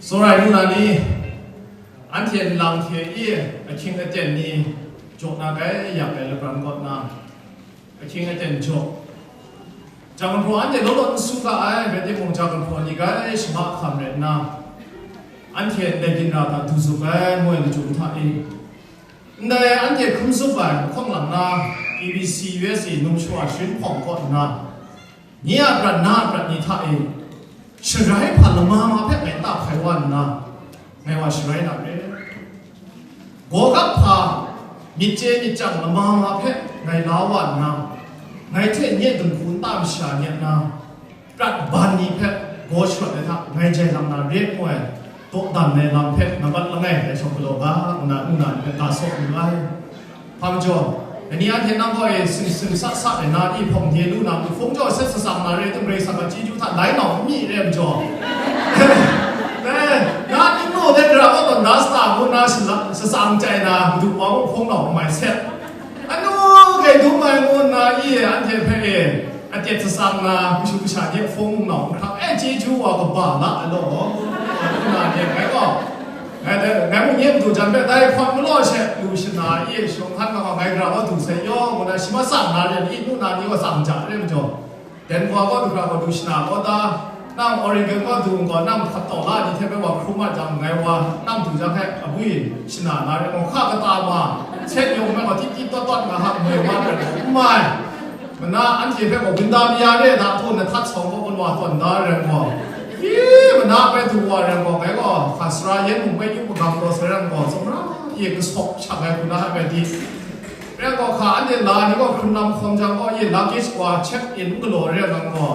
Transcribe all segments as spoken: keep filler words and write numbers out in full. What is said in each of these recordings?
Tsawra ai nu na ni, anhte nlang hte e ahkying aten ni jaw na kai yak ai lapran kaw na, ahkying aten jaw. Jang hpraw anhte law law n su ga ai, rai timung, jang hpraw ni grai shama hkam rai nna, anhte ndai ginra hta du zup ai, moi lachyum hta e. Ndai anhte hkrum zup ai mahkawng lang na, A B C U S A num shawa sharin hpawng kaw nna, nye a prat, na a prat ni hta e, sharai hpa lama ma hpe ngai n ta hpai wa nna, ngai wa sharai na re. Gawgap hpa, myit chye myit chyang lama ma hpe ngai la wa nna, ngai hte nye dinghku nta masha ni a na, prat ban ni hpe gaw sharawt ai hta ngai jai lam na re ngu ai, dawdan ai lam hpe nambat langai dai shawng galaw ga, nna nna ni hpe ga saw lu ai. Hpa majaw, dai ni anhte nang gaw e sing sing sa sa ai na, i hpawng hte lu na, hpung jaw set sa sa na re, tim rai sa ga chyeju hta lai nau n mi re majaw. Eh, na ning nu de gra wa tawn da sa ta ngu nna shala, sa sa n chye ai na, madu wa mung hpung nau n mai set. Anu, kai dum ai ngu nna i e anhte hpe e, atet sa sa nna, mashu masha ni hpung nau n hkrak, eh, chyeju wa kaba la ai law, ngu nna ni ngai gaw, ngai dai, ngai mung nye madu jan hpe dai hpawt malaw she lu shana, i e shawng hkan nga gaw, ngai gra wa du sai yaw, ngu nna shi ma tsang na re, i nu na ni gaw tsang ja re majaw, Denver kaw du hkra gaw du shana gaw da, nang Oregon kaw du gaw, nang hpat taw la ni hte bai wa hkrum a jang, ngai wa nang du jang hte abwi shana na re gaw, hka kata ma, set yawng me gaw tit tit tawt tawt nga hak moi wa rai gaw, n mai. Mana anhte hpe gaw gunda maya re na htaw na htat sawng gaw, gawn wa tawn da rai gaw, i, mana bai du wa rai gaw, ngai gaw hka sara yen mung bai yu magam taw sai rai gaw, tsawmra e kasawk shang ai hku na hpe bai di. Rai gaw, hka anhte la ni gaw hkrun lam hkawm jang gaw, ye luggage wa check in n galaw re ai lam gaw,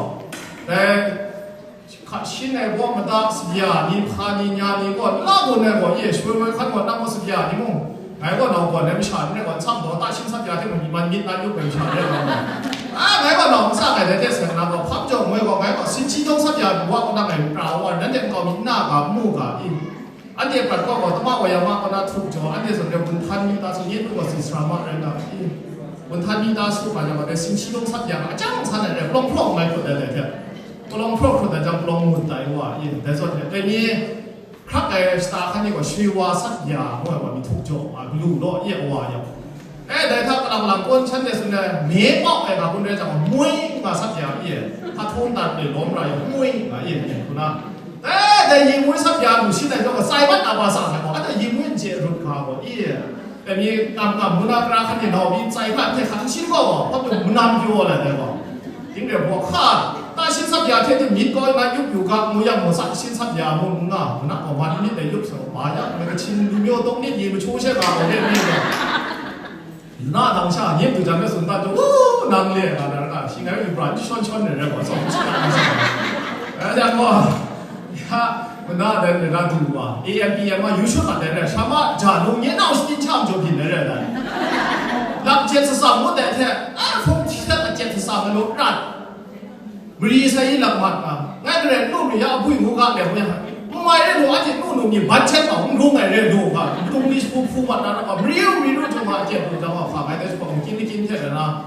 dai hka shin ai gaw mada sabya ni, hpa ni, nya ni gaw, n la gun ai gaw, ye shawoi woi hkan gaw, nang gaw sabya ni mung, ngai gaw nau gawn ai masha ni rai gaw, n sam gaw, ta shin sabya hte mung, myi man myit na yup ai masha ni rai gaw, a, ngai gaw nau n tsang ai dai hte seng na gaw, hpa majaw moi gaw, ngai gaw sinchi dawng sabya wa gaw, nang ngai pra wa, nanhte nkau mi n na ga, n mu ga, i? Anhte prat kaw gaw, tama wa ya ma kaw na htup jaw, anhte zawn re gun htan mi ta su, nye pru gaw tsin sara ma rai nga, i? Gun htan mi ta su ma yang gaw, dai sinchi dawng sat yang, a chyang san ai re, palawng hpraw mai hkrut ai dai hte, palawng hpraw hkrut ai jang, palawng ngut ai wa, i? Dai zawn re, dai ni, hkrak ai shata hkan ni gaw, shwi wa sat ya, ngu ai wa mi htup jaw, a, galu law, i, a wa ya. E, dai hta kalang lang kawn shanhte tsun ai, me pawk ai ga kun rai jang, moi nga sat ya, i? Hpa htung dat le lawm ra yang, moi nga, i? Ngu na. E, dai yingmui sap ya lu shin ai yawng, sai mat na ba sa ai gaw, anhte yingmui n chye rut ga gaw, i? Dai mi kam kam, muna kara hkan ni nau mi n tsai hkan hte hkan shin gaw, hpa tu manam pyaw ai dai gaw. Ting re baw hka, ta shin sap ya hte tim myit gaw na yup yu ga, ngu yang gaw, sa shin sap ya ngu nga, muna gaw man myit dai yup sa gaw, ba ya, na kachin lu myaw tawng nit yi machu she ga gaw, re mi gaw. Na dang sha, nye matu jan me tsun dat jaw, "Wu, nang le," nga na ra, shi ngai yu bra n shawn shawn re re wa, tsawm n shawn re re. Rai yang gaw, ya, mada dan re na du wa, A M P M a yu shut mat re re, sha ma ja lung nye nau shatin cham jaw byin re re dan. Lak jet sa sa ngut dai hte, a, hpung hti hte lak jet sa sa ngu lu prat. Mari sai i lak mat nga, ngai garen lu mi ya bwi ngu ga lem ya. N mai re lu, a hte nu nu mi ban chet ma, n rung ai re lu ga, dung ni hpu hpu mat na ra ga, mari u mari lu jung ma, a hte bu jang wa hpa ngai dai hpawng kin ni kin hte na,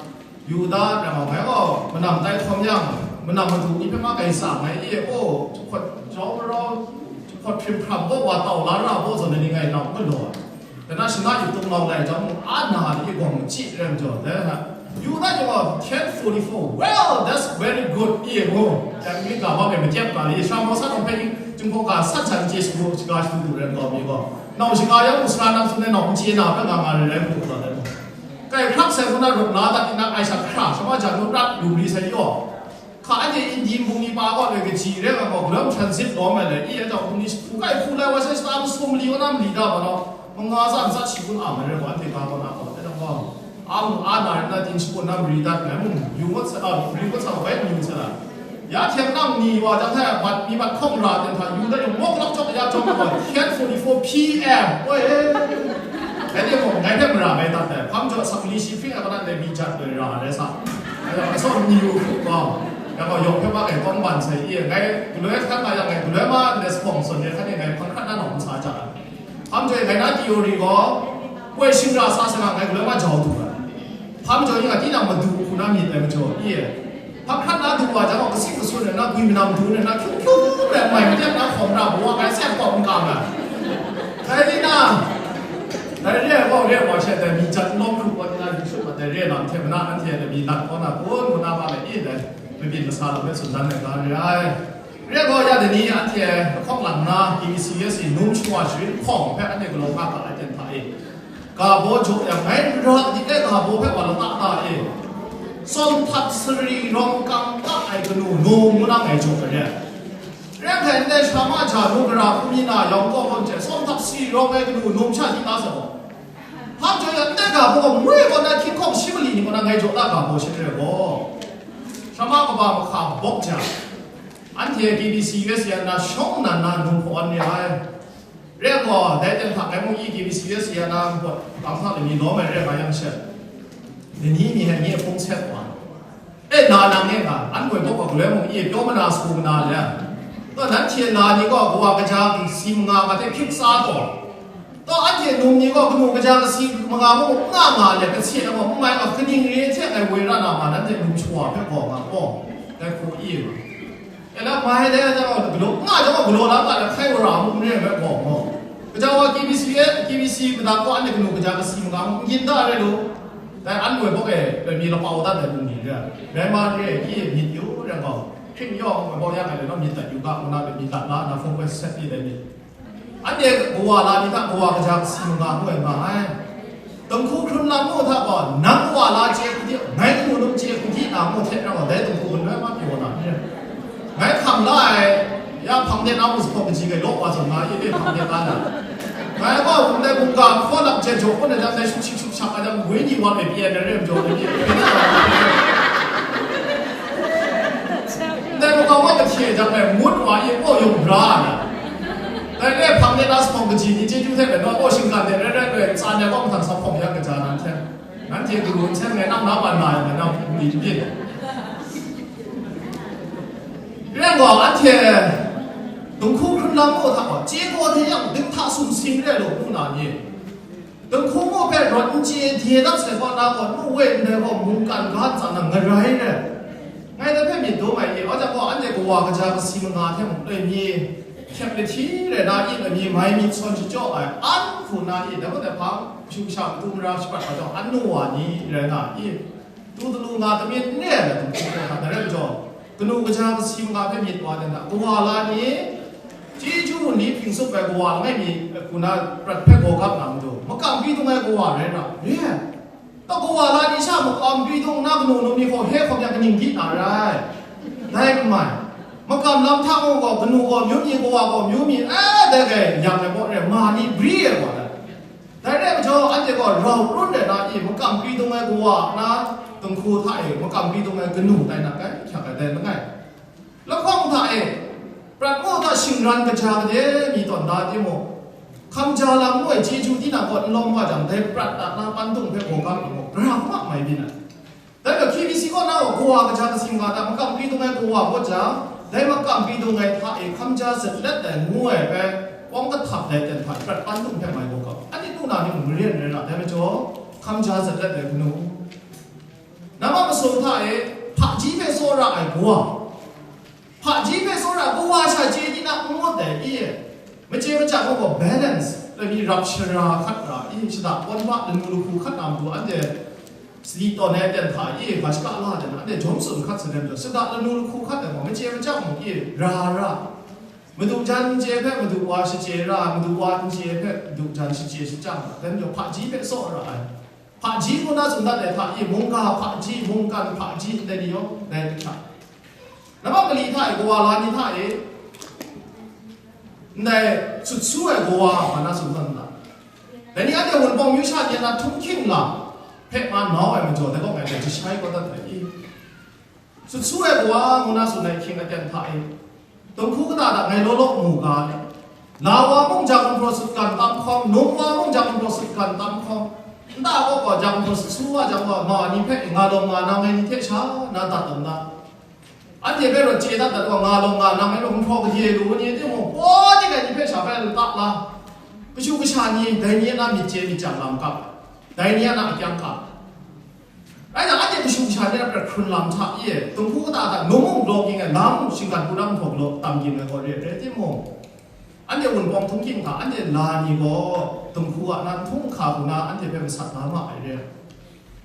Yuda na ma ngai gaw, manam tai hkawm yang, manam madu ni hpe ma kai sa ngai e, o, jahkawt jau marau, jahkawt hprim hpram gaw wa tau la ra gaw zawn ai ni ngai nau galaw ai. Dana shana yu tung mau lai jang mung, a na ni gawng machyi rem jaw, dai hta, yu na jang gaw, ten forty-four, "Well, that's very good," i mu. Jang mi ga wa me matyep ga li, shara mau sa tawng hpe, Jinghpaw ga sat sat n chye shagu, shaga shadu du rem gaw mi gaw, nau shaga yang mung sara nang tsun ai nau n chye na hpe nga nga re rai mu gaw, dai mu. Kai hkrak sai hku na rup la dat, tinang ai sha hkra, shama ja nu rat lu ri sai yaw. Hka anhte Indi nbung ni pa kaw loi kaji re nga gaw, galawm transit lawm ai le, i, a jau hpung ni hpu kai hpu lai wa sai shata masum mali wa na mali da ma naw, manga tsa ntsa shi kun a mai re gaw, anhte ga kaw na gaw, dai nang gaw, a mu a na rai na, tin shakun na mari dat ngai mung, yu ngut sa, a, yu ngut sa, bai yu ngut sa na. Ya htiang nang ni wa jang hta, bat mi bat hkawng ra ten hta, yu dat yung, mawk lak cawk ya cawk gaw, ten forty-four P M, oi, e. Dai de mung, ngai hpe mara mai dat ai, hpang jaw, sakli shi hpring ai, kanan de mi jat loi ra ai rai sa. Ngai gaw, asaw ni yu hkrup gaw, ya gaw, yawng hpe ma ngai kawng ban sai i, ngai galoi hkan nga yang, ngai galoi ma ndai sa bawng sawn de hkan e, ngai hpang hkrat na nawng n sa ja ai. Hpang jaw e, ngai na theory gaw, woi shing ra sa sa nga, ngai galoi ma jau du ai. Hpang jaw e, nga tinang madu hku na myit ai majaw i, hpang hkrat na du wa jang gaw, kasing kasun ai na, gwi manam du ai na, hkyung hkyung ai mai maten na hkawm ra, bawa ngai seng kawng Re lam hte mana anhte lami lat kaw na kun, ngu na ma le i dai, mabyin masa lam hpe tsun dan ai ga re ai. Re gaw, ya dai ni anhte lahkawng lang na, K B C S i num shawa sharin hpawng hpe anhte galaw nga ga ai ten hta e. Ga baw jaw yang, ngai ra di e ga baw hpe wa lata ta e. Sawm htak sari rawng kang ka ai kanu num ngu na ngai jaw ai re. Re hpe ndai sha ma ja nu gara hkumi na yawng kaw gawn hte, sawm htak sari rawng ai kanu num sha di ta sa gaw. Hpa jaw yang, ndai ga baw gaw, moi gaw na hkying hkawm shi mali ni gaw na ngai jaw da ga baw sha re gaw, sha ma kaba mahka bawk jang, anhte K B C U S A na shawng nnan na num hpaw an re ai. Re gaw, dai ten hta ngai mung i K B C U S A na npawt kang hta lami lawm ai re nga yang she, ni ni mi hai ni a hpung set wa. E, na nang e nga, an ngoi bawk wa galoi mung i pyaw mana sagu mana le. Taw, nanhte na ni gaw kawa kaja si manga ma hte hkying tsa taw. Taw, anhte num ni gaw kanu kaja kasi manga mung nga nga le, kase na gaw n mai nga, kaning re hte ngai woi ra na ma, nanhte num shawa hpe gaw nga gaw, dai hku i nga. E la mai dai jang gaw, galaw, nga jang gaw galaw la ta le, hkai wa ra mung n re ai gaw gaw. Kaja wa K B C e, K B C madat gaw anhte kanu kaja kasi manga mung n gyin da re lu. Dai an ngoi bawk e, dai mi lapau dat ai bungli re ai. Rai ma re, i myit yu re gaw, hpring yawng ngoi bawk ya ai le, naw myit dat yu ga, ngu na, dai mi dat la na, hpung bai set ni dai mi. Anhte kawa la ni hta kawa kaja kasi manga ngu ai nga ai. Dinghku hkrun lam mu hta gaw, nang kawa la chye hku di, ngai kanu num chye hku di na ngu hte rau, dai dinghku hkrun rai ma pyaw na ni. Ngai hkam la ai, ya hpang de na mu zuphpawng kaji gai law wa zawn nga, i hpe hpang de na na. Ngai gaw, ndai mungga hkaw lap jet jaw kun ai jang, dai shuk shik shuk shak ai jang, wenyi wa e pyi ai na re majaw, dai pyi ai na. Ndai mungga wa kahte jang, dai ngut wa e, aw yawng bra na. Dai re hpang de na zuphpawng kaji ni chyeju hte bai, naw aw shinggan de rai rai rai, tsan ai gaw mahtang sa hpawng ya kaja nan hte. Nanhte garu nsen ngai nang na ban na ai, ngai nang bungli n byin. Rai gaw, anhte dinghku hkrun lam gaw hta gaw, chye gaw hte yang, ding hta sumsing re law, ngu na ni? Dinghku gaw hpe rawt n chye, dye dat sai gaw na gaw, nu we ndai gaw, mungkan ga ntsa na ngarai re. Ngai dai hpe myit dum ai ni, aw jang gaw, anhte kawa kaja kasi manga hte mung loi mi, hkyep lahti rai na i, loi mi mai myit sawn shachyaw ai, an hku na i, dai gaw dai hpang, kashu kasha matu mara shapat wa jang, an nu wa ni rai na i, tu talu nga tamit n re ai lam hku hkra hkra, dai rai majaw, kanu kaja kasi manga hpe myit wa dan da, kawa la ni, chyeju wunli hpring tsup ai kawa langai mi, eh, hku na prat hpe gaw gap na matu, makam kri dung ai kawa rai ra, re ai. Ta kawa la ni sha makam kri dung na kanu num ni hkaw he hkawm yang kaning di na rai? Dai n mai. Makam lam hta mung gaw, kanu gaw amyu mi, kawa gaw amyu mi, eh, dai gai yak ai kaw re, ma ni bri ai kaw dai. Dai rai majaw, anhte gaw rau run rai na i, makam kri dung ai kawa na dinghku hta e, makam kri dung ai kanu tai na kai, hkyak ai dai langai. Lahkawng hta e, prat ngu hta shingran kaja kade mi tawn da timung, hkamja lam ngu ai chyeju tinang kaw n lawm wa jang, dai prat a na pandung hpe gaw gam ai gaw, gara hkra mai byin ai. Dai gaw K B C kaw na gaw kawa kaja kasi manga hta makam kri dung ai kawa kaw jang, dai makam kri dung ai hta e hkamja zatlet ai ngu ai hpe, awng kahtap dai ten hta prat pandung hpe mai gaw gam. Anhte nu na ni mung maren rai ra, dai majaw, hkamja zatlet ai kanu. Namma masum hta e, hpaji hpe tsawra ai kawa. Hpaji hpe tsawra kawa sha chye di na n ngut dai i? Mache machyang gaw balance, lani rap shara hkat ra i, shada kawn hpa lanu lahku hkat na matu anhte sadi tawn ai ten hta i, ga shaka la ai ten anhte jawm tsun hkat sa dem jaw, shada lanu lahku hkat ai gaw mache machyang mung i, ra ra. Madu jan n chye hpe madu wa shachye ra, madu wa n chye hpe madu jan shachye shachyang ra, dai majaw hpaji hpe tsawra ai. Hpaji ngu na tsun dat ai hta i, mungga hpaji, mungkan hpaji, ndai ni yawng, dai hta. Namma mali hta e, kawa la ni hta e, ndai sut su ai kawa hpa na tsun dat nna, dai ni anhte Wunpawng myu sha ni a na htunghking lam hpe ma nau ai majaw, dai kaw ngai hpe jashai kau dat ai i. Sut su ai kawa ngu na tsun ai hkying aten hta e, dinghku kata hta ngai law law mu ga ai. La wa mung jang hpraw sutgan tam hkawm, num wa mung jang hpraw sutgan tam hkawm, nta kaw gaw jang hpraw sut su wa jang gaw, ma ni hpe nga lawm nga nang ai ni hte sha na dat tawn da. Anhte hpe rawt chye dat dat wa, nga lawm nga nang ai hpraw kahye lu ni timung, paw ni ai ni hpe sha bai lata la, kashu kasha ni, dai ni a na myit chye myit chyang lam kap, dai ni a na akyang kap. Rai nna, anhte kashu kasha ni a prat hkrun lam hta e, dinghku kata hta num mung daw ging ai, la mung shinggan hku na mung hpaw galaw tam ging ai gaw re ai rai timung, anhte Wunpawng htunghking hta, anhte la ni gaw dinghku a na nhtung nhka hku na anhte hpe masat la ma ai re ai.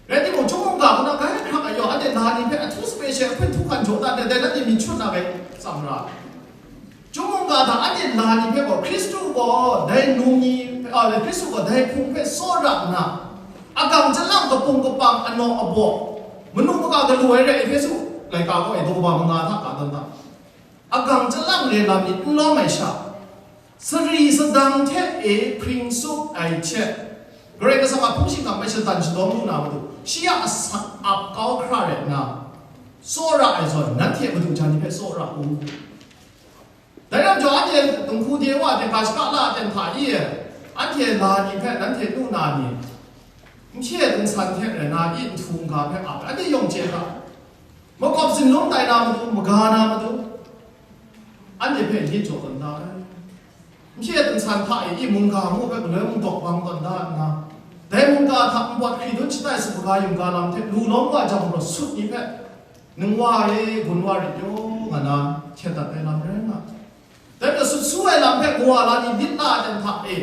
Rai timung, Ga na gai hkrak a yaw, anhte la ni hpe ahtu sape she ahpun htu hkan jaw dat ai, dai nanhte myit shut na gai tsam ra. Chyum mungga hta anhte la ni hpe gaw, Hkristu gaw dai num ni, a, Hkristu gaw dai hpung hpe tsawra nna, agang chyalang kapung kapang anaw abaw, manu maka galu ai re, Ehpesu laika gaw e daw kaba manga hta ka dan ta. Agang chyalang re lam ni n lawm ai sha, sari sadang hte e hpring tsup ai hte, Karai Kasang a hpung shingkang hpe shatan shadawng lu na matu, shi a asak ap kau hkra rai nna, tsawra ai zawn, nanhte madu jan ni hpe tsawra u. Dai lam jaw, anhte dinghku de wa, tengka shaka la ai ten hta i, anhte la ni hpe nanhte nu na ni, n hpye n san hte rai na i, nhtu n ga hpe ap ai, anhte yawng chye ga, makawp zinlung tai na matu, maga na matu, anhte hpe lit jaw tawn da ai. N hpye n san hta e, i mungga ngu hpe galoi mung dawk bang tawn da nna, dai mungga hta npawt hkri dun shatai sup kaga yumga lam hte lu lawm wa jang gaw, sut ni hpe, ningwa e, gun wa rit yaw, nga na htet dat ai lam rai nga. Dai hpe sut su ai lam hpe kawa la ni lit la ai ten hta e,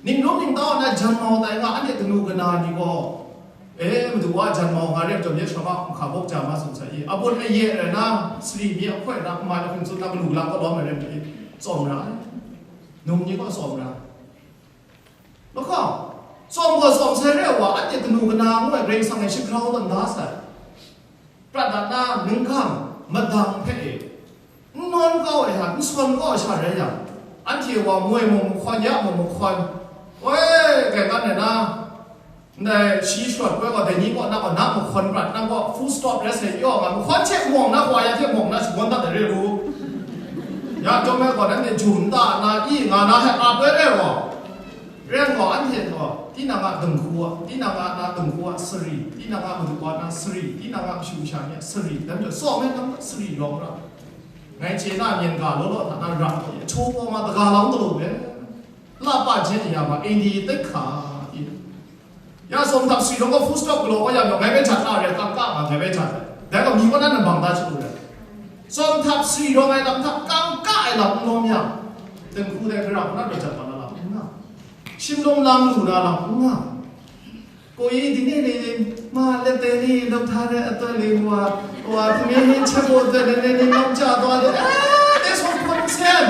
ningrum ningtau ai na jan mau tai nga, anhte kanu kana ni gaw, e, madu wa jan mau nga re ai majaw, nye shawng a hkabawk ja ma tsun sai i, abun aye rai na, sari mi ahkoi na, n mai ahkun tsun na, galu galang kaw lawm ai re ai majaw, tsawm ra ai. Num ni gaw tsawm ra ai. Lahkawng, tsawm gaw tsawm sai re ai wa, anhte kanu kana ngu ai Karai Kasang e shagrau tawn da sai. Prat dat na ningkang madang hpe e, n nawn kau ai hta, n sawn kau ai sha rai yang, anhte wa moi mung mahkawn, ya mung mahkawn, oi, gaikan ai na, ndai shi shawt poi gaw, dai ni kaw na gaw, na mahkawn prat, nang gaw full stop rai sai, yaw nga, mahkawn hte mawng na, wa ya hte mawng na, shagun dat ai re lu. Ya chyawm ai gaw, nanhte jum nta na, i nga na hte ap ai re gaw, Ren gaw, anhte gaw, tinang a dinghku a, tinang a na dinghku a sari, tinang a madu wa na sari, tinang a mashu masha ni a sari, dai majaw tsawm ai lam hta sari rawng ra. Ngai chye na, myen ga law law hta na ra ai, ahtaw paw ma daga lam galaw ai, la pa jen ya ma, A D tai hka i. Ya tsawm htap sari rawng gaw full stop galaw kau ya majaw, ngai bai jat a re, kangka nga ngai bai jat ai. Dai gaw mi kaw na nan bang da chyalu re. Tsawm htap sari rawng ai lam hta kangka ai lam n lawm yang, dinghku dai hkra kaw na daw jat wa na lam n nga. Shimlung lam lu na lam n nga. Ko i ding e ni, ma lete ni, lawk hta de atoi le wa, wa hpung e ni, hte baw de ni, ni, ni, lawk ja taw de, eh, de sawng hpawt nsen.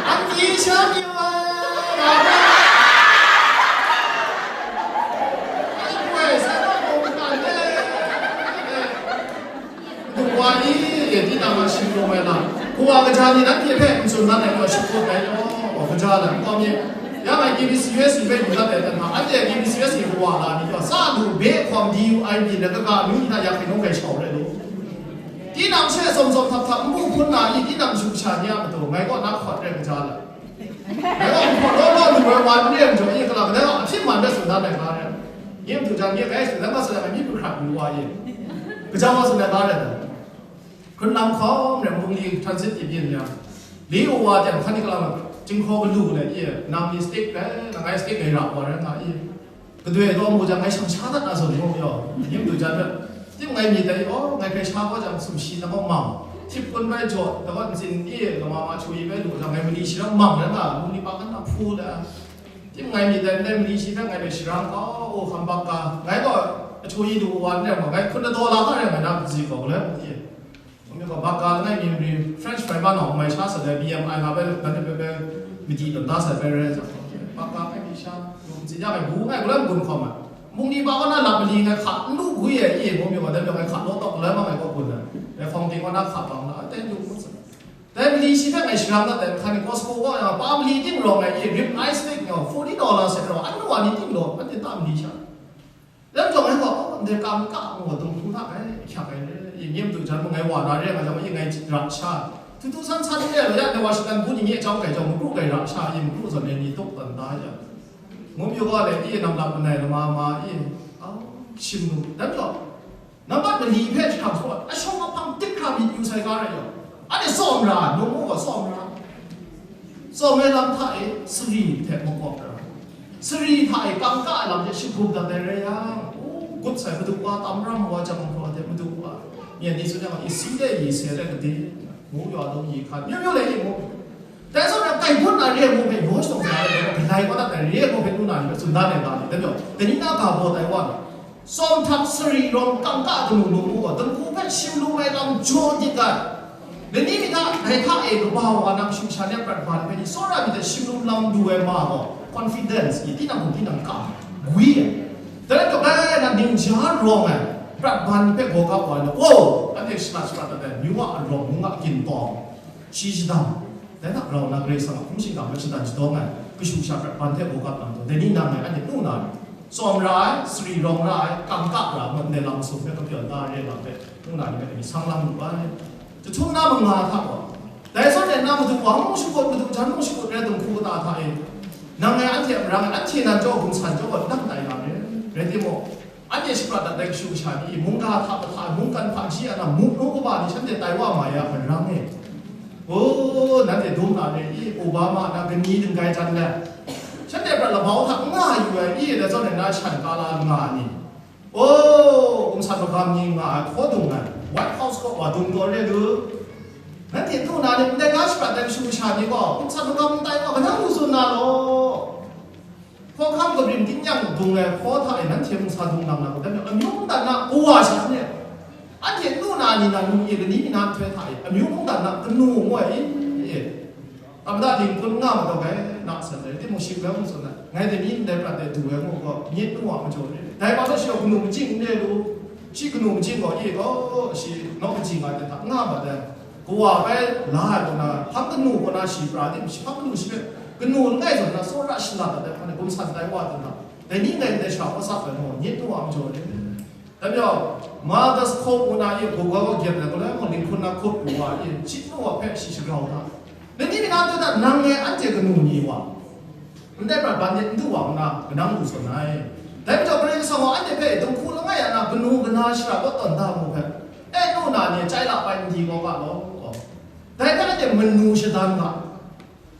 An pyi sha ni wa, wa, ai, koi, sa na kong ka de. Madu wa ni, e, tinang a shing rawng ai lam, kawa kaja ni nanhte hpe n tsun dan ai gaw, shakut ai law, gaja lam kawm ye. Ya ngai K B C U S ni hpe yu dat ai hta, anhte K B C U S ni kawa la ni gaw, sa lu, be hkawm D U I B, na kaga amyu ni hta ya hkrai nawng hkrai shau rai lu. Tinang she tsawm tsawm htap htap n bu hpun na i, tinang shu sha ni a matu, ngai kaw na hkawt rai kaja lam. Ngai gaw nhpaw law law lu ai wa n re ai majaw, nye galang, ngai gaw ahpyi man hpe tsun dan ai ga re ai. Nye madu jan nye rai tsun dan ma tsun ai, myi hkrat lu wa ye. Gaja wa tsun ai ga re ai. Hkrun lam hkawm re, nbungli transit tip yin yang, li u wa jang, hkan ni galang, jinghkaw galu le ye, nang ni stick rai, nang ngai stick rai ra wa rai nga ye. Kadoi taw mu jang, ngai shang sha dat na zawn gaw, yaw, yin du jan rat. Tim ngai mi dai, aw, ngai hkrai sha gaw jang, sumshi na gaw mang. Hpyip kun bai jaw, daw ntsin e, lama ma chwi bai lu jang, ngai mali shi ram mang rai nga, mali pa kan na hpu da. Tim ngai mi dai, ndai mali shi hpe ngai bai shi ram kau, o, hkam bak ka. Ngai gaw, a chwi du wa n rai ma, ngai hkun na daw la nga rai ngai na, kazi gaw, galoi, e. Mung mi gaw, baka langai mi mari, French fry ma nawng mai sha sa ai, B M I nga bai, dan de bai bai, madi dan da sa ai bai rai jang, baka ngai mi sha, mung tsin ya ngai bu ngai, galam gun hkawm ai. Mung ni ba wa na lap mali ngai hka, n lu gwi ai, i, mung mi gaw, dan de ngai hka, law tawk lai ma ngai gaw gun ai. Dai hpawng ting wa na hka bang na, dai lu ngut sa. Dai mali shi hpe ngai sharam dat ai, hkan ni Costco wa na, pa mali ting rawng ai, i, rib eye steak nga, forty dollars e rawng, an nu wa ni ting law, anhte ta mali sha. Lam jawng ngai gaw, oh, ndai kam ka ngu gaw, dinghku hta ngai hkyak ai re, i, myit madu jan mung ngai wa na re nga jang, i, ngai ra sha. Tutu san san re, ya, ndai wa shatan bu ni nye chyawm kai jawng, makru kai ra sha, i, makru zawn e ni tuk tawn da ya. Ngu pyaw ga le, i, nam lap lanai lama ma, i, au, shim nu, dan jaw. Nambat mali hpe jahkram sa, ashawng ahpang dik hkra myit yu sai ga rai yaw. Anhte tsawm ra, num u gaw tsawm ra. Tsawm ai lam hta e, sari hte makawp ra. Sari hta e kangka ai lam hte shagup dat ai rai yang, o, gut sai Madu wa, tam ram wa jang hkraw hte Madu wa, myen ni tsun yang, isi de yi se de gade, ngu yaw dawng yi hkan, myu myu le yi mu. Dai zawn na, kai gun na re ai mu hpe yaw shadawn sa ai, galai wa dat ai re ai mu hpe lu na ni hpe tsun dan ai ga ni, dai majaw, dai ni na ga baw tai wa na. Sawm htak sari rawng kangka kanu lu mu gaw, dinghku hpe shim lum ai lam jaw dit ai. Lani mi hta, dai hta e kaba wa na kashu kasha ni a prat ban hpe ni, tsawra myit hte shim lum lam lu ai ma gaw, confidence, i tinang hkum tinang kam, gwi ai. Dai rai kabai na ningja rawng ai, prat ban hpe gaw kap wa na, wow, anhte shana shaprat dat ai, amyu a arawng, mung a ginpawng, shi shadang, dai hta rau na Karai Kasang a hpung shingkang hpe shadang shadawng ai, kashu kasha prat ban hte gaw kap lam taw, dai ni nang e anhte nu na ri, tsawm ra ai, sari rawng ra ai, kangka ra ai, ndai lam masum hpe kapyawn da re lam hpe, nu na ni hpe ni sang lam lu ai. Jahtum na manga hta gaw, dai zawn e na madu wa mung shakut, madu jan mung shakut rai dinghku kata hta e, nang e anhte a marang e, anhte nan jaw, gumsan jaw gaw, nang tai na re, rai timung, anhte shaprat dat ai kashu kasha ni, mungga hta kahta ai mungkan hpaji a na muk nu kaba ni shanhte tai wa ma ya marang e. O, nanhte dum na re i, Obama na kani dinggai jan let, shanhte prat labau hta n nga yu ai i, dai zawn e na shan kala nga ni, o, gumsan magam ni nga ai hkaw dung ai, White House kaw wa dung taw re lu. Nanhte du na ni, ndai ga shaprat ai kashu kasha ni gaw, gumsan magam n tai gaw, kanang lu tsun na law. Hkawhkam kabrim tingnyang dung ai hkaw hta e nanhte mung sa dung nang na, dai majaw amyu mungdan na kawa sha ni, anhte nu na ni na nu e, lani mi na nhtoi hta e, amyu mungdan na kanu ngu ai i, e, tamada dinghkun nga ma taw gai, na san ai, timung shi bai mung tsun ai, ngai dai ni ndai prat de du ai ngu gaw, myit nu a majaw ni, dai wa hpe shi gaw kanu majing n re lu, shi kanu majing gaw, e gaw, shi nawk majing ai hte hta nga ma dai. Kawa bai la ai kaw na, hpang kanu kaw na shi pra tim, shi hpang kanu shi hpe kanu langai zawn na, tsawra shalat dat ai hpang de gumsan tai wa tim na, dai ni ngai ndai sha hkawsak ai gaw, myit nu a majaw ni. Dai majaw, Mother's Code ngu na i, hkungga gaw gyet ai, galoi mung ninghkun na hkut lu wa i, chyeju wa hpe shi shagrau na, dai ni mi na hta nang e anhte kanu ni wa, ndai prat ban de n du wa nna, kanang lu sawn ai. Dai majaw Karai Kasang gaw anhte hpe dinghku langai a na kanu kana shara kaw tawn da mu hpe, e nu na ni chyai la bai n di gaw ga law. Dai hpe anhte manu shadan ga,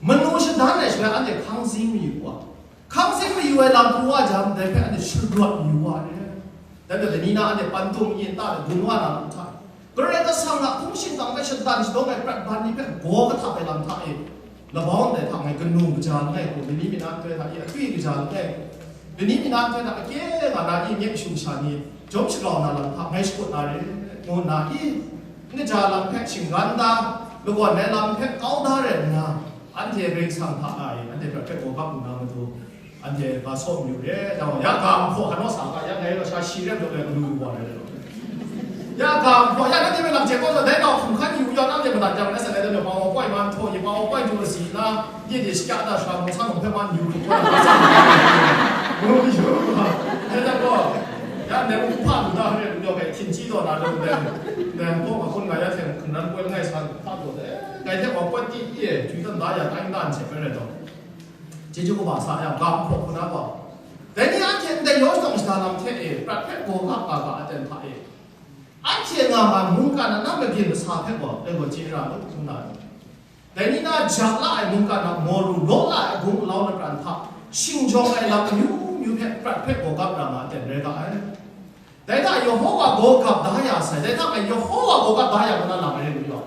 manu shadan ai shaloi anhte hkang zing mayu wa, hkang zing mayu ai lam pru wa jang, dai hpe anhte sharawt mayu wa ai. Dai hpe lani na anhte pandum yin ta de gun wa na lam hta, Karai Kasang a hpung shingkang hpe shatan shadawng ai prat ban ni hpe gaw kahta ai lam hta e, labau ndai hta ngai kanu kaja langai hku, lani mi na nhtoi hta e atwi kaja langai hku, lani mi na nhtoi hta akye nga na i myit kashu kasha ni jawm shagrau na lam hta ngai shakut na re, ngu nna i, n kaja lam hpe shinggan da, lagawn ai lam hpe kau da rai nna, anhte Karai Kasang hta e anhte prat hpe gaw kap lu na matu, anhte ga saw mayu re, dau ya ga nhpaw hkan naw sa ga, ya ngai gaw sha shi rem jaw ai galu yu wa rai law. Ya ga nhpaw, ya nanhte hpe lam chye kau taw, dai nau hkum hkan yu yawn, anhte madat jang na san ai dai nau, pa wa koi man htaw, pa wa koi du asi na, ye de shakya da sha, mung san hpe man yu hkrup kau na, ngu yu wa. Dai nau gaw, ya ndai mung hpa lu na hpe, lu yaw hpe htinji taw na, dai, dai nhpaw ma kun nga ya hte, hkungran koi langai sa hpa taw, dai, dai hte wa koi ti ye, jwi dan da ya, tai nta n hte rai taw. Chyeju kaba sa yang, ga nhpaw hku na gaw, dai ni anhte ndai yaw shadawn shada lam hte e, prat hpe gaw ga ga ga aten hta e, anhte nga nga mungkan a na mabyin masa hpe gaw, dai gaw chye ra lu, ngu na, dai ni na ja la ai mungkan a maw ru, law la ai gung lau lapran hta, shingjawng ai lam amyu myu hpe prat hpe gaw gap ra nga aten rai ga ai. Dai hta Yehowa gaw gap da ya sai, dai hta Yehowa gaw gap da ya gaw na lam rai lu yaw.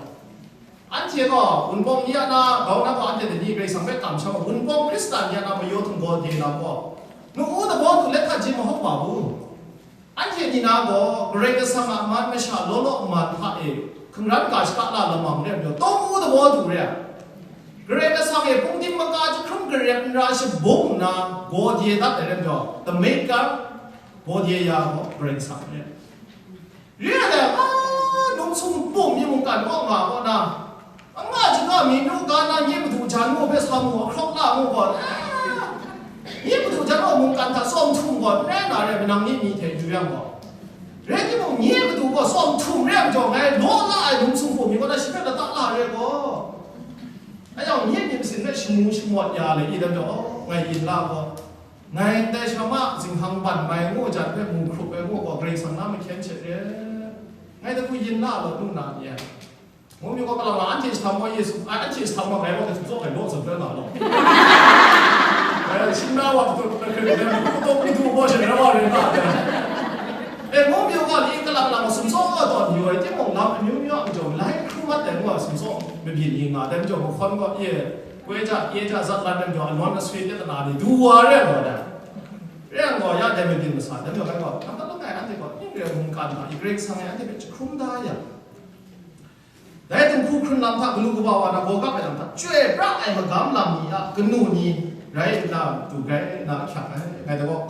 Anhte gaw, Wunpawng ni a na, grau na gaw anhte dai ni Karai Kasang hpe kamsham ai, Wunpawng Hkristan ni a na mayaw htung gaw de lam gaw, nu-u dabaw du let hta jin mahawk wa u. Anhte ni na gaw, Karai Kasang a man masha law law man hta e, hkungran ga shaka la lamang re ai majaw, taw u dabaw du re ai. Karai Kasang e pungdim maka jahkrum garep n ra shabung nna, gaw de dat ai re ai majaw, the maker, gaw de ya gaw Karai Kasang re ai. Re ai, a, num sung bum mi mungkan kaw nga kaw na, a nga jahka mi myu ga na nye madu jan mu hpe sa mu, a hkrawk la mu gaw, a, nye madu jan gaw mungkan hta tsawm htum gaw, n rai na re ai, manang ni mi hte yu yang gaw. Rai timung, nye madu gaw tsawm htum re ai majaw, ngai law la ai num sung bum mi kaw na shi hpe lata la re ai gaw. A yang nye myit masin hpe shamu shamawt ya le i, dai majaw, ngai yin la gaw. Ngai ndai sha ma zinghkang ban mai ngu jan hpe mu hkrup ai ngu gaw, Karai Kasang na mahkyen hte re. Ngai dai hku yin la law, nu na ni e. Ngu mi gaw, kalang lang anhte jahtam gaw Yesu, ai, anhte jahtam gaw ngai gaw, dai hku tsaw ai law, zawn na law. Eh, shing na wa, hkrup ai hkrup ai, hkrup ai, hkrup ai, hkrup ai, hkrup ai, hkrup ai, hkrup ai, eh, ngu mi gaw, ni kalang lang sumsawng gaw tawn yu ai, timung lam amyu myu a majaw, lai hkrum mat ai ngu ai sumsawng mabyin ni nga, dai majaw, mahkawn gaw, ye, Koi ja, ye ja, zat lat ai majaw, alawn asui pyat na ni du wa re ai gaw, dai. Re ai gaw, ya dai mabyin masa, dai majaw, dai gaw, nang hta langai mungkan hta i Karai Kasang e anhte hpe jahkrum da yang, dai dinghku hkrun lam hta galu kaba wa na gaw kap ai lam hta, chyoi pra ai magam lam ni a kanu ni rai nna du gai nna ahkyak ai. Ngai dai gaw,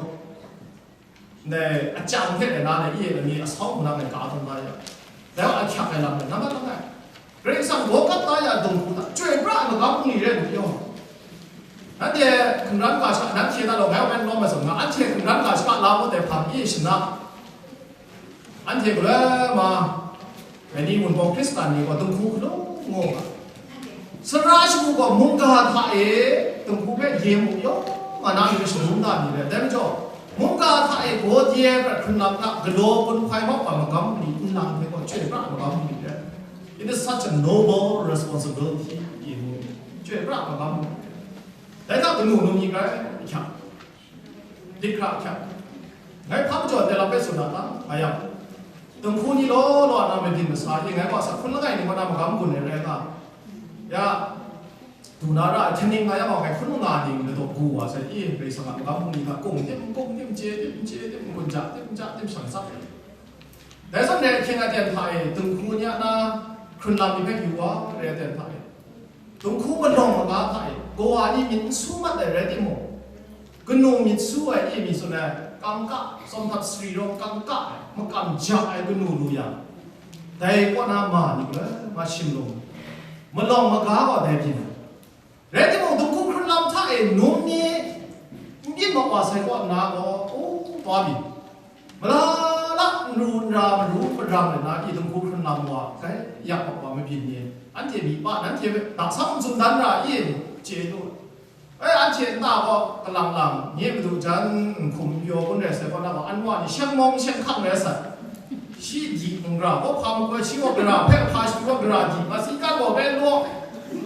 ndai achyang hte rai na le, i e lani asau hku na ngai ka tawn da yang, dai wa ahkyak ai lam rai na mat lang ai. Karai Kasang gaw kap da ya dinghku hta, chyoi pra ai magam ni rai lu yaw. Nanhte hkungran ga sha, nanhte na law, ngai wen lawm ai zawn nga, anhte hkungran ga sha la mu dai hpang i shana, anhte galoi ma, ngai ni Wunpawng Hkristan ni gaw dinghku hkalung ngu nga. Sara shagu gaw mungga hta e dinghku hpe ye mu yaw nga na ni shangun na ni rai. Dai majaw, mungga hta e gaw ye prat hkrun lam na galaw gun hpai mau wa magam ni nlang hte gaw chyoi pra magam ni rai. It is such a noble responsibility, i mu, chyoi pra magam ni rai. Dai hta kanu num ni grai hkyak, dik hkra hkyak. Ngai hpa majaw dai lam hpe tsun na ta, nga yang, dinghku ni law law na mabyin masa, i ngai wa sa hkun langai ni wa na magam gun ai rai nga. Ya, du na ra ai hten ning nga yang, ngai hkun nga ning ladaw gu wa sai, i Karai Kasang a magam bungli hta kung tim, kung tim, chye tim, chye tim, gun ja tim, ja tim, shang tsap ai. Dai zawn re, ahkying aten hta e, dinghku ni a na hkrun lam ni hpe yu wa, re aten hta e, dinghku malawng maga hta e, kawa ni myit n su mat ai rai timung, kanu myit su ai i mi tsun ai, kangka, tsawm htap sari rawng kangka ai, makam ja ai kanu lu yang, dai kaw na ma ni galoi ma shim lung, malawng maga gaw dai byin ai. Rai timung, dinghku hkrun lam hta e num ni n byin mat wa sai kaw nna gaw, o, taw byin. Malala n ru n ra, maru marang ai na i dinghku hkrun lam wa, kai, yak mat wa mabyin ni, anhte myit pa, nanhte hpe daksam n tsun dan ra i, chye lu. E, anhte nta gaw kalang lang, nye madu jan n hkum n pyaw kun rai sai kaw na gaw, an wa ni sheng mawng sheng hkang rai sai. Shi di n ra gaw hpa makoi, shi gaw gara hpe hpa, shi gaw gara di, ma si kan gaw bai law.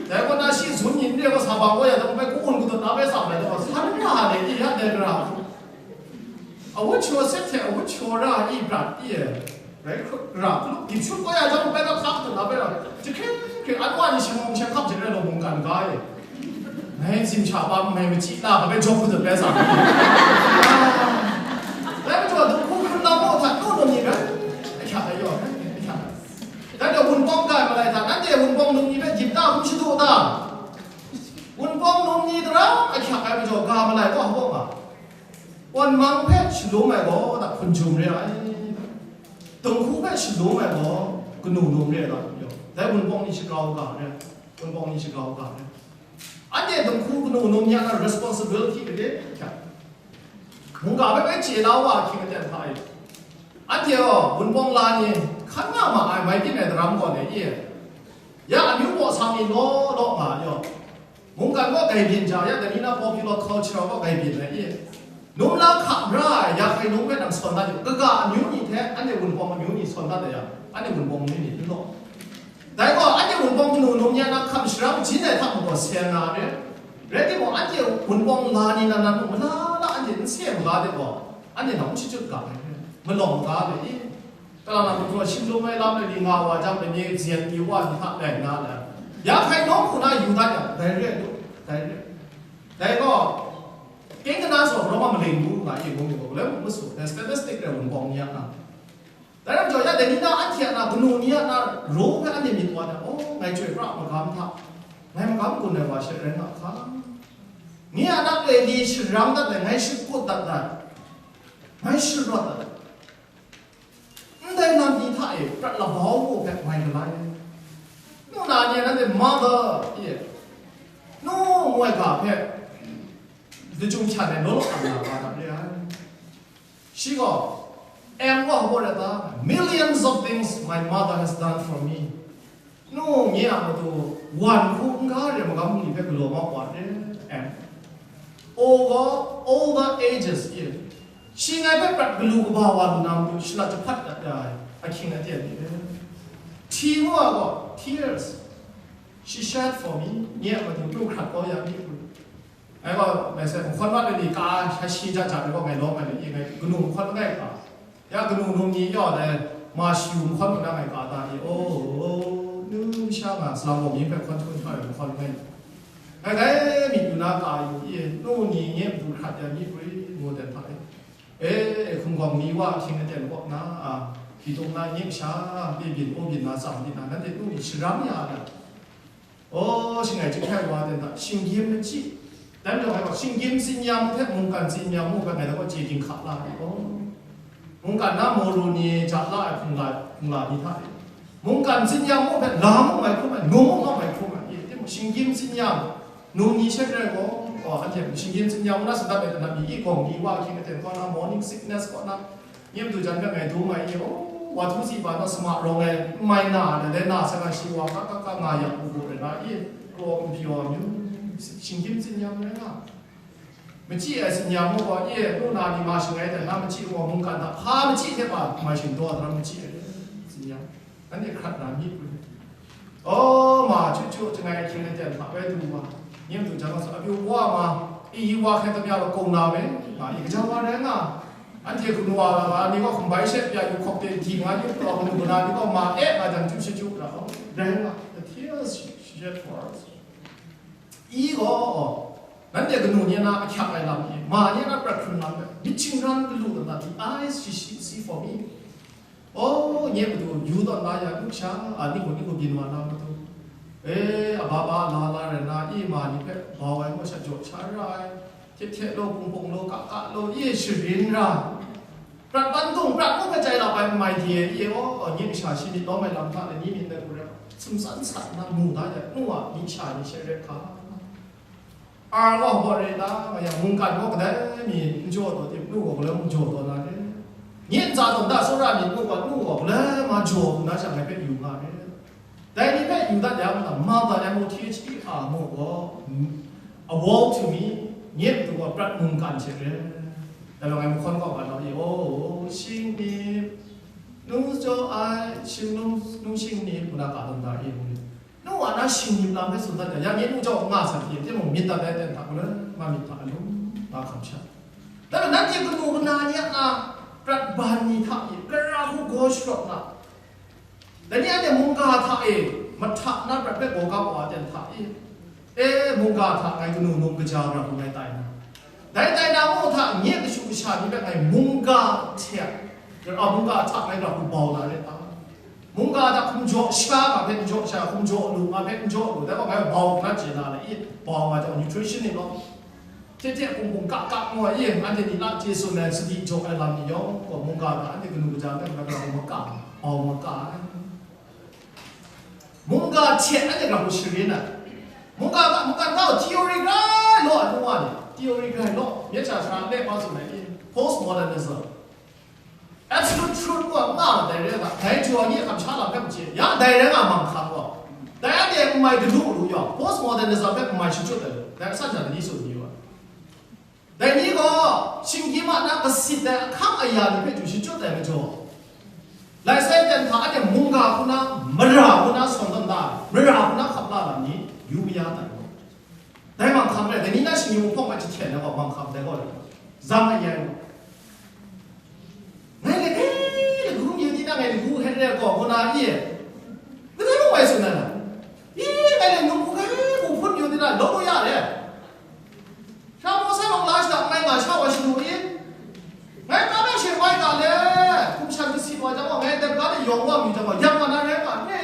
Dai gaw na shi zun yin re gaw sa bang gaw ya dang bai ku un ku dut na bai sa bai gaw, san ra le i ya dai gara. A wut shaw set hte a wut shaw ra i prat i e. Rai hkru-, gara hkru, dip shut gaw ya jang bai na hka dut na bai ra. Jahkring hkring an wa ni shanglawm shanghkap jin rai law mungkan ga e. Ngai tsimsha pa mai machyi na, ka bai jawk hkru dut bai sa. Dai majaw, dinghku hkrun lam gaw hta, nu num ni rai, ahkyak ai yaw, ahkyak ai. Dai gaw Wunpawng ga ai malai hta, nanhte Wunpawng num ni hpe dip na hkum shadu ta? Wunpawng num ni tara ahkyak ai majaw, ga malai gaw hpa nga? Awn mang hpe shalum ai gaw, da hpunjum re ai. Dinghku hpe shalum ai gaw, kanu num re ai da yaw. Dai Wunpawng ni shagrau ga re ai. Wunpawng ni shagrau ga re ai. Anhte dinghku kanu num ni a na responsibility gade hkya. Mungga hpe bai chye la wa ahkying aten hta e. Anhte gaw Wunpawng la ni hkan nga ma ai mai byin ai daram gaw le i. Ya amyu baw sa mi law law nga yaw. Mungkan gaw gai byin ja, ya dai ni na popular culture gaw gai byin ai i. Num la hka bra ai, ya hkai num hpe nang sawn dat yu, kaga amyu ni hte anhte Wunpawng amyu ni sawn dat ai yang, anhte Wunpawng amyu ni n law. Dai gaw, anhte Wunpawng kanu num ni a na hkam sharang jin ai hta mung gaw seng nga ai re. Rai timung, anhte Wunpawng la ni nan nan mung, mala la anhte n seng maga de gaw, anhte nang n shachyut ga ai re. Malawng maga de i. Kalang na hku hkraw shim lum ai lam ai ni nga wa jang, lani zayen pyi wa ni hta dai na le, ya hkai nawng hku na yu dat yang, dai re ai lu, dai re. Dai gaw, keng kana zaw Roma maling ngu nga i ngu ni gaw, galoi mung masu, dai statistic rai Wunpawng ni a na. Dai ram jaw, ya dai ni na anhte a na, kanu ni a na, ro hpe anhte myit wa na, oh, ngai chyoi pra magam hta, ngai magam gun ai wa she rai nga hka. Ni a na le li sharang dat ai, ngai shakut dat ai, ngai sharawt dat ai. Ndai lam ni hta e prat labau gaw hpe mai galai ai. Nu na ni a nanhte mother, ye, nu ngu ai ga hpe lachyum hkyan e law law ang na ga dap re ai. Shi gaw, M gaw hpa rai ta, millions of things my mother has done for me. Nu nye a matu wan hku n ga re ai magam ni hpe galaw mau wa re, M. O gaw, all the ages, ye. Shi ngai hpe prat galu kaba wa lu na matu shalat jahpat dat ai ahkying aten ni re. T ngu a gaw, tears. She shed for me, nye a matu pru hkrat kau ya mi pru. Ngai gaw, ngai sai, nhkawn mat ai ni ka, shi ja ja ai gaw ngai lawm ai ni, ngai kanu nhkawn langai ka. Ya kanu num ni yaw dai, ma shi yu nhkawn mung na ngai ka ta ni, oh, nu sha nga, salang gaw mi hpe hkawn hkun hkra ai nhkawn langai. Ngai dai myit yu na ka yu i, nu ni nye matu hkrat ya mi pru i, ngu dan hta e. E, hkungwang mi wa ahkying aten kaw na, a, hpyi dung na, nye masha, byin o byin na, tsang byin na, nanhte nu ni sharam ya ai. O, shangai chyahkyak wa ten hta, shinggyim machyi. Dan jawng ai gaw, shinggyim tsin-yam hpe mungkan tsin-yam mu hpe ngai gaw chye ginhka la ai. O, mungkan na Mawru ni ja la ai hpungla, hpungla ni hta e. Mungkan tsin-yam mu hpe la mung mai hkrum ai, nu mung mai hkrum ai. E, timung, shinggyim tsin-yam, nu ni she rai gaw, o, anhte shinggyim tsin-yam na sa dat ai, na mi i gawng ni wa ahkying aten kaw na, morning sickness kaw na, Nye madu jan hpe ngai dum ai i, o, wa htu si ba na sama rawng ai, n mai na, na dai na sa na shi wa ka, ka, ka nga yang u gu rai na i, kraw n pyi wa myu, shinggyim tsin-yam rai nga. Machyi ai tsin-yam mu wa i, nu na ni ma shangai dan na machyi wa mungkan hta, hpa machyi hte ba mai shing daw daram machyi ai tsin-yam. Nanhte hkrat na myit ru. O, ma chyu chyu, chyangai ahkying aten hta bai du wa, nye madu jan wa sa, a pyu wa ma, i yi wa hkrai tam ya law, kong na me, nga i, gaja wa rai nga. Anhte kanu wa la, ni gaw hkum bai she pya yu hkawk de, di nga yu hkawk, kanu kana ni gaw ma e nga jang chyu shachyu ra, o, rai nga, the tears she shed for us. I gaw, nanhte kanu ni na ahkyak ai lam ni, ma ni na prat hkrun lam, myit shingran galu na, the eyes she, she see for me. O, nye madu yu tawn la ya, lu sha, a, ning gaw, ning gaw byin wa na matu. E, a ba ba la la rai na, i ma ni hpe bau ai, ngu sha jaw sha ra ai, hte hte law, pung pung law, ka ka law, i sharin ra. Prat ban dung, prat mu hpe chye lap ai n mai di e, i, o, nye masha shi myit lawm ai lam hta, ni myit na hku rai, sumsan sat na mu da ya, nu a, myit sha ni she rai hka. Ar gaw hpaw re ta, nga yang mungkan gaw kadai mi n jaw taw tim, nu gaw galoi mung jaw taw na re. Nye ntsa tawn da, tsawra myit nu gaw, nu gaw galoi ma jaw lu na sha, ngai hpe yu nga re. Dai ni hpe yu dat yang, ma dat yang mu, T H E R mu gaw, a woe to me, nye matu gaw prat mungkan hte re. Dai gaw ngai mahkawn gaw, ban nau e, o, shing ni, nu jaw ai, shing nung, nung shing ni, ngu na ka tawn da e, ngu ni. Nu wa na shinggyim lam hpe tsun dat yang, ya nye nu jau nga san hte, timung myit dat ai ten hta, gaw, ma myit hta alum, ba hkam sha. Dai majaw, nanhte kanu kana ni a na prat ban ni hta e, gara hku gaw sharawt na, dai ni anhte mungga hta e, mahta na prat hpe gaw kap wa ai ten hta e, e, mungga hta ngai kanu num kaja gara hku ngai tai na. Dai tai na mung hta, nye kashu kasha ni hpe ngai mungga hte, a, mungga hta ngai gara hku bau na re ta? Mungga hta hkum jaw sha nga hpe n jaw sha, hkum jaw lu nga hpe n jaw lu, dai gaw ngai bau hkra chye na le i, bau nga jaw nutrition ni law. Hte hte hpung hpung ka ka ngu ai i, anhte ni la chye tsun ai sadi jaw ai lam ni yawng gaw, mungga hta anhte kanu kaja hpe ngai gara hku maka, bau maka ai. Mungga hte anhte gara hku sharin ai. Mungga ga, mungga ga theory grai law ai, mungga ni theory grai law, myit sha sara le pa tsun ai, postmodernism. Absolute truth wa nga dai re ai ga, dai jaw ni kamsham lam hpe maje, ya dai rai nga mang hkang gaw, dai anhte n mai galu lu yawng, postmodernism hpe n mai shachyut ai lu, dai san sha ni tsun ni wa. Dai ni gaw, shinggyim a na kasit ai ahkang aya ni hpe du shachyut ai majaw, lai sai ten hta anhte mungga hku na, mara hku na sawn tawn da ai, mara hku na hkap la lam ni, yu maya dat gaw. Dai manghkam rai, dai ni na shinggyim hpawng ai jahten ai gaw, manghkam dai gaw rai, zang ai rai gaw. Ngai le, e, lagu mi yu di na, ngai lagu hkrai rai gaw, gaw na i, kadai mung mai tsun na na? I, ngai le num hku hkrai hku hpun yu di na, law law ya re. Sha maw, sai rawng la shada n mai nga sha wa shadu i? Ngai ga na she mai ga le, hkum shan kasi wa jang gaw, ngai dep ga de yawng wa mi jang gaw, yang ga na rai nga n re.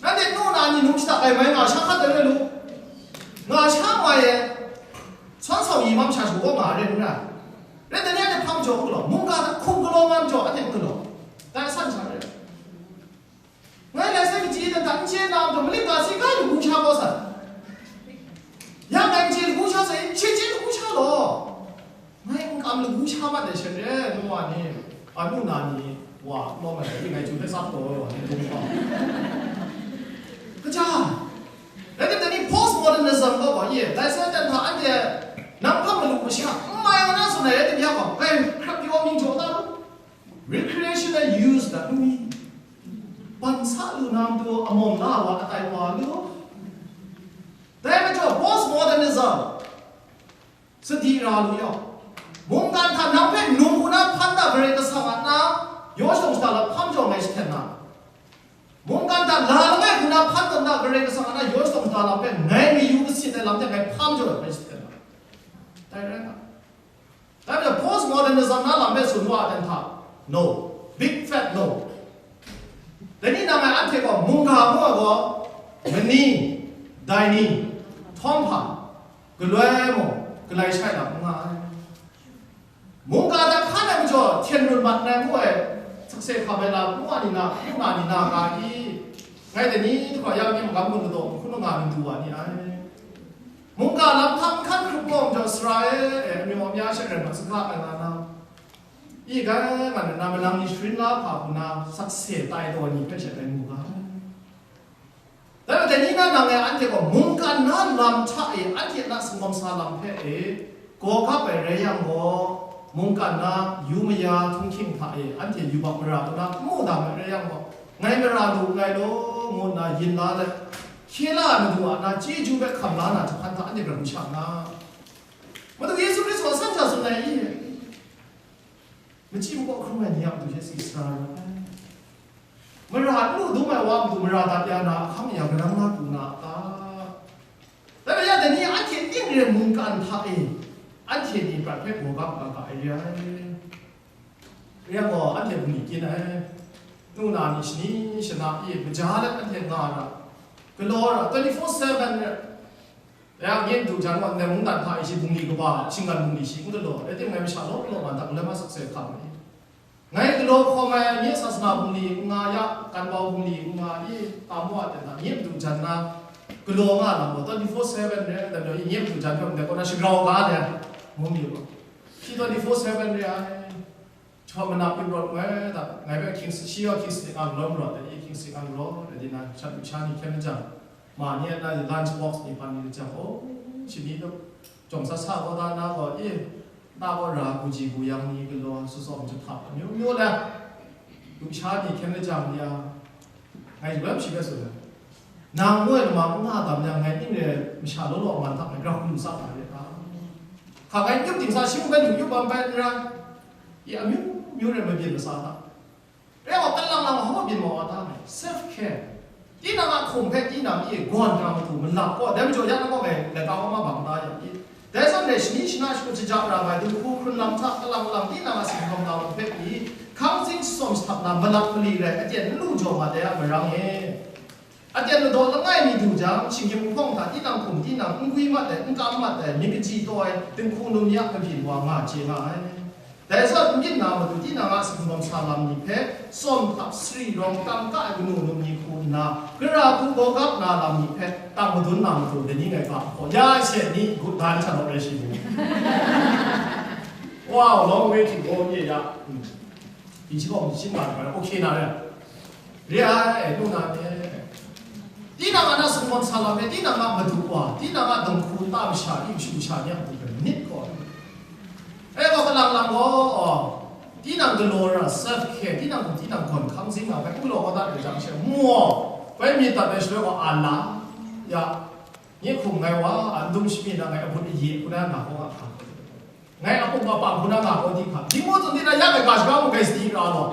Nanhte nu na ni num shada kai mai nga sha hkat de re lu. Nga sha mai e, san sau yi mam sha shagu wa nga re n ra. Rai dai ni anhte hpang jaw n galaw, mungga hta hkum galaw nga majaw, anhte n galaw. Dai san sha re. Ngai lai sai kaji dan hta n chye na majaw, maling ga si ga lagu sha kau san. Ya ngai n chye lagu sha sai, n chye chye lagu sha law. Ngai n kam lagu sha mat ai sha re, nu wa ni, a nu na ni, wa, lawm ai, ngai chyu hpe tsap taw ai wa ni, dung hpa. Kaja, rai timung, dai ni postmodernism gaw gaw ye, lai sai dan hta anhte, nang hpang malu masha, n mai ai na tsun ai rai timung ya gaw, ngai hkrap pyi wa mying jaw na lu. Recreational use da lu mi? Ban sa lu na matu amawng na wa atai wa lu. Dai majaw postmodernism sadi ra lu yawng, mungkan hta nang hpe num hku na hpan da Karai Kasang a na, yaw shadawn shada lam hpam jaw ngai shahten na. Mungkan hta la langai hku na hpan tawn da Karai Kasang a na, yaw shadawn shada lam hpe ngai mayu kasit ai lam hte ngai hpam jaw ngai shahten na. Dai rai nga. Dai majaw postmodernism na lam hpe tsun wa ai hta? No. Big fat no. Dai ni nang ngai anhte gaw mungga ngu ai gaw, mani, dai ni, htawm hpa, galoi mung, galai shai lam n nga ai. Mungga hta hkan ai majaw hten run mat ai ngu ai, sakse hkam ai lam ngu ai ni na, ngu na ni na nga i? Ngai dai ni hkra ya myi magam gun ladaw hkun nga na du wa ni ai. Mungga lam hta n hkan hkrup gaw majaw sara e, e, amyu amya she rai mat saga ai nga na, i ga nga na, na malang ni sharin la hpa hku na sakse tai taw ai ni hpe she rai mu ga. Dai majaw dai ni na nang e anhte gaw mungkan na lam hta e, anhte na singawm sa lam hpe e, gaw gap ai rai yang gaw, mungkan na yu maya htunghking hta e, anhte yubak mara kaw na n mu dam ai rai yang gaw, ngai mara lu nngai law, ngu nna yin la let, hkye la ai Madu a na chyeju hpe hkam la na jahpan hta anhte prat lu sha nga. Madu Yesu Hkristu a san sha tsun ai i? Machyi makaw hkrum ai ni a matu hte si sara rawt ai. Mara n lu dum ai wa matu mara dat ya na ahkang ya, gadang na pru na a ta? Dai rai yang, dai ni anhte ning re mungkan hta e, anhte ni prat hpe gaw gap nga ga ai re ai. Rai yang gaw, anhte bungli kyin ai, nu na ni shani shana e maja let anhte nga ra, galaw ra, twenty four seven re. Ya, nye madu jan gaw, ndai mungdan hta e shi bungli kaba, shinggan bungli shi n galaw, rai timung, ngai masha law law man hta galoi ma sakse hkam ai. Ngai galaw hkawm ai, nye sasana bungli n nga ya, kanbau bungli n nga i, tam wa ai hta, nye madu jan na galaw nga lam gaw, twenty four seven re ai, dai majaw nye madu jan hpe ndai kaw na shagrau ga le, ngu mi wa. Shi twenty four seven re ai. Chyawm manam ip rawt ngai ta, ngai hpe Kings, shi gaw Kings Street a lawm rawt ai, Kings Street a rawt ai, di na, shat lusha ni hkyen lajang, ma ni a na lunch box ni hpan ni lajang, oh, shani dawng, jawng sa sa gaw da na gaw, e, na gaw ra, gu ji gu yang ni galaw, su tsawm jahtap, amyu myu le, lusha ni hkyen lajang ni a, ngai lam shi hpe tsun ai. Nang ngu ai lama n nga tam yang, ngai ning re masha law law man hta ngai grau hkrum sa ai re ta? Hka ngai n yup ding sa, shi mung bai lu yup ai n rai, i amyu myu re mabyin masa hta. Rai wa, kalang lang hkawm byin mau wa ta ngai, self care. Tinang a hkum hpe tinang e gawn hkra matu malap gaw, dai majaw ya na gaw ngai laika wa ma bang ta yang i? Dai zawn re, shani shana shakut shaja ra ai, dinghku hkrun lam hta kalang lang tinang a singgawm na lam hpe pyi, hkang zing shatsawm shahtap na malap mali rai, aten n lu jaw mat ai a marang e. Aten madaw langai mi du jang, shinggyim nhpawng hta tinang hkum tinang n gwi mat ai, n kam mat ai, myit kaji taw ai, dinghku num ya kabyin wa nga chye nga ai. Dai zawn n byin na matu tinang a singdawm sa lam ni hpe, tsawm htap sari rawng tam ka ai kanu num ni hku nna, gara hku gaw gap na lam ni hpe tang madun na matu, dai ni ngai ga hpaw ya ai she ni, gut dan sha law rai shi mu. Wow, long way to go, ye ya. Hmm. Byin shi gaw byin shi nga ai, okay na re. Re ai, nu na e. Tinang a na singdawm sa lam e, tinang a madu wa, tinang a dinghku ta masha, i mashu masha ni a matu hpe myit gaw. E gaw, kalang lang gaw, tinang galaw ra, self care, tinang gaw tinang gawn hkang zing nga, bai n galaw kau dat ai jang she, maw, bai myit dat ai shaloi gaw, a la, ya, nye hkum ngai wa, a ndum shami na ngai a but aye, hku na nga gaw nga hkang. Ngai a pum a pang hku na nga gaw di hka. Dingmu tsun di na, ya ngai ga shaga mung grai sadi ra law.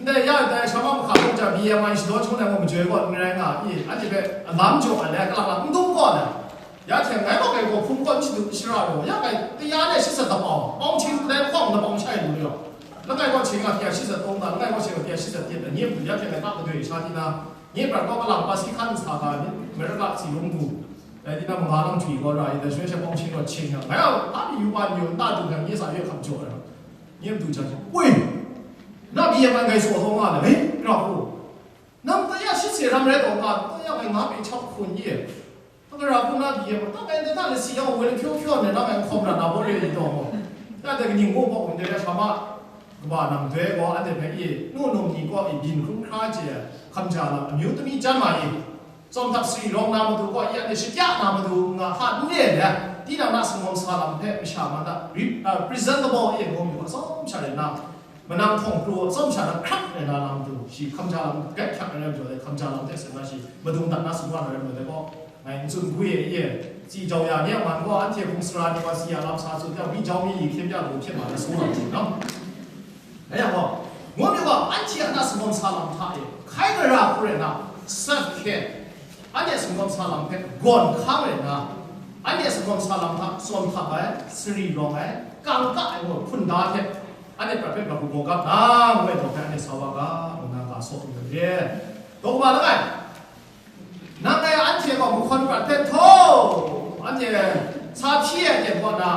Ndai ya dai sha ma mahka gaw ja B M I shadaw chyawm ai gaw majoi gaw n rai nga i, anhte hpe a lam jaw ai le, kalang lang n dum gaw ai le. Ya hte ngai gaw ngai gaw hpung gaw n shadu n shara ai gaw, ya ngai kaya le shitsat da pau, pawng hting dai hkawng na pawng shai lu yaw. Langai gaw hte nga kaya shitsat tawng da, langai gaw hte nga kaya shitsat tawng da, nye matu ya hte ngai ta gadoi sha di na, nye prat gaw kalang pa si hkan n sa ga ni, Merika si lung du. Dai tinang manga lang jwi gaw ra i, dai shaloi sha bawng shing rawt shing yang, ngai a, a mi yu wa ni yu, nta du hkang nye sa ye hkap jaw ai. Nye madu jan yang, "Ui! Na pyi yang ngai saw taw nga le, hei, ra hku. Nang ta ya shi se ram rai taw nga, ta ya ngai nga pyi chap hkun ye. Ta ga ra hku na pyi yang, ta ngai ndai ta le si yang, woi le hpyaw hpyaw ne, na ngai hkawm ra na baw re i taw gaw. Ta dai kaning gaw bawk ndai ya sha ma, kaba nang doi gaw, anhte hpe i, nu num ni gaw i, byin hkrum hkra chye ai, hkamja lam, amyu tumi jan ma i." Tsawm htap sari rawng na matu gaw, ya ni shakya na matu nga hta n re ai, tinang na singawm sa lam hpe masha man hta, re-, ah, presentable e gaw mi gaw, atsawm sha rai nna, manang hpawng pru atsawm sha na hkrak rai na, na matu, shi hkamja lam gat hkyak rai na majaw, hkamja lam hte seng na shi madung dat na singwa na rai majaw gaw, ngai n tsun gwi e, ye, tsi jau ya ni a man gaw, anhte hpung sara ni wa si ya lam sa tsun hte, wi jau mi yi hkyen pya lu hpyen ma na sung na matu, no? Rai yang gaw, ngu mi gaw, anhte a na singawm sa lam hta e, hkai gara hku rai na, self care, anhte singawm sa lam hpe gawn hkang rai na, anhte Gawm sa lam hta, tsawm hta ai, sari rawng ai, kangka ai ngu hpun da hte, anhte prat hpe prat hku gaw gap na, ngu ai daw hpe anhte sa wa ga, ngu na ga saw lu ai re. Daw ma langai, nang e anhte gaw mahkawn prat hpe htaw, anhte sa hpyi ai hte kaw na,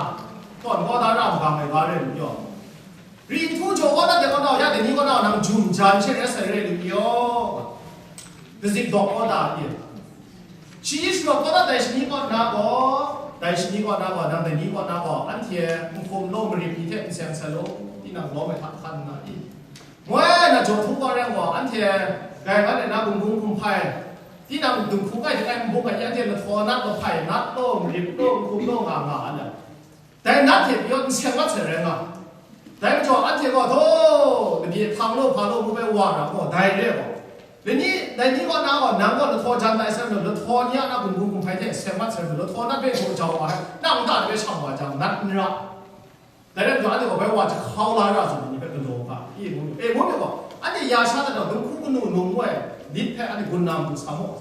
tawn kau da ra magang ai ga re lu yaw. Ri htu jaw kau dat ai kaw na, ya dai ni kaw na, nang jum jan she rai sai re lu yaw. Kazik dawk kau da ai. Shi shadawn kau dat ai shani kaw na gaw, dai shani kaw na gaw, nang dai ni kaw na gaw, anhte nhkum law marit ni hte n seng sai law, tinang lawm ai hta hkan nna i? Moi na jaw htu gaw rai gaw, anhte dai ngan ai na bung bung hkum hpai, tinang dinghku kai hte kai n bung ai, anhte lahtaw nat lahpai nat law, marit law, nhkum law nga nga ai. Dai nat hte pyaw n seng mat sai rai nga. Dai majaw anhte gaw, htaw, lade hpang law hpa law ngu ai wa ra gaw, dai re ai gaw. Dai ni, dai ni kaw na gaw, nang gaw lahtaw jan tai sai majaw, lahtaw ni a na bung bung hkum hpai hte seng mat sai majaw, lahtaw nat hpe gaw jau wa ai, nang nta de hpe shang wa jang, nat n ra. Dai rai majaw, anhte gaw bai wa jahkau la ra zawn, ni hpe galaw ga, e ngu, e ngu myit gaw, anhte ya sha dat gaw, dinghku kanu num ngu ai lit hpe anhte gun na matu sa mu.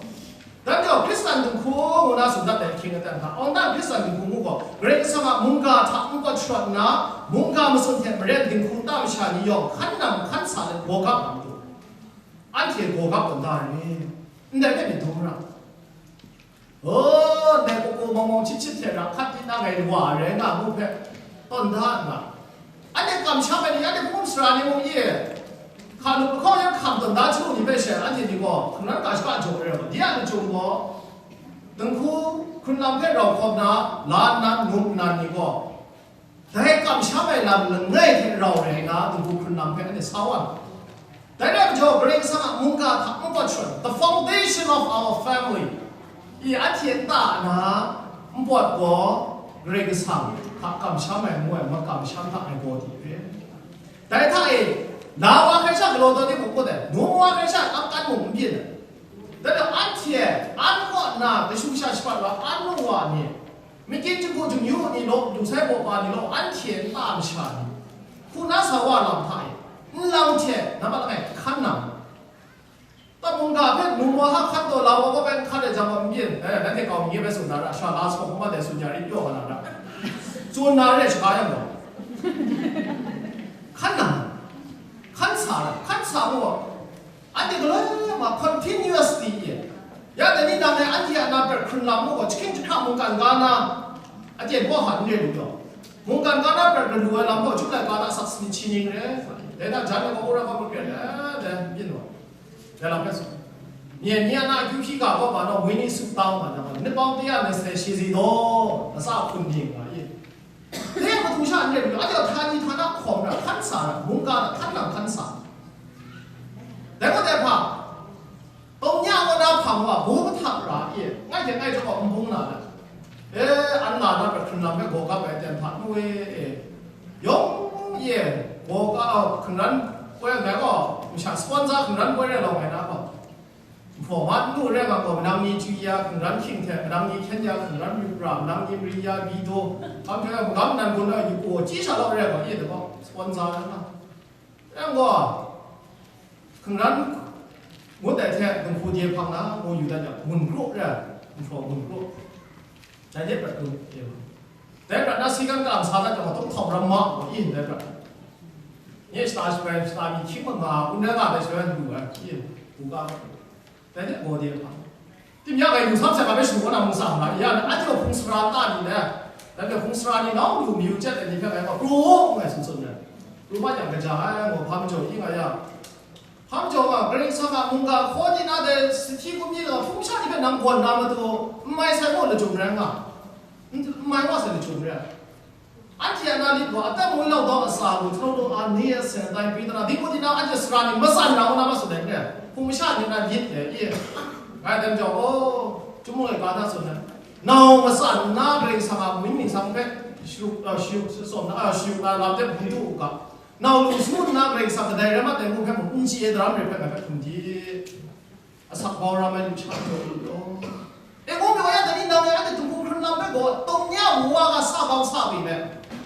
Dan gaw, Hkristan dinghku ngu na tsun dat ai ahkying aten hta, awng dan Hkristan dinghku ngu gaw, Karai Kasang a mungga hta n kawt sharawt nna, mungga matsun hte maren dinghku nta masha ni yawng hkan nang hkan sa let gaw gap na matu, anhte gaw gap tawn da ai ni? Ndai hpe myit dum ra. O, ndai kaw kaw mawng mawng chyit chyit hte ra hkat di na ngai wa ai rai nga ngu hpe tawn da nna, anhte kamsham ai ni, anhte hpung sara ni mung ye, hka lup lahkawng yan hkam tawn da chyu ni hpe she, anhte ni gaw hkungran ga shaka jaw ai rai gaw, de a lachyum gaw, dinghku hkrun lam hpe rau hkawm na, la nnan, num nnan ni gaw, dai kamsham ai lam langai hte rau rai nna, dinghku hkrun lam hpe anhte sa wa ai. Dai rai majaw, Karai Kasang a mungga hta n kawt sharawt, the foundation of our family, i anhte nta na npawt gaw, Karai Kasang hta kamsham ai ngu ai, makamsham hta ai gaw di re. Dai hta e, la wa hkrai sha galaw taw ni hku kut ai, num wa hkrai sha ap kan mung n byin ai. Dai gaw anhte an kaw nna kashu kasha shapat wa an lu wa ni, Makyit jahku jangyu ni law, lu sai baw pa ni law, anhte nta masha ni, hku na sa wa lam hta e, nlang hte nambat langai hkan nang. Tam mungga hpe num wa hka hkan taw la wa, wa bai n hkan ai jang gaw n byin, eh, nanhte kau mi nye bai tsun na ra, sha la sawng ma dai tsun ya rit pyaw nga na ra. Tsun na re, shaga yang gaw. Hkan nang. Hkan sa ra, hkan sa mu wa. Anhte galoi ma continuously ye. Ya dai ni nang e anhte a na prat hkrun lam gaw, jahkying jahkra mungkan ga na, aten gaw hka n re lu gaw, mungkan ga na prat galu ai lam gaw, chyum laika na asak sanit shi ning re, dai na jan ai gaw, wora gaw makren, eh, dai, byin wa. Dai lam hpe tsun. Myen ni a na akyu hpyi ga gaw, ma naw, wini sutang ma na, nit bawng taya na sai shi zi daw, na sa hkun ning nga ye. Dai matu sha n rai lu, anhte htani htana hkawm ra, hkan sa ra, mungga ra, hkan nang hkan sa. Dai gaw dai hpa, tawng nya kaw na hpang wa, bu mahtang ra e, ngai hte ngai jaw n bung na let, e, an la na prat hkrun lam hpe gaw gap ai ten hta nu e, e, yawng e, gaw ga, hkungran koi ai gaw, masha sponsor hkungran koi rai lawng ai na gaw, Hpaw mat n lu rai nga gaw, manang ni chyu ya hkungran hkying hte, manang ni hkyen ya hkungran yu pra, manang ni mari ya byi daw, hkam hkyen ya magam nan gun ai yu gaw, chyi sha law rai gaw, ye dai gaw, sponsor rai nga. Rai gaw, hkungran ngut ai hte dinghku de hpang na, ngu yu dat yang, gun kru rai, nhtawm gun kru. Dai de prat dun, dai prat na si kan ka sa dat yang, tawng hkawm ram ma, gaw, in dai prat. Nye shata shabai, shata mi hkying ma nga, un rai nga dai shabai lu ai, in, bu ga, dai de gaw de hpang. Tim ya gai lu sam sai ga bai shadu kaw na mung sa nga, ya, anhte hpung sara ta ni le, dai hpung sara ni nau lu mayu chyet ai ni hpe ngai gaw, pru ngai tsun tsun ai. Pru ma yang kaja ai, gaw, hpa majaw, i nga ya. Hpa majaw nga, Karai Kasang a mungga hkaw ni na dai sahti hkum ni gaw, hpung sha ni hpe nang gawn na matu, n mai sai gaw lachyum rai nga. N, n mai wa sai lachyum rai. Anhte a na lit gaw, atam woi lau dau a sa gaw, htau daw a ni a seng tai, Petru, dinghku tinang anhte sara ni matsan na, ngu na ma tsun ai n rai, hpung masha ni na lit ai, i, ngai dan jau gaw, chyum ai ga na tsun ai, nau matsan nna Karai Kasang a mying ningsang hpe shayuk, a, shayuk, shayuk na, a, shayuk na lam hte hpung du u ga, nau lu su nna Karai Kasang kadai rai mat ai ngu hpe mung, n chye ai daram re hpe ngai hpe hkum di. Asak bau ram ai lusha jaw lu law. E, gaw, gaw ya, dai ni nang e anhte dinghku hkrun lam hpe gaw, tawng ni a wu wa ga sa bang sa pyi me,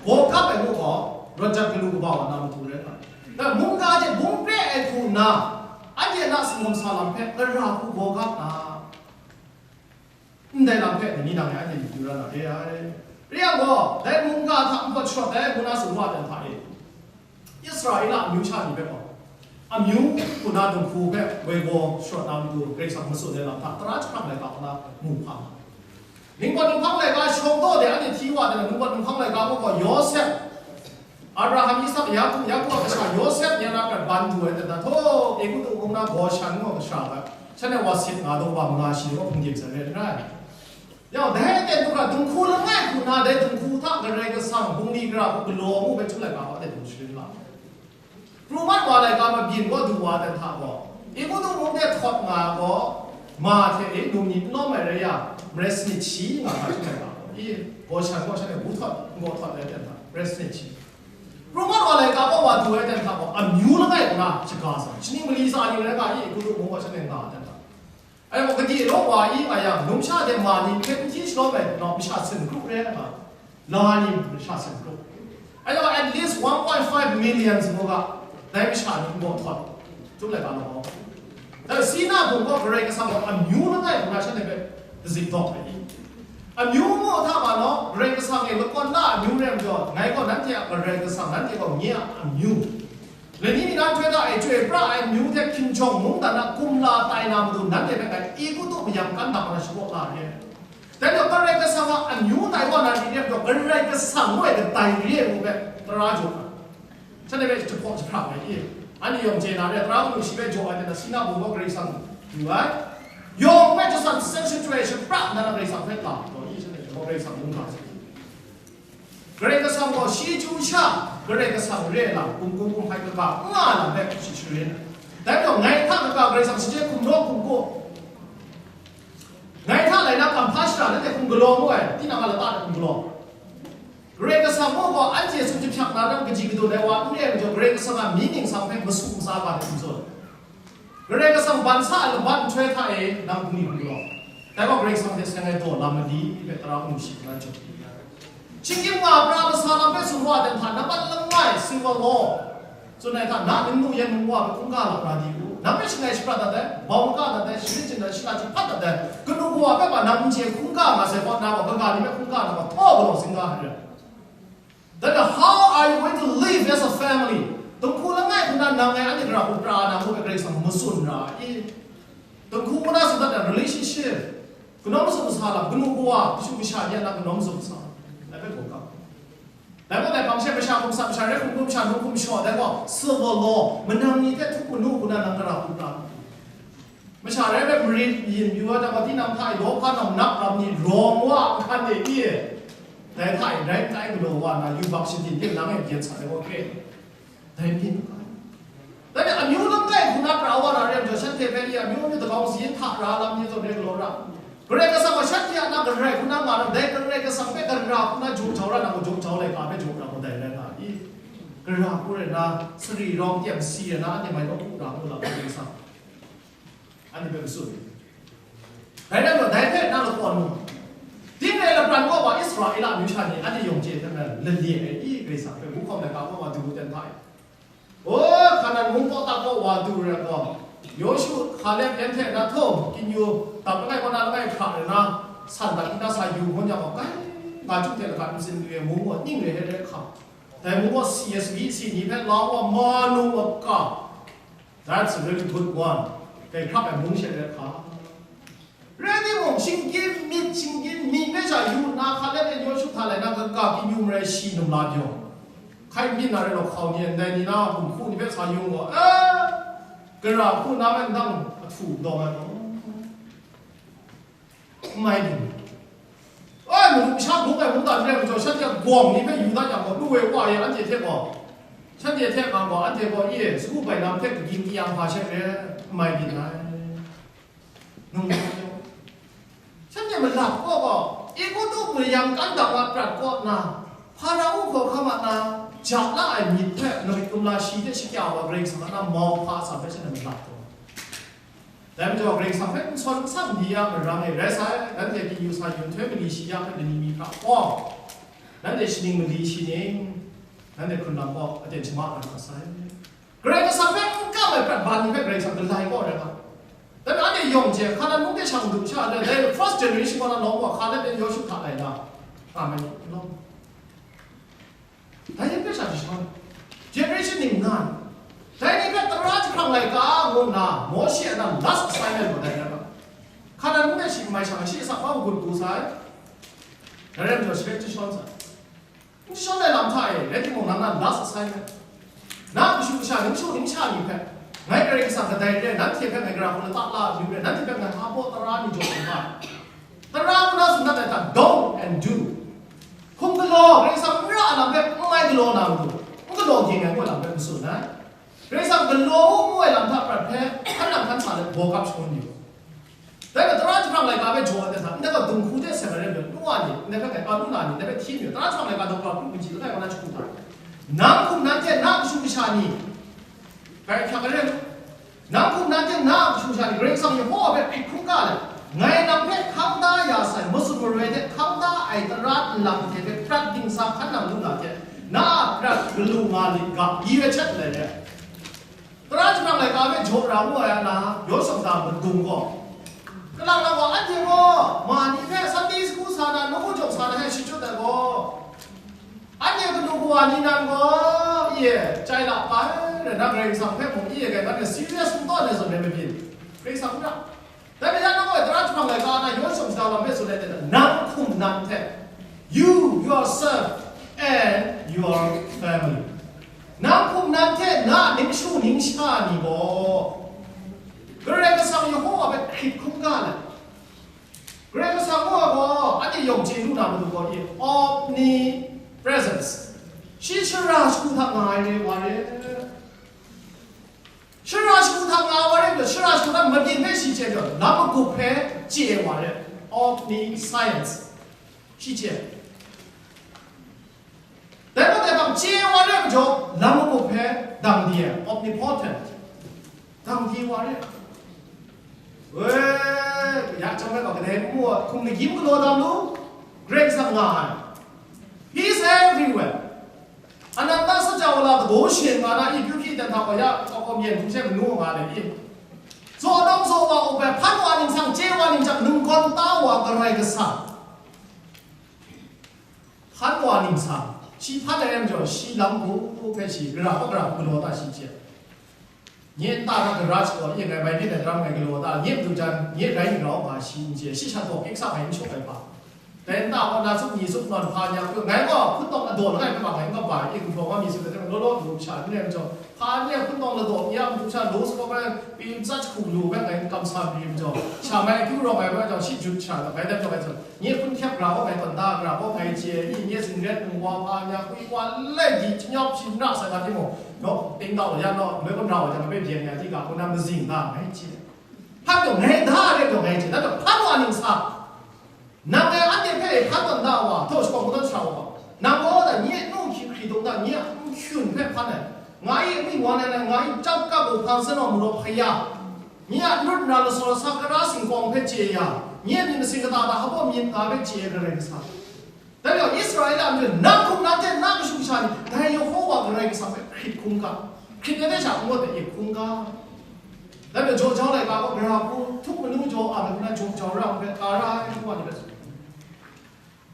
gaw gap ai ngu gaw, rawt jat galu kaba wa na matu rai nga. Dai mungga hte bung pre ai hku nna, anhte na singawm sa lam hpe, gara hku gaw gap na. Ndai lam hpe ni nang e anhte myit yu ra na re ai. Re yang gaw, dai mungga hta npawt sharawt ai ngu na tsun wa dan hta e, Israela amyu sha ni hpe gaw, amyu hku na dinghku hpe woi gaw sharawt na matu Karai Kasang matsun ai lam hta tara jahprang laika hku na mu hpa nga. Ningpawt Ninghpang laika shawng daw de anhte hti wa de, Ningpawt Ninghpang laika gaw gaw Yawsep, Abraham, Isak, Yaku, Yaku a kasha Yawsep ni a na prat ban du ai dan hta, htaw, Egutu mung na Goshen ngu ai kasha hpe, shanhte wa sit nga daw wa manga shi daw hpung dim sai re n rai. Yawng, dai aten hkra dinghku langai hku na dai dinghku hta Karai Kasang bungli gara hku galaw ngu hpe chyum laika hpa de du sharin la. Pru mat wa laika mabyin gaw du wa dan hta gaw, Egutu mung de htawt nga gaw, ma hte e num ni n lawm ai rai ya, marai sanit shi nga hpa chyum laika gaw, i, Goshen gaw shanhte bu htawt, n gaw htawt ai dan hta, marai sanit shi. Pru mat wa laika gaw wa du ai dan hta gaw, amyu langai nna shaga sa, shaning mali sa ning rai nga i, Egutu mung gaw shanhte nga ai dan hta. Ai gaw, gade law wa i nga yang, numsha de ma ni hpe n hti shalawm ai, nau masha sen kru rai nga, la ni masha sen kru. Ai gaw, at least one point five million ngu ga, dai masha ni n gaw htawt, chyum laika law. Dai Sina bung gaw Karai Kasang gaw amyu langai nna shanhte hpe kazik dawk ai i. Amyu ngu hta ma law, Karai Kasang e lakawn la amyu rai majaw, ngai gaw nanhte a Karai Kasang, nanhte gaw nye a amyu. Lani mi na nhtoi hta e chyoi pra ai amyu hte hkinjawng mungdan a kumla tai na matu nanhte hpe ngai Egutu mayam kan dap na shapraw la re. Dai gaw Karai Kasang a amyu tai wa na ni rai majaw, Karai Kasang ngu ai kadai re ai ngu hpe tara jaw ai. Shanhte hpe jahpaw jahprang ai i. Anhte yawng chye na re, tara kanu shi hpe jaw ai hte na, Sina bung gaw Karai Kasang du ai. Yawng hpe jasan seng shachyoi shapra nna Karai Kasang hpe ga taw i, shanhte gaw Karai Kasang mung ga sai. Karai Kasang gaw shi chyu sha, Karai Kasang re ai lam, hkum hkum hkum hpai kaga n nga ai lam hpe shi sharin ai. Dai majaw, ngai hta kaga Karai Kasang shachyen hkum raw hkum kaw, ngai hta lai na kam hpa shara nanhte hkum galaw ngu ai, tinang a lata hte hkum galaw. Karai Kasang mung gaw anhte tsun jahpyak na lam kaji kadun ai wa n re ai majaw, Karai Kasang a mying ningsang hpe masu masa ga hte n tsun. Karai Kasang ban sa ai laban nhtoi hta e nang bungli bunglaw, dai gaw Karai Kasang hte seng ai daw lam mali hpe tara kanu shi hkra jaw di ya. Shinggyim nga pra masa lam hpe tsun wa dan hta, nambat langai, civil law, tsun ai hta, na ning nu yan mung wa hpe hkungga lam ra di u. Nang hpe shangai shaprat dat ai, bau maga dat ai, sharin chyen dat ai, shara jahpat dat ai, kanu kawa hpe ma nang n chye hkungga nga sai kaw, na gaw kaga ni hpe hkungga na gaw htaw galaw singga hte rai. Then how are you going to live as a family? Dinghku langai hku na nang ngai anhte gara hku pra na ngu hpe Karai Kasang matsun ra i? Dinghku ngu na tsun dat ai relationship, kanawn mazum masa lam, kanu kawa, kashu kasha ni a na kanawn mazum masa lam, dai hpe gaw kap. Dai gaw dai hpang she masha hkum sat, masha re hkum hkum, masha nu hkum shaw, dai gaw civil law, manang ni hte htuk manu hku na nang gara hku pra. Masha rai rai marit mayin yu ai, dai gaw tinang hta e lawhpa nam nap ram ni rawng wa nhkan e i? Dai hta e rai n tai galaw wa na yubak shadin de lang e byen sa ai gaw hkre, dai myit n ga. Dai ni amyu langai hku na pra wa na re ai majaw, shanhte hpe i amyu amyu dagau sayin hta ra lam ni zawn re galaw ra. Karai Kasang gaw shanhte a na garai hku na nga ram, dai Karai Kasang hpe gara hku na jaw jau ra na gaw, jaw jau laika hpe jaw ra gaw dai rai nga i? Gara hku rai na, sari rawng teng si rai na, anhte mai gaw hku ra hku lam Karai Kasang anhte hpe matsun. Dai rai gaw, dai hpe na lakawn mu. Tinang e lapran kaw wa Israela amyu sha ni, anhte yawng chye hte maren, lale ai i Karai Kasang hpe, wuhkawm laika kaw wa du u ten hpa e. O, Hkanan mung kawtak kaw wa du rai gaw, Yawshu, Hkalep yan hte na htaw, kinyu, dap langai kaw na langai hkra rai na, san dat nna sa yu hkawn yang gaw, kai, nga chyum hte lagat ntsin lu e mung gaw, ning re he re hkam. Dai mung gaw C S V C ni hpe la wa ma nu wa ka. That's a really good one. Kai hkrap ai mung she re hkam. Rai timung, shinggyim myit, shinggyim myit hpe sha yu nna, Hkalep yan Yawshu hta lai na, kaga kinyu marai shi num la pyaw. Hkai myit na rai law, hkau ni, ndai ni na, hkum hku ni hpe sa yung gaw, e, gara hku na me ndang ahtu dawng ai gaw, n mai lu. Ai, madu masha bung ai mungdan re ai majaw, shanhte a gawng ni hpe yu dat yang gaw, lu e wa e, anhte hte gaw, shanhte hte nga gaw, anhte gaw, e, sagu bai lam hte kagyin kayang hpa she re, n mai byin ai. Num, shanhte malat kaw gaw, Egutu mayam kan dang a prat kaw nna, Hparao hkawhkam a na ja la ai myit hpe, narit kumla shi hte shakya wa Karai Kasang a na mau hpa atsam hpe shanhte malat kaw. Dai majaw, Karai Kasang hpe n sawn n sam di ya marang e rai sai, nanhte kinyu sa yu nhtoi mali shi ya hpe lani mi hkra hkawm, nanhte shaning mali shi ning, nanhte hkrun lam gaw aten shama na nga sai. Karai Kasang hpe n kam ai prat ban ni hpe Karai Kasang galai kaw rai nga. Dai anhte yawng hte Hkanan mung de shang du sha, dai first generation wa na nawng wa hka let de Yawshu hta lai na. Amen. No. Dai yen hpe sha jahtum, generation ning nan, dai ni hpe tara jahprang laika ngu nna, Mawshe a na last assignment gaw dai na. Hkanan mung de shi mai shang shi asak wa gun du sai. Dai rai majaw shi hpe jahtum sai. N shawng ai lam hta e, rai timung, nang na last assignment. Na kashu kasha, ningshu ningsha ni hpe, ngai Karai Kasang kadai re, nanhte hpe ngai gara hku latak la amyu re, nanhte hpe ngai hpa baw tara ni jaw hkrum ai. Tara ngu na tsun dat ai hta, don't and do. Hkum galaw, Karai Kasang n ra ai lam hpe n mai galaw na matu, n galaw ging ai ngu ai lam hpe n tsun ai. Karai Kasang galaw u ngu ai lam hta prat hpe, hkan nang hkan sa let, baw kap shangun yu. Dai gaw tara jahprang laika hpe jaw ai hta, ndai gaw dinghku hte seng ai rai nme, nu wa ni, ndai hpe kai, a, nu na ni, ndai hpe hti mi, tara jahprang laika daw kau hkrum kaji langai wa na jahku hta. Nang hkum nan hte na kashu kasha ni, kai hkyak ai rai nme, nang hkum nan hte na kashu kasha ni, Karai Kasang Yehowa hpe hkrit hkungga let, ngai nang hpe hkang da ya sai, masum maroi hte hkang da ai tara nlang hte hpe prat dingsa hkan nang lu na hte, na a prat galu nga lit ga, i ai hte lai re. Tara jahprang laika hpe jaw ra ngu ai a na, Yawshu a madung gaw, kalang na gaw, anhte gaw ma ni hpe Sunday school sa na, nawku jawng sa na hte shachyut ai gaw, anhte kanu kawa ni nan gaw, i e, chye la pa ai, rai nna Karai Kasang hpe mung i e, kai, anhte serious n tawn ai zawn rai mabyin, Karai Kasang n ra. Dai rai yang, nang gaw tara jahprang laika na yawn shawng shada lam hpe tsun ai hte, nang hkum nan hte, you, yourself, and your family. Nang hkum nan hte na ningshu ningsha ni gaw, Karai Kasang Yehowa hpe hkrit hkungga let, Karai Kasang Yehowa gaw anhte yawng chye lu na matu gaw, omnipresence. Shi shara shagu hta nga ai re, wa re. Shara shagu hta nga wa re, shara shagu hta mabyin hpe shi chye ai, lam magup hpe chye wa re, omniscience, shi chye. Dai gaw dai hpang chye wa re majaw, lam magup hpe dang di ai, omnipotent, dang di wa re. Woi, ya chyawm ai gaw, kadai n mu ai, hkum magyin galaw dam lu, Karai Kasang nga ai. He is everywhere. Ananta saja wala kabaw shin nga na i, kyu hkyi dan hta wa ya, kawkawm yen hkum she manu nga le i, zaw dawng zaw wa up ai, hpan wa ningsang, chye wa ningsang, ninggawn ta wa Karai Kasang. Hpan wa ningsang, shi hpan ai ram jaw, shi lam hku hpe shi, gara hkaw gara hku galaw ta shi chye. Nye nta na garage gaw, nye ngai bai byin ai daram ngai galaw ta, nye matu jan, nye rai n rau nga shi n chye, shi shat gaw kiksa ngai n shawk ai hpa. Dai nta gaw na tsup ni tsup nawn hpa ni a, ngai gaw hpun tawng ladaw langai hpe ma ngai n kap ai, e gumhpraw wa mi tsup ai hte mung, law law lu sha n rai majaw, hpa ni a hpun tawng ladaw ni a matu sha law sa gaw bai, pyi n tsat hku lu bai ngai n kamsa mi majaw, sha mai akyu rawng ai bai jaw, shi jut sha, bai dan jaw bai tsun. Nye hpun hkyep gara kaw ngai tawn da, gara kaw ngai chye, i nye zingret nwa hpa nya, kwi wa lai di, janyawp shi n ra sai ga timung, naw, ting dau ya naw, moi kun rau wa jang, ape byen ya di ga, kun na mazing da ngai chye. Hpa taw ngai da, ape taw ngai chye, da taw hpan wa ningsang, nang e anhte hpe hpan tawn da wa, htaw shakawng katawn sha wa, nang gaw da nye nu hkying hkri dung da, nye a n hkyun hpe hpan ai, nga i amyu wan ai, nga i chyap kap u hpang sen wa maraw hkaya, nye a n rut nra lasaw lasa kara singkawng hpe chye ya, nye myit masin kata hta hpa myit nga hpe chye ai Karai Kasang. Dai majaw Israela myu, nang hkum nan hte na kashu kasha ni, dai Yehowa Karai Kasang hpe hkrit hkungga, hkrit ai hte sha n-gaw hpe e hkungga. Dai majaw jaw jau laika gaw, gara hku, htuk manu jaw a, manu na jaw jau ra ai hpe, ka ra ai, Yehowa ni hpe tsun.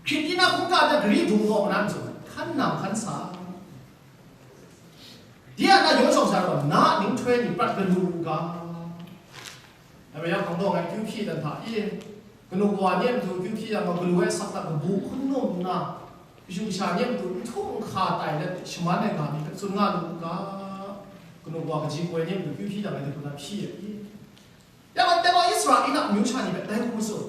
Hkrit di na hkungga hte gari dung gaw, nan tsun, hkan nang hkan sa. Di a na yawn shawng sha gaw, na a ninghtoi ni prat galu u ga. Dai bai yang, hpang daw ngai kyu hpyi dan hta e, kanu kawa ni a matu kyu hpyi yang gaw, galu ai asak hta kabu hkun num nna, kashu kasha ni a matu n htu n hka tai let shaman ai ga mi hpe tsun nga lu u ga. Kanu kawa kaji koi ni a matu kyu hpyi dan ngai hte hpyi ai i? Ya gaw, dai gaw Israela amyu sha ni hpe dai hku tsun.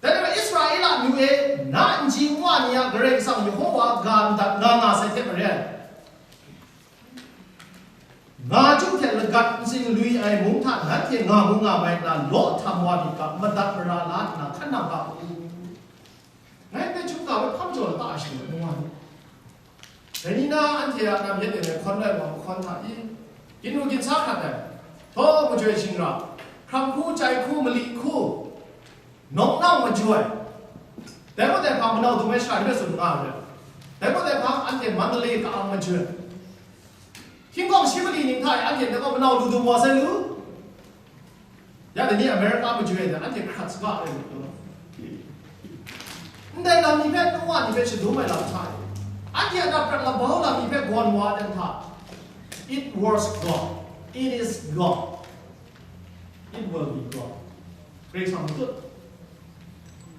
Dai hpe Israela amyu e, na nji nwa ni a Karai Kasang Yehowa ga ndat nga nga sai hte maren, nga chyu hte lagat nsin lui ai mung hta nanhte nga mu nga mai nna, law htam wa myit ga, madat mara la nna hkan nang ga u. Ngai hpe hkungga hpe hpang jaw lata ai shing ngu ai. Dai ni na anhte a nam yet de ngai hkawn ai wa mahkawn hta i, ginru ginsa hkrat ai, htaw majoi shingra, hkram hku, chyai hku, mali hku, nawng nang majoi, dai gaw dai hpang manau dum ai shara ni hpe tsun nga ai. Dai gaw dai hpang anhte Mandalay ka-ang majoi, hkying hkawng shi mali ning hta e anhte dai gaw manau lu dum wa sai lu. Ya dai ni America majoi ai hte anhte hkrat saga ai rai lu. Ndai lam ni hpe, Noa ni hpe shadum ai lam hta e, anhte a prat labau lam ni hpe gawn wa ai hta, it was God, it is God, it will be God. Karai Kasang matut.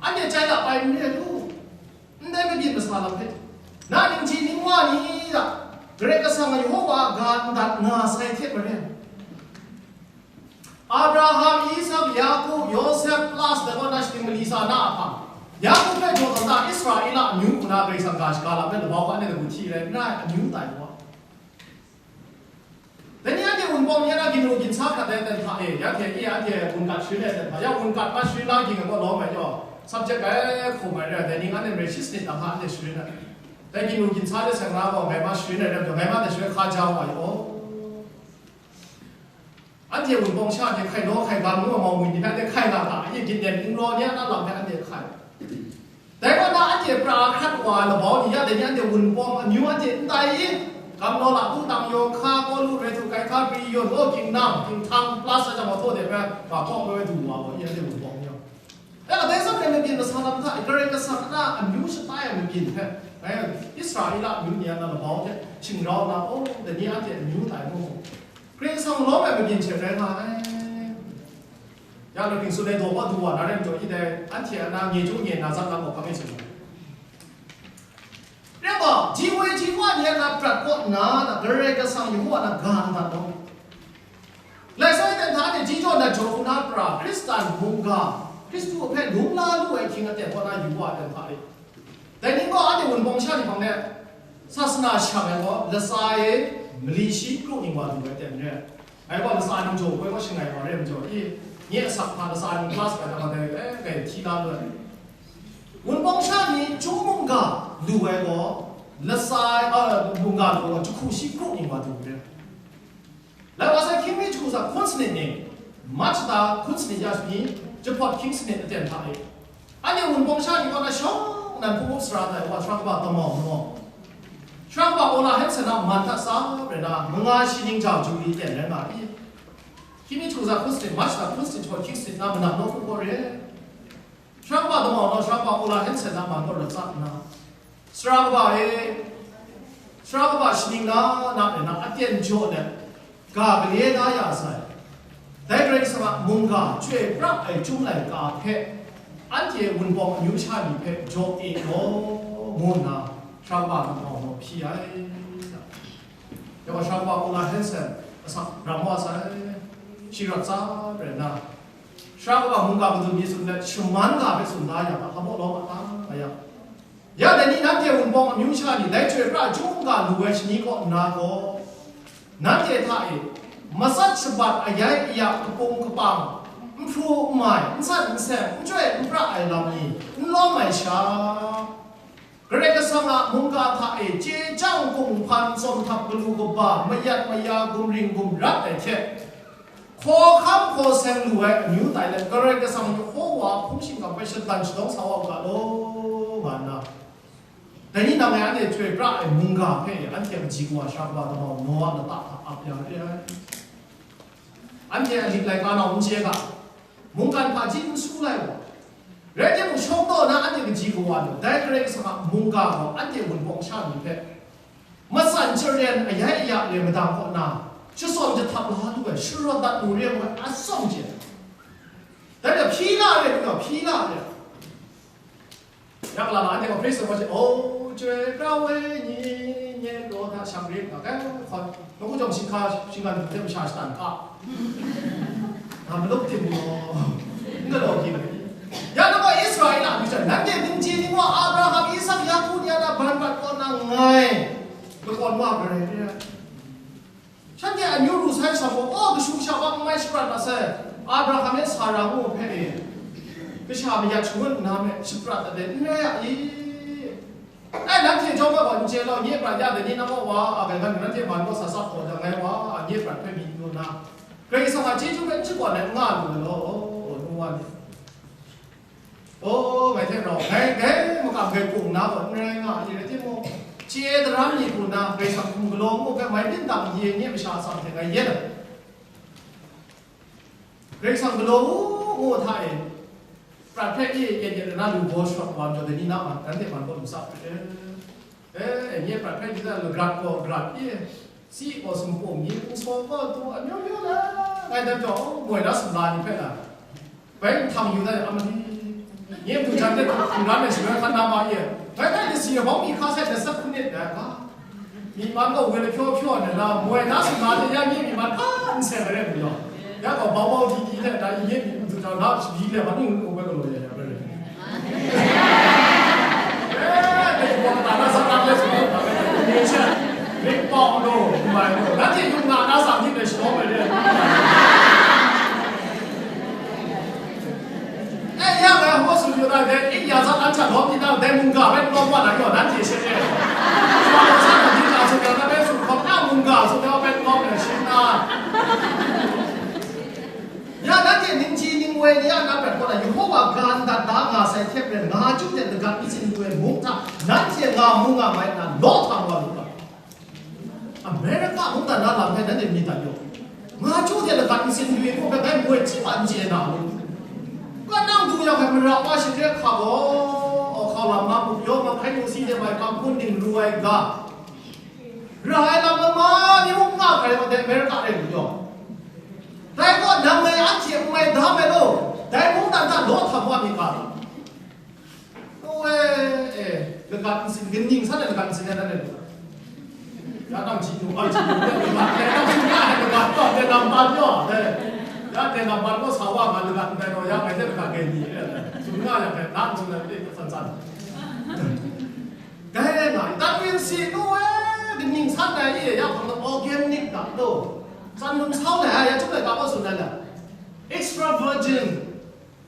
Anhte chye la bai n re lu. Ndai mabyin masa lam hpe, na ningji ningwa ni hta Karai Kasang Yehova a ga ndat nga sai hte maren, Abraham, Isak, Yaku, Yosep, plus dai kaw na shing mali sa na a hpang, Yaku hpe jaw tawn da, Israela amyu hku na Karai Kasang ga shaga lam hpe labau ga ne lagu hti rai n rai, amyu tai wa. Dai ni anhte wunpawng ni na ginru ginsa hkrat ai ten hta e, ya hte i anhte wungat sharin ai ten hta, ya wungat ma sharin na ging ai kaw lawm ai yaw, subject ai hkum ai rai, dai ni anhte rai shi sanit na hta anhte sharin ai. Dai ginru ginsa de seng na gaw, ngai ma sharin ai rai, ngai ma de sharin hka jau ai yaw. Anhte wunpawng sha hte hkai law hkai ga ngu ai mau ngwi ni hpe anhte hkai nga ga, anhte git nem n raw ni a na lam hpe anhte hkai. Dai kaw na anhte pra hkrat wa ai labau ni ya, dai ni anhte wunpawng amyu anhte n tai i, Gamnaw Lahku, Dang Yaw Hka, Kawlu, Rehtu, Kaihka, Pri, Yawn, Law, Gingnang, Ginhtang, plus a jang wa htaw de hpe, ga kawng loi du wa gaw, i anhte wunpawng ni yaw. Ya, dai zawn e mabyin masa lam hta, Karai Kasang a amyu shatai ai mabyin hpe, ngai Israela amyu ni a na labau hte shing rau na, oh, dai ni anhte amyu tai mu. Karai Kasang lawm ai mabyin hte rai nga ai. Ya, Lating Sun e daw wa du wa na rai majaw, i dai anhte a na nye chyu nye na zat na gaw hpa ngai tsun ai. Rai wa, ji woi ji wa ni a na prat kaw nna, na Karai Kasang Yehova na ga ndat law. Lai sai ten hta de ji jaw na jaw hku na pra, Hkristan mungga, Hkristu hpe lung la lu ai hkying aten kaw na yu wa ai ten hta de. Dai ni gaw anhte wunpawng sha ni hpang de, sasana shang ai gaw, latsa e mali shi kru ning wa du ai ten re. Ngai gaw latsa ning jaw hkoi gaw shangai wa re majaw i, nye asak hpa latsa ning kla saga jang dai, eh, kai hti la lu ai. Wunpawng sha ni chyu mungga lu ai gaw, latsa, eh, mungga lu ai gaw, jahku shi kru ning wa du re. Lai wa sai, hkying mi jahku sa hkun sanit ning, March shata hkun sanit ya shi ni, jahpawt hkying sanit aten hta e. Anhte wunpawng sha ni kaw na shawng nnan hpung up sara tai wa, Sara kaba Damau Naw, Sara kaba Ola Hanson a man hta sa rai na, manga shi ning jau ju li ten rai nga i. Hkying mi jahku sa hkun sanit, March shata hkun sanit, jahpawt hkying sanit na manam naw hku kaw re. Sara kaba Damau Naw, Sara kaba Ola Hanson a man kaw rat tsat nna, Sara kaba e, Sara kaba shaning na na e na aten jaw let, ga gale da ya sai. Dai Karai Kasang a mungga chyoi pra ai Chyum laika hpe, anhte wunpawng amyu sha ni hpe jaw e law, ngu nna Sara kaba Damau Naw hpyi ai. Ya wa, Sara kaba Ola Hanson asak ram wa sai, shi rat tsap rai nna, Sara kaba mungga madun mi tsun let, shaman ga hpe tsun da ya ga, hpa baw lawm a ta nga ya. Ya dai ni nanhte wunpawng amyu sha ni, dai chyoi pra chyum ga lu ai shani kaw nna gaw, nanhte hta e matsat shabat ayai aya, kapung kapang, n hpru n mai, n san n seng, n chyoi n pra ai lam ni n lawm ai sha, Karai Kasang a mungga hta e chye chyang, kunghpan, tsawm htap, galu kaba, mayat maya, gumring gumrat ai hte, hkawhkam hkaw seng lu ai amyu tai let, Karai Kasang Yehova a hpung shingkang hpe shatan shadawng sa wa u ga law, nga nna, dai ni nang e anhte chyoi pra ai mungga hpe anhte a kaji kawa Sara kaba Damau Naw a lata hta ap ya re ai. Anhte a lit laika nau n chye ga, mungkan hpaji n su lai wa. Rai timung, shawng taw na anhte kaji kawa ni, dai Karai Kasang a mungga gaw anhte wunpawng sha ni hpe matsan charen ayai aya le madang kaw na, shatsawm jahtap la lu ai, sharawt dat lu re ai atsawm hte, dai hpe hpyi la re, hpyi la re. Ya, kalang anhte gaw praise and worship, "O, chyoi pra ai ni, nye kraw hta shang rit nga, kai hkawn, nawku jawng shinghka, shinggan hte masha shatan hka, nga malup tim gaw, n galaw hkying ai." Ya, nang gaw Israela amyu sha, nanhte ningji ningwa, Abraham, Isak, Yaku ni a na ban bat kaw na nngai, lakawn wa ai re ai. Shanhte amyu ru sai shang gaw, "O, kashu kasha wa n mai shaprat na sai, Abraham e Sara ngu hpe e, kasha mayat shangun nna me shaprat dat ai, n rai a i?" Ai, nanhte chyawm ai gaw n chye law, nye prat ya dai ni, nang gaw wa a, a, gaigan nanhte man gaw sa tsap taw jang, ngai wa a, nye prat hpe myit lu nna, Karai Kasang a chyeju hpe n shakawn ai n nga lu ai law, ngu wa ni. O, ngai hte rau, ngai, ngai makam hpe kung na gaw n rai nga ai rai timung, chye daram ni hku nna, Karai Kasang hkum galaw ngu hpe mai byin dang ye nye masha atsam hte ngai yen ai. Karai Kasang galaw u ngu hta e, prat hpe e kyen kyen na lu baw sharawt wa majaw, dai ni na man, nanhte man gaw lu sa hkrit e. E, nye prat hpe di na lu grat gaw grat e, si gaw sumpum ni, nsaw gaw tu, amyu myu la, ngai dan jaw, moi na sumla ni hpe la, bai nhtang yu na ya, a mali. Nye madu jan de, hkungran e shaloi hkan na ma e, bai bai de si hpawng mi hka sai de sat hkun nit da ga. Myi man gaw woi lahpyaw hpyaw ai na, moi na sumla de ya nye myi man hpa n seng ai rai ngu yaw, ya gaw bau bau di di hte na, i nye myi n du jang, na shabi le ma ning ngu bai galaw ya ya rai rai. Eh, dai gaw ta na sa na le sumla ta bai ni sha, ring pawng lo, mai lo, nanhte yung nga na sa ni le shalawm ai re. E, ya bai hpaw tsun yu na, dai ning ya sa an hta lawm di na, dai mungga bai n lawm wa na yaw, nanhte she e. Shawng sa na di na, tsun na bai tsun hkawm na, mungga tsun na bai n lawm na, shin na. Ya, nanhte ningji ningwoi ni a na prat kaw na, Yehowa ga n dat da nga sai hte maren, nga chyu hte lagat nsin lu ai mung hta, nanhte nga mu nga mai nna, law hta wa lu ga. America mungdan na lam hpe nanhte myit dat yaw. Nga chyu hte lagat nsin lu ai hku hpe bai moi chyi wa n chye na lu. Ka nang du yang hpe mara wa shadre hka gaw, hkau lam ma, muk yaw ma, hkai nu si hte mai hkam hpun ning lu ai ga. Ra ai lam lama ni mung nga hkrai wa de America rai lu yaw. Dai gaw nang ngai anhte n mai da ai law, dai mungdan hta law htam wa myit ga. Kaw e, e, lagat nsin, kaning san e lagat nsin ai dan e lu ai. Ya nang hti nu, ai hti nu, ya lagat, ya nang hti nu, ya lagat, ya de nam ban yaw, de. Ya de nam ban gaw sa wa nga lagat ndai naw, ya ngai de lagat grai ni, e, tsun nga yang, e, nang tsun ai de san san. Dai rai nga, dan yin si nu e, kaning san ai e, ya hpang organic dat law. San lung sau ai, ya chyum ai ga gaw tsun ai la. Extra virgin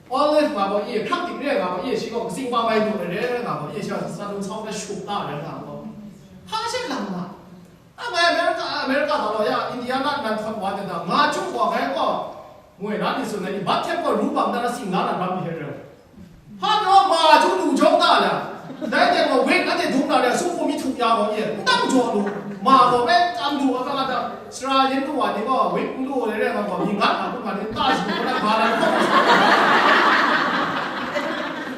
olive nga gaw e, hkrak dik re nga gaw e, shi gaw katsing pa mai lu ai re nga gaw e, shi gaw san lung sau na shup ta re nga gaw. Hpa she lam nga. A ngai America, America ta law ya, Indiana nan hkawt wa de da, nga chyu gaw ngai gaw, moi na ni tsun ai ni, bat hte gaw ru bang da na sing na nan bam mi hte rau. Hpa taw ma chyu lu jawng ta la, dai de gaw wek anhte dum na re, sum hku mi htuk ya gaw e, n dang jaw lu, ma gaw bai tam lu a, kang a ta, sara yin lu wa ni gaw, wek n lu ai re nga gaw, mi ngat na hkrum nga ni, ta shi gaw na ba la hkawm.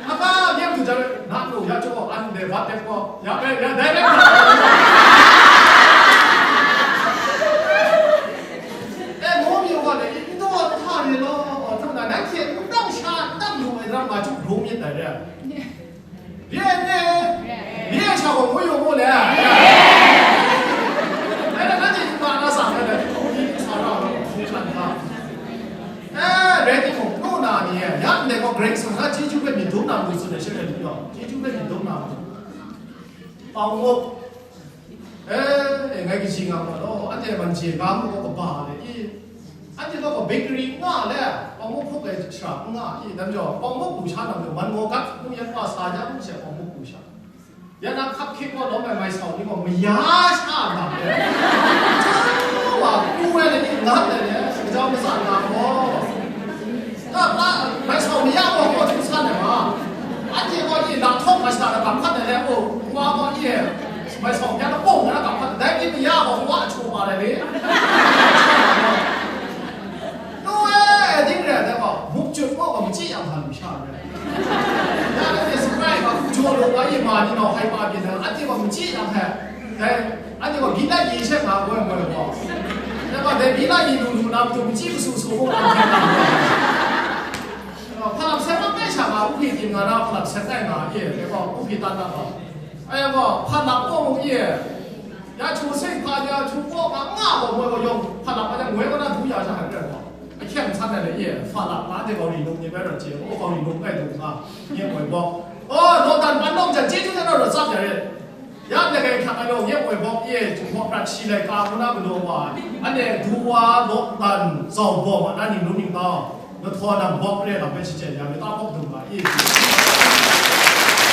Aka myit du jang, na lu ya chyu gaw, an de bat de gaw, ya bai, ya dai bai. E, mo mi wa de, i do hta re law, hta na, na hte n dang sha, n dang lu ai ram nga chyu rum myit dai re. Re ne? Re sha gaw ngu yu mu le. Ai, na, na hte n ma na sa ai, na hte n sa ra, n sa ra. E, rai timung, nu na ni e, ya ndai gaw Karai Kasang na chyeju hpe myit dum na mu tsun ai she rai lu yaw, chyeju hpe myit dum na mu. Pawng muk. E, e, ngai kaji nga ma law, anhte man je ga mu gaw kaba le i. Anhte gaw bakery n nga le, pawng muk hkuk ai shara n nga i. Dan jaw, pawng muk lu sha na majaw, man gaw gat, nu yan wa sa ya, n shai pawng muk lu sha. Ya na cupcake gaw lawm ai mai sau ni gaw maya sha nga le. Wa ku ai le ni ngat ai le, shajau matsan nga gaw. Nga, nga, mai sau maya gaw gaw htu san ai ma. Anhte gaw ni lahtawk masha na gap hkat ai le, o, wa gaw ni e, mai sau maya na pawng na gap hkat ai, dai ni maya gaw wa a chyaw ma ai le. Nu e, ding re ai gaw, muk jut gaw, gaw machyi yang hpa lu sha re. Ya, anhte sakai gaw, hku jaw lu ga, yi ma ni nau hai pa byin ai, anhte gaw machyi yang hpe. Dai, anhte gaw, byin na yi she nga, goi, goi gaw. Ya gaw, dai byin na yi lu lu na, matu machyi kasu su gaw, anhte nga. Hpa lam seng mak kai sha nga, u hpyi tim nga na, hpa lam seng kai nga, ye, dai gaw, u hpyi tan na gaw. Ai gaw, hpa lam gaw mu ye. Ya htu seng hpa ya htu kaw nga nga gaw moi gaw yawng hpa lap a yang moi gaw na du ya sha hkrai gaw. Ahkyeng san ai le ye, hpa lap ma de gaw ri num ni bai rawt chye, o gaw ri num kai du nga, nye moi gaw. O, Lawdan ban nawng jan chyeju na rawt tsap ya re. Ya de kai hkrak ai law, nye moi gaw ye, Jinghpaw prat shi laika ngu na galaw wa, anhte du wa Lawdan zau bawm a na ning nu ning tau. Lahtaw nang bawk re lam hpe shachyen ya, myit ta bawk dum ga i.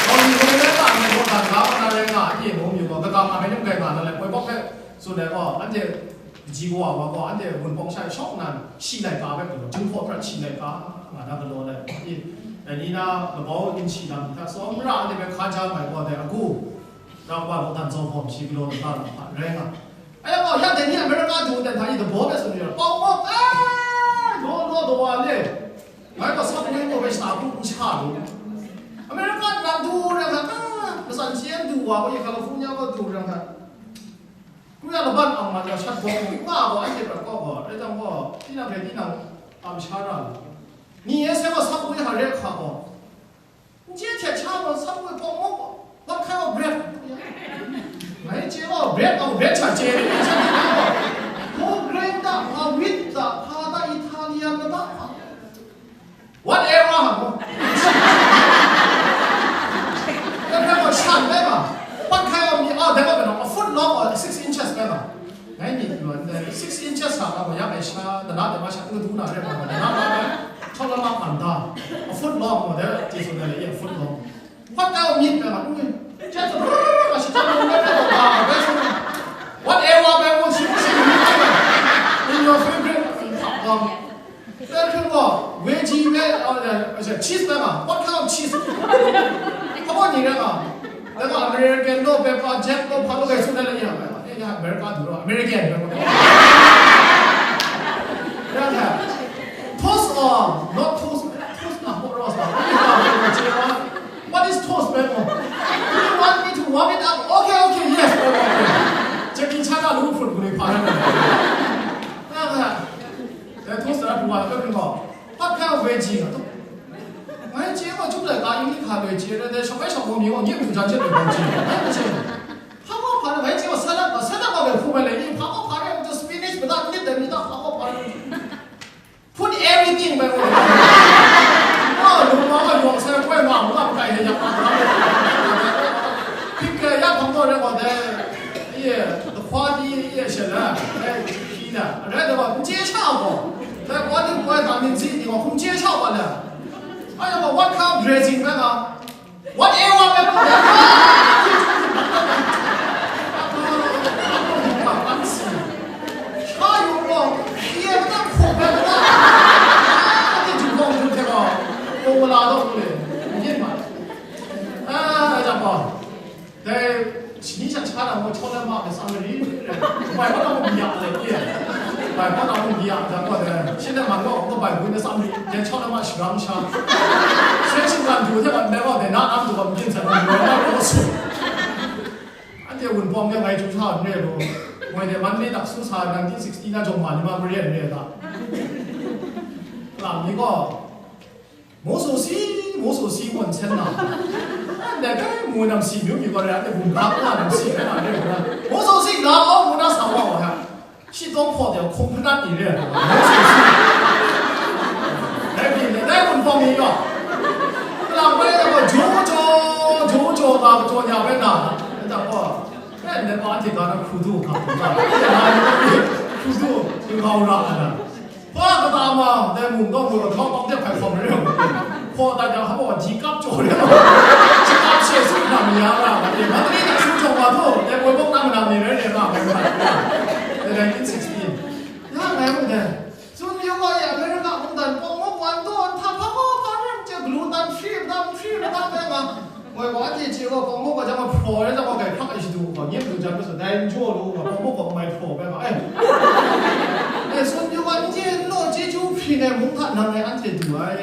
Gaw ni hpe rai nga, myit bawk dan ga ma na rai nga i, mung mi gaw, kaga nga hpe ning rai nga na lai, moi bawk hpe tsun ai gaw, anhte kaji kawa wa gaw, anhte gun bawng sha e shawk nnan, shi laika hpe galaw, Jinghpaw prat shi laika nga na galaw lai i. Dai ni na, kabau ginshi lam hta, tsawm ra anhte hpe hkaja mai gaw, dai agu, rau wa, Lawdan zau bawm shi galaw na lam hta rai nga. Ai gaw, ya dai ni America du dan hta i dabaw hpe tsun yu ai, pawng muk, ai, law, law, Dawa le, ngai gaw Subway gaw bai shata hku n sha lu. America nan du rai hkra, matsan chyen du wa, wa California gaw du rai hkra. Kru ya laban ang ma ja shat bawng nga gaw anhte prat kaw gaw, rai jang gaw, tinang hpe tinang am sha ra lu. Ni e sai gaw Subway hta re hkra gaw, n chye htet sha gaw, Subway pawng mawk gaw, what kind of bread? Ngai chye gaw, bread gaw, bread sha chye, whole grain da, hpa wheat da, hpa da, Italian da, hpa. Whatever, ha, mo. Dai hpe gaw shan bai ma. Pat hkai gaw mi, ah, dai gaw, a foot long or six inches bai ma. Ngai mi, six inches sa gaw, ya bai sha, da na, da ma sha, ngu du na, re ma, da na, da na, chawla ma kan da. A foot long, mo, dai, Jesu na le, a foot long. Pat hkai gaw mi bai ma, ngu. Just, a shi, just, whatever bai mo, shi, shi, in your favorite, um, Dai hpung gaw, veggie bai, uh, uh, cheese bai nga, what kind of cheese? Hpa gaw ni rai nga, dai gaw American law, pepper jack law, hpa law gai tsun ai la ni nga, eh, ya America du law, American bai nga. Rai nga, toast or not toast, toast na, hot roast na, what is toast bai nga? Do you want me to warm it up? Okay, okay, yes, bai nga. Jackie Chan a lu fruit gu ni hpa rai nga. Rai nga. Dai htu sara pru wa hpe hkring gaw, hpa hkra woi ji nga, ngai chye gaw, chyum laika yu ni hka bai chye, dai shawng bai shawng gaw mi gaw, nye mung jan chyet bai gaw chye, ngai hpe chye. Hpa gaw hpa rai, ngai chye gaw, salad gaw, salad gaw bai hkum ai le, ni hpa gaw hpa rai, spinach, mada, myit dai mi ta, hpa gaw hpa rai. Put everything bai gaw. Wa, lung wa gaw yawng sai, koi ma, mu ga makai de, yak ma, yak ma. Hpik ga, yak hpang gaw rai gaw dai. Iye, the quality, iye, shen na, eh, hpyi na, rai da wa, n chye sha gaw, dai quality, quality, vitamin C ni gaw, hkum chye sha wa le. Ai wa, what kind of dressing bai nga? Whatever bai nga? Sha yu gaw, hpyi e, hkum bai nga? Ati jung gaw, jung hte gaw, kong ma la daw le, n yin ma. Ah, ai jang gaw. Dai, shani sha sha na gaw, chawla ma ai summary, bai hpa na mung ya le, ye. Bai hpa na mung ya, jang gaw dai, shi na man gaw, gaw bai bun na summary, dai chawla ma sharam sha. Sai shinggan du hte wan dai gaw, dai na nam du gaw, byin sai gaw, na gaw su. Anhte Wunpawng de ngai chyu sha n re lu. Moi de man ni tak su sa, nineteen sixty na jawng ma ni ma mare n re ta. Lam ni gaw, 魔术师, 魔术师 ngawn sen na. Ndai kai mu nam si myu myu gaw rai, anhte gun ga nga nam si rai na re na. 魔术师 la o mu na sa wa wa ya. Shi tawng hpaw de hkung hkanat ni re na. 魔术师. Dai pyi, dai gun hpawng ni gaw. Lang bai na gaw, jaw jaw, jaw jaw ga, jaw nya bai na. Ndai gaw, kai ndai pa anhte ga na hkru du hkam hkru ga. Hkru du, hkru ga ra na. Hpa kata ma, dai mung gaw mung gaw, hkawng hkawng de hpai hkawm re. Hpaw dat yang, hpa gaw, ji kap jaw re. Ji kap she su na mi ya ra, ma de, ma de, na su jaw ma tho, dai boi bok na ma na mi rai re na, ma de, dai nineteen sixteen. Ya, ngai mung dai. Sun yawng gaw, ya, America mung dan, pawng mok wan taw, hta hpa gaw, hpa ram je, gluten free, gluten free, gluten free, ma. Moi gaw anhte chye gaw, pawng mok gaw jang gaw, hpraw ai jang gaw, grai hkrak ai shadu gaw, nyem lu jan masat, dai n jaw lu gaw, pawng mok gaw mai hpraw bai ga ai. E, sun yu gaw, n chye n law, chyeju hpring ai mung hta nang e anhte du ai.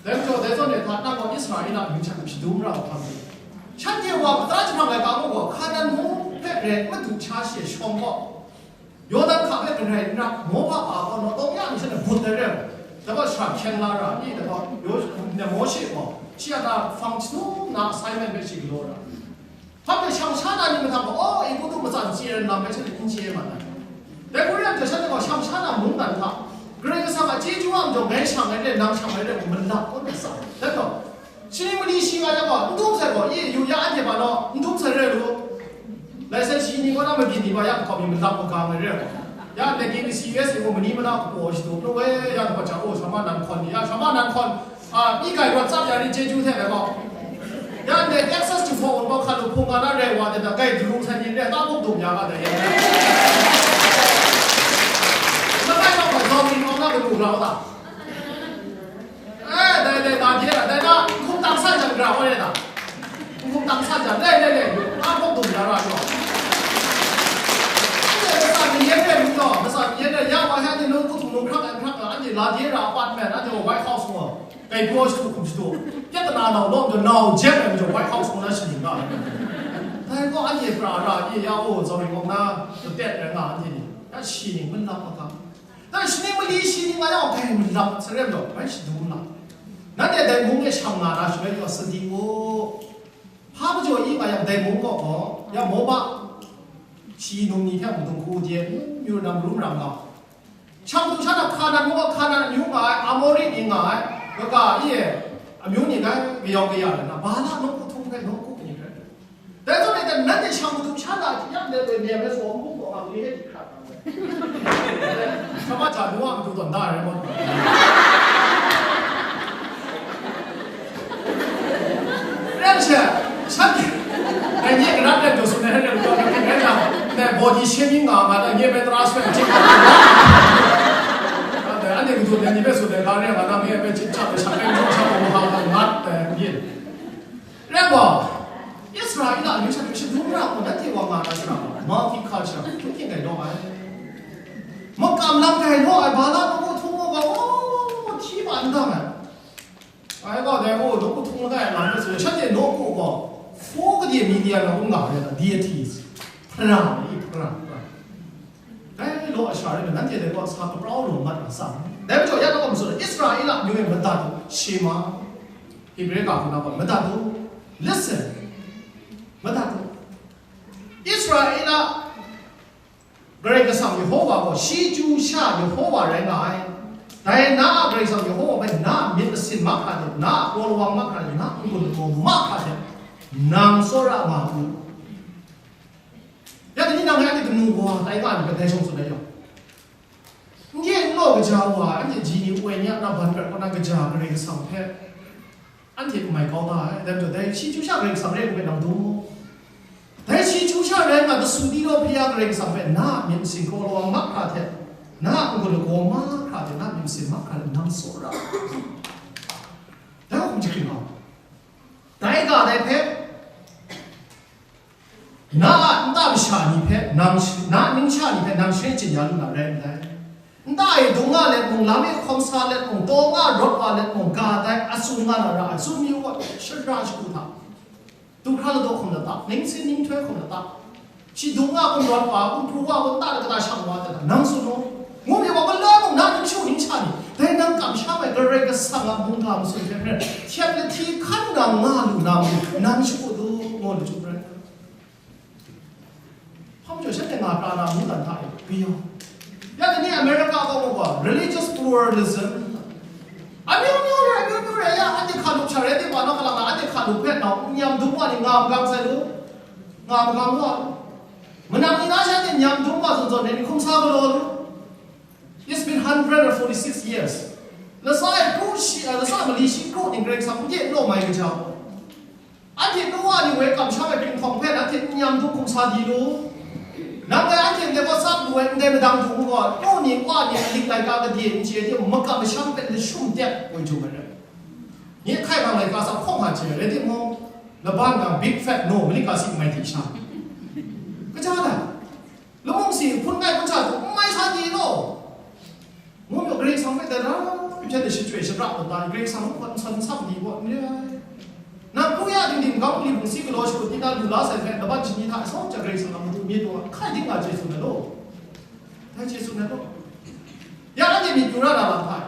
Dai majaw, dai zawn e hta, nang gaw Israela mung hta shadum ra u hkam de. Shanhte wa, mada jahprang ai ga mung gaw, Hkanan mung hpe rai madu hkya shi e shawng gaw, Yawdan hka hpe grai n rak, Moba a gaw naw tawng ya myit sha na but ai re ai. Dai gaw shara hkyen la ra ni, dai gaw, Yo-, Mawshe gaw, shi a na hpang htum na assignment hpe shi galaw ra. Hpa hpe shang sha na ni mahtang gaw, aw, Egutu matsan chye ai lam hpe shanhte n chye ai mat ai. Dai hku re ai majaw, shanhte gaw shang sha na mungdan hta, Karai Kasang a chyeju a majaw ngai shang ai re, nang shang ai re, malap kau na sa ai. Dai gaw, Shi mani shi nga yang gaw, n dum sai gaw, i, yu ya anhte hpa naw, n dum sai re lu. Lai sai shi ni kaw na mabyin ni ma ya hkawm mi malap magang ai re ai gaw. Ya ndai K B C U S A gaw mani mana hpaw shi dum lu we, ya hpaw cha, o, shama nan hkawn ni, ya shama nan hkawn, a, mi gai rawt tsap ya ni chyeju hte ai gaw. Ya ndai Texas Jehovah Wunpawng hkan lu hpung ga na re wa de na, gai daru sai ni re, ta buk dum ya ga dai ya. Langai nau gaw, zau ni nau na manu rau ta. Eh, dai, dai, dai, dai, dai, na, n hkum tang san jang, gra, oi, dai, na. N hkum tang san jang, le, le, le, na, kawk dum, dara, yo. Anhte matsan mayan re, lu, yo, matsan mayan re, ya, wa, ya, ni, nung, ku, tung, nung, hkrak, ai, hkrak, ai, anhte, Dai ra apartment, anhte gaw White House gaw, kai pyaw shadu hkum shadu, pyat na nau lawm jaw, nau jep ai majaw, White House gaw na shaning ga ai. Dai gaw anhte pra ra, e ya o, zaw ring awng na, datet rai nga anhte ni, ya shi ning malap a ga. Dai shi ning mali shi ning nga yawng, kai malap, sa rem jaw, bai shadu malap. Nanhte dai mung e shang nga na shaloi yaw, sadi u. Hpa majaw i nga yang, dai mung gaw gaw, ya Moba, shi num ni hte mung dung hku de, myu ram rum ram nga. Shang du sha na Hkanan mung gaw Hkanan amyu nga ai, Amori ni nga ai, kaga i e, amyu ni ngai kayawng kaya rai na, Bala nawku htung hpe nawku ni hpe. Dai zawn e, nanhte shang du sha na, ya ndai loi ni a me tsaw mung gaw, a, ni hte di hkrat. Sa ma cha nu a matu tawn da ai rai maw? Ren she, shan, ai nye karat ren jaw sun ai ren jaw sun ai ren jaw, dai body shaming nga nga, dai nye bai tara sun ai ching. Dai ane matu dai nye bai sun ai ka ren nga, dai nye bai ching chap, shang ren jaw shang nga, nga, dai nye. Rai gaw, Israela amyu sha hpe shadum ra gaw, nanhte wa nga na shara gaw, multiculture, hpung hkying gai law ai. Makam lam gai law ai, Bala nawku htung gaw, oh, hti ba n dang ai. Ai gaw, dai gaw, nawku htung gai lam hpe tsun, shanhte nawku gaw, four kade million na hkrum nga ai, deities, hpra ni, hpra, hpra. Dai law a sha rai nna, nanhte dai gaw sa kaprau law mat a sa. Dai majaw, ya na gaw matsun ai, Israela amyu e madat u, Shema, Hebre ga hku na gaw, madat u, listen, madat u. Israela Karai Kasang Yehowa gaw, shi chyu sha Yehowa rai nga ai. Dai na a Karai Kasang Yehowa hpe na a myit masin mahkra de, na a kraw lawang mahkra de, na a n-gun lagaw mahkra de, nang tsawra nga u. Ya, dai ni nang ngai anhte kanu wa tai nga ai ni hpe dai shawng tsun ai yawng. N ye n law kaja wa, anhte ji ni woi ni a na ban prat kaw na kaja Karai Kasang hpe anhte kamai kau da ai. Dai majaw, dai shi chyu sha Karai Kasang rai nme nang dum mu. Dai shi chyu sha rai nga, dasu di law hpe ya Karai Kasang hpe na a myit masin kraw lawang mahkra hte, na a n-gun lagaw mahkra hte, na a myit masin mahkra hte nang tsawra. Dai hkum jahkring nga. Dai ga dai hpe, na a nta masha ni hpe nang shi-, na a ningsha ni hpe nang share chyen ya lu na rai ndai. Nta e dung nga let mung, lam e hkawm sa let mung, taw nga rawt wa let mung, ga dai a tsun nga na ra ai, tsun mi wa shara shagu hta, du hkra ladaw hkum lata, ningsin ninghtoi hkum lata, shi dung nga kun rawt wa, kun pru wa, kun nta de kata shang wa de, nang tsun u. Ngu mi wa, kun la mung na ningshu ningsha ni, dai nang kamsham ai Karai Kasang a mungga matsun hte hpe, htyep lahti hkan na nga lu na mung, nang shagu du, ngu na chyum rai. Hpa majaw shanhte nga pra na mungdan hta e, kayawng. Ya, dai ni America kaw gaw, religious pluralism. Amyu myu re, amyu myu re, ya, anhte hkalup sha re, tinang wa na galang na, anhte hkalup hpe nau, n-yam dum wa ni nga magang sai lu, nga magang wa lu. Manang ni na sha hte n-yam dum wa zawn zawn, dai ni hkum sa galaw lu. It's been hundred and forty-six years. Lasa e kru shi, eh, lasa mali shi kru ning Karai Kasang n ye n law mai kaja gaw. Anhte Noa ni woi kamsham ai hpinghkawng hpe nanhte n-yam dum hkum sa di lu. Nang dai anhte ndai gaw tsap lu ai ndai madang htung gaw, Noa ni, Noa ni a lik laika gade n chye de, makam masham hpe lashum tep woi jum ai rai. Nye hkai hpang laika sa hkawng hkan chye ai rai timung, laban na big fat no, mali ka si mai di sha. Kaja da? Lamung si hpun kai hpun sha hku n mai sa ni law. Ngu maw, Karai Kasang hpe dai ra, hpyen de shachyoi shapra tawn ta, Karai Kasang hpe n san nsam ni gaw n re ai. Nang hkru ya dingding, gam li bungsi galaw shakut ni na lu la sai hpe, laban shani hta shawng jang Karai Kasang a matu myit wa hkai dik nga chye tsun ai law. Dai chye tsun ai law. Ya anhte myit pru ra na lam hpai.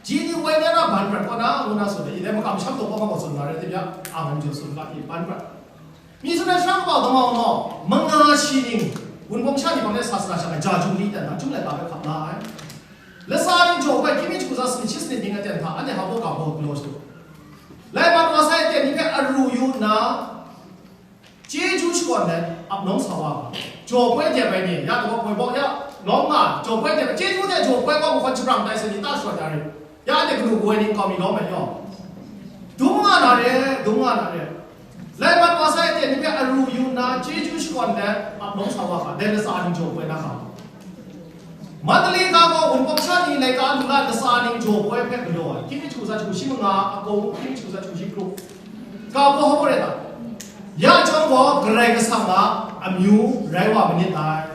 Ji ni woi ni a na ban prat kaw na, ngu na tsun ai, dai makam sham taw kaw ma gaw tsun nga rai, dai bya, a man jaw tsun ga, i ban prat. Mi tsun ai sha kaba damau naw, manga shi ning, Wunpawng sha ni hpang de sasana sha ai ja jum li dan hta, jum laika hpe hkap la ai. Lasa ning jaw bai, hkying mi jahku tsa sanit shi sanit ning aten hta, anhte hpa baw ga baw galaw shadu. Lai mat wa sai aten ni hpe aru yu nna, chyeju shakawn let, ap nawng sa wa ga. Jaw poi dep ai ni, ya daw poi baw ya, lawm nga, jaw poi dep ai, chyeju hte jaw poi gaw, mahkawn shabrang tai sai ni ta shawt ya rit. Ya anhte kanu kaw ai ning kau mi lawm ai yaw. Dum nga na re, dum nga na re. Lai mat wa sai aten ni hpe aru yu nna, chyeju shakawn let, ap nawng sa wa ga, dai lasa ning jaw poi na ga. Mandalay ga gaw Wunpawng sha ni laika lu la lasa ning jaw poi hpe galaw ai, hkying mi jahku tsa jahku shi manga, a kau hkying mi jahku tsa jahku shi grup. Ga gaw hpa rai ta? Ya chyawm gaw Karai Kasang a amyu rai wa manit dai.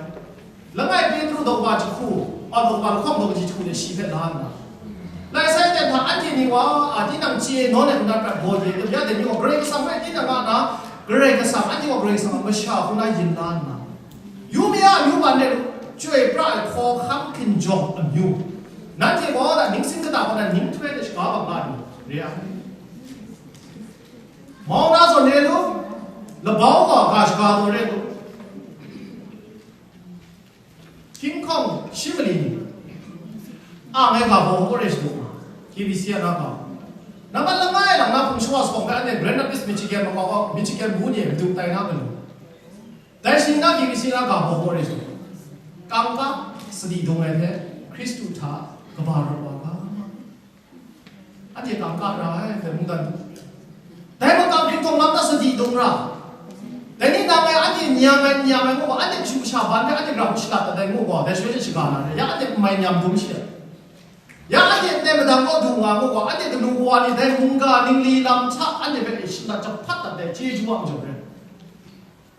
Langai Petru daw wa jahku, Wa daw, wa lahkawng daw kaji hku de shi hpe la nna, lai sai ten hta anhte ni wa, a, tinang chye nawn ai hkra prat baw de, ya de ni wa Karai Kasang rai tinang a na, Karai Kasang, anhte wa Karai Kasang a masha hku na yin la nna, yu mi a amyu ban de lu, chyoi pra ai hkawhkam hkinjawng amyu, nanhte gaw na ningsing kata gaw na ning htoi de shaga bang la ni, re ai. Mau na zawn re lu, labau wa ga shaga taw re lu. Hkying hkawng shi mali ni, a ngai ga baw hkawk re shadu ma, K B C a na ga. Nambat langai lang na hpung shawa sawng hpe anhte Grand Rapids, Michigan makau, Michigan bu ni madu tai na manu. Dai shi na K B C na ga baw hkawk re shadu. Kangka sadi dung ai hte Hkristu hta kaba rawt wa ga. Anhte kangka ra ai, dai mungdan. Dai makam hpung tawng lam na sadi dung ra. Dai ni nang e anhte nyam ai, nyam ai ngu gaw, anhte kashu kasha ban hpe anhte grau shalat dat ai ngu gaw, dai shaloi hte shaga na re. Ya anhte n mai nyam dum shi ai. Ya anhte ndai madang kaw du nga ngu gaw, anhte kanu kawa ni dai mungga ningli lam hta anhte hpe e shalat jahpat dat ai chyeju a majaw re.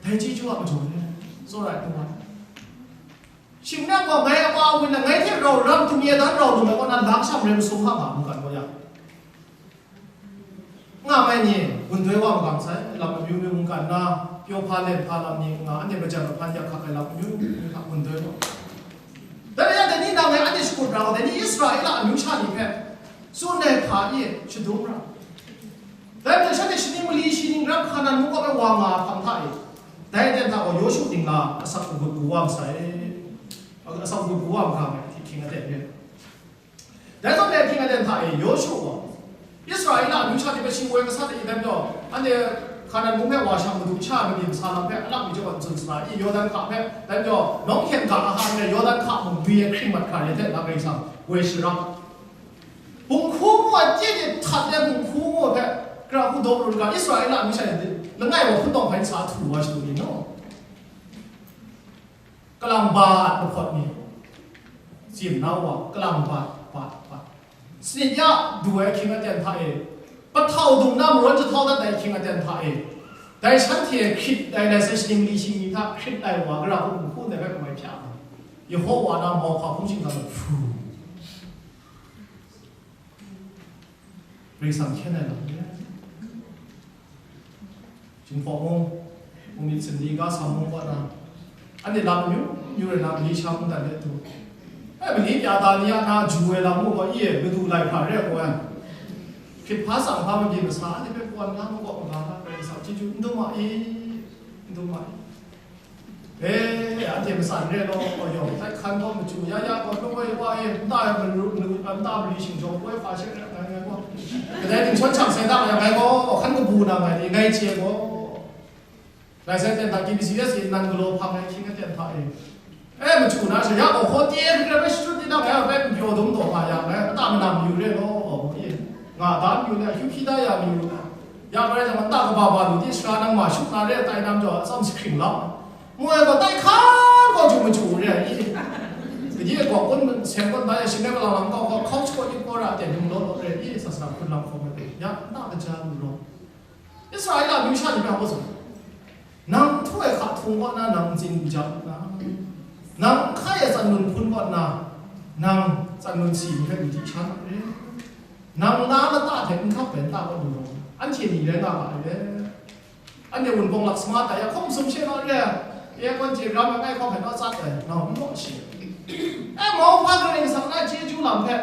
Dai chyeju a majaw re. Tsawra ai hpung wa. Shing nang gaw ngai a pa a wun na ngai hte rau ram htum ye dan rau lu ai kaw na, lang sham re masum hka nga mungkan gaw ya. Nga mai ni, gun doi wa magang sai, lam amyu myu mungkan na, pyaw hpa len hpa lam ni nga, anhte majan mahpan yak hkak ai lam amyu myu hta gun doi wa. Dai rai yang, dai ni nang ngai anhte shakut ra wa, dai ni Israela amyu sha ni hpe, tsun ai hpa e shadum ra. Dai hpe shanhte shaning mali shi ning rap Hkanan mung kaw e wa nga ai hpang hta e, dai aten hta gaw Yawshu dingla asak agut gu wa masai, asak agut gu wa magang ai hkying aten re. Dai zawn e, hkying aten hta e Yawshu gaw Israela amyu sha ni hpe shingwoi masat ai, dai majaw, anhte Hkanan mung hpe wa shang madu sha ai mabyin masa lam hpe alak mi jaw ai n tsun sara i, Yawdan hka hpe, dai majaw, nawng hkyen ga a han e Yawdan hka mung gwi e hkring mat hkra re hte na Karai Kasang woi sharap. Hpunghku ngu ai, chye de htat de hpunghku ngu ai hpe, gara hku daw pru ga, Israela amyu sha ni langai wa hpun tawng hpai n sa htu wa shadu ni naw? Kalang bat mahpawt ni, tsim na wa, kalang bat, bat, bat. Sanit ya du ai hkying aten hta e, pahtau dung na marawn jahtau dat ai hkying aten hta e, dai shanhte hkrit ai, dai sai shaning li shing ni hta hkrit ai wa, gara hku hku ndai hpe kamai hpya ai. Yehowa na mau hpa hpung shingkang hpu. Karai Kasang hkyen ai lam ni, Jinghpaw mung, mung myit sumri ga sa mung kaw na, anhte lam amyu myu rai na, mali sha mungdan de du. E, mali pya ta ni a na ju ai lam mung gaw, i e, madu lai hpa re ai gaw, hkrit hpa tsang hpa mabyin masa, anhte hpe kawn na mung kaw maga na, Karai Kasang chyeju n dum ma i, n dum ma i. E, anhte matsan re law, yawng tai hkan gaw machyu, ya ya gaw lung woi wa e, nta e maru, maru, nta mali shingjaw woi hpa she re ai ngai gaw. Kadai ting shawn shang sai da ai ngai gaw, hkan kabu na ngai ni, ngai chye gaw. Lai sai ten hta K B C S e nan galaw hpang ai hkying aten hta e. E, machyu na she, ya gaw hkaw te hkrit ai hpe shachyut di na ngai a hpe n pyaw dum taw nga yang, ngai, nta manam mayu re law, e, nga da mayu le, hyu hpyi da ya mayu le. Ya bai jang, nta kaba ba lu di, sara nang ma shut na re, tai nam jaw, atsam si hkring lam. Ngu ai gaw, tai hkan gaw ju maju re ai i. Kaji e gaw kun seng gaw, ndai e shing ai galang lam gaw, gaw hkau shaw yit gaw ra, ten yung law law re i, sa sa hpun lam hkawm ai, ya, nta kaja lu law. Israela amyu sha ni hpe hpa zawn, nang htu ai hka htung kaw na, nang ntsin n ja u na, nang hkai ai tsat nun hpun kaw na, nang tsat nun si ni hpe lu di sha na re. Nang na lata hte n hkap ai nta kaw lu law, anhte ni rai nga ga ai re. Anhte Wunpawng lak sama tai ya, hkum sumshe naw re, aircon chye ram ai ngai hkawm hpe naw tsat ai, nau n law shi. E, mau hpa Karai Kasang na chyeju lam hpe,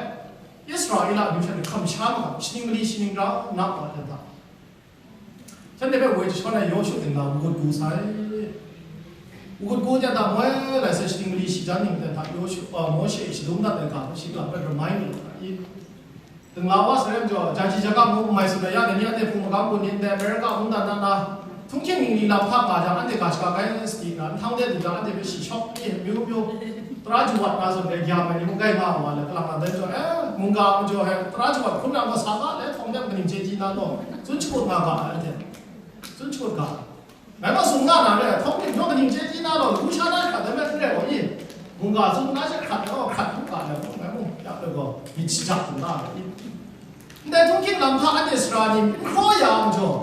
Israela amyu sha ni hkam sha ma ga, shaning mali shaning rau na wa hte hta, shanhte hpe woi jashawn ai Yawshu dingla, wut gu sai. Wut gu hte hta moi lai sai, shaning mali shi jan ning hte hta Yawshu, a, Mawshe e shadum dat ai ga hpe shi lam hpe ramai lu ga i. Dingla wa sa re majaw, jaji jaga mung n mai tsun ai ya, dai ni anhte hpung magam gun ni ndai America mungdan na na, htunghking ningli lam hpa nga jang, anhte ga shaga kai sadi na, nhtang de du jang, anhte hpe shi shawk ni myu myu, tara jawat na zawn dai gyam ai ni mung gai nga wa le, kalang na dai majaw, e, mungga majaw he, tara jawat hkun nang gaw sa ga le, htawng de kaning chye di na law, tsun shakut nga ga ai anhte, tsun shakut ga ai. Ngai gaw sung nga na re, htawng hte jaw kaning chye di na law, lu sha na hkrat ai hpe n rai gaw i, mungga tsun na she hkrat ai gaw, hkrat hkra ai gaw, ngai mung yak ai gaw, myit shajak hkrum na ai i. Ndai htunghking lam hta anhte sara ni n hkraw ya ai majaw,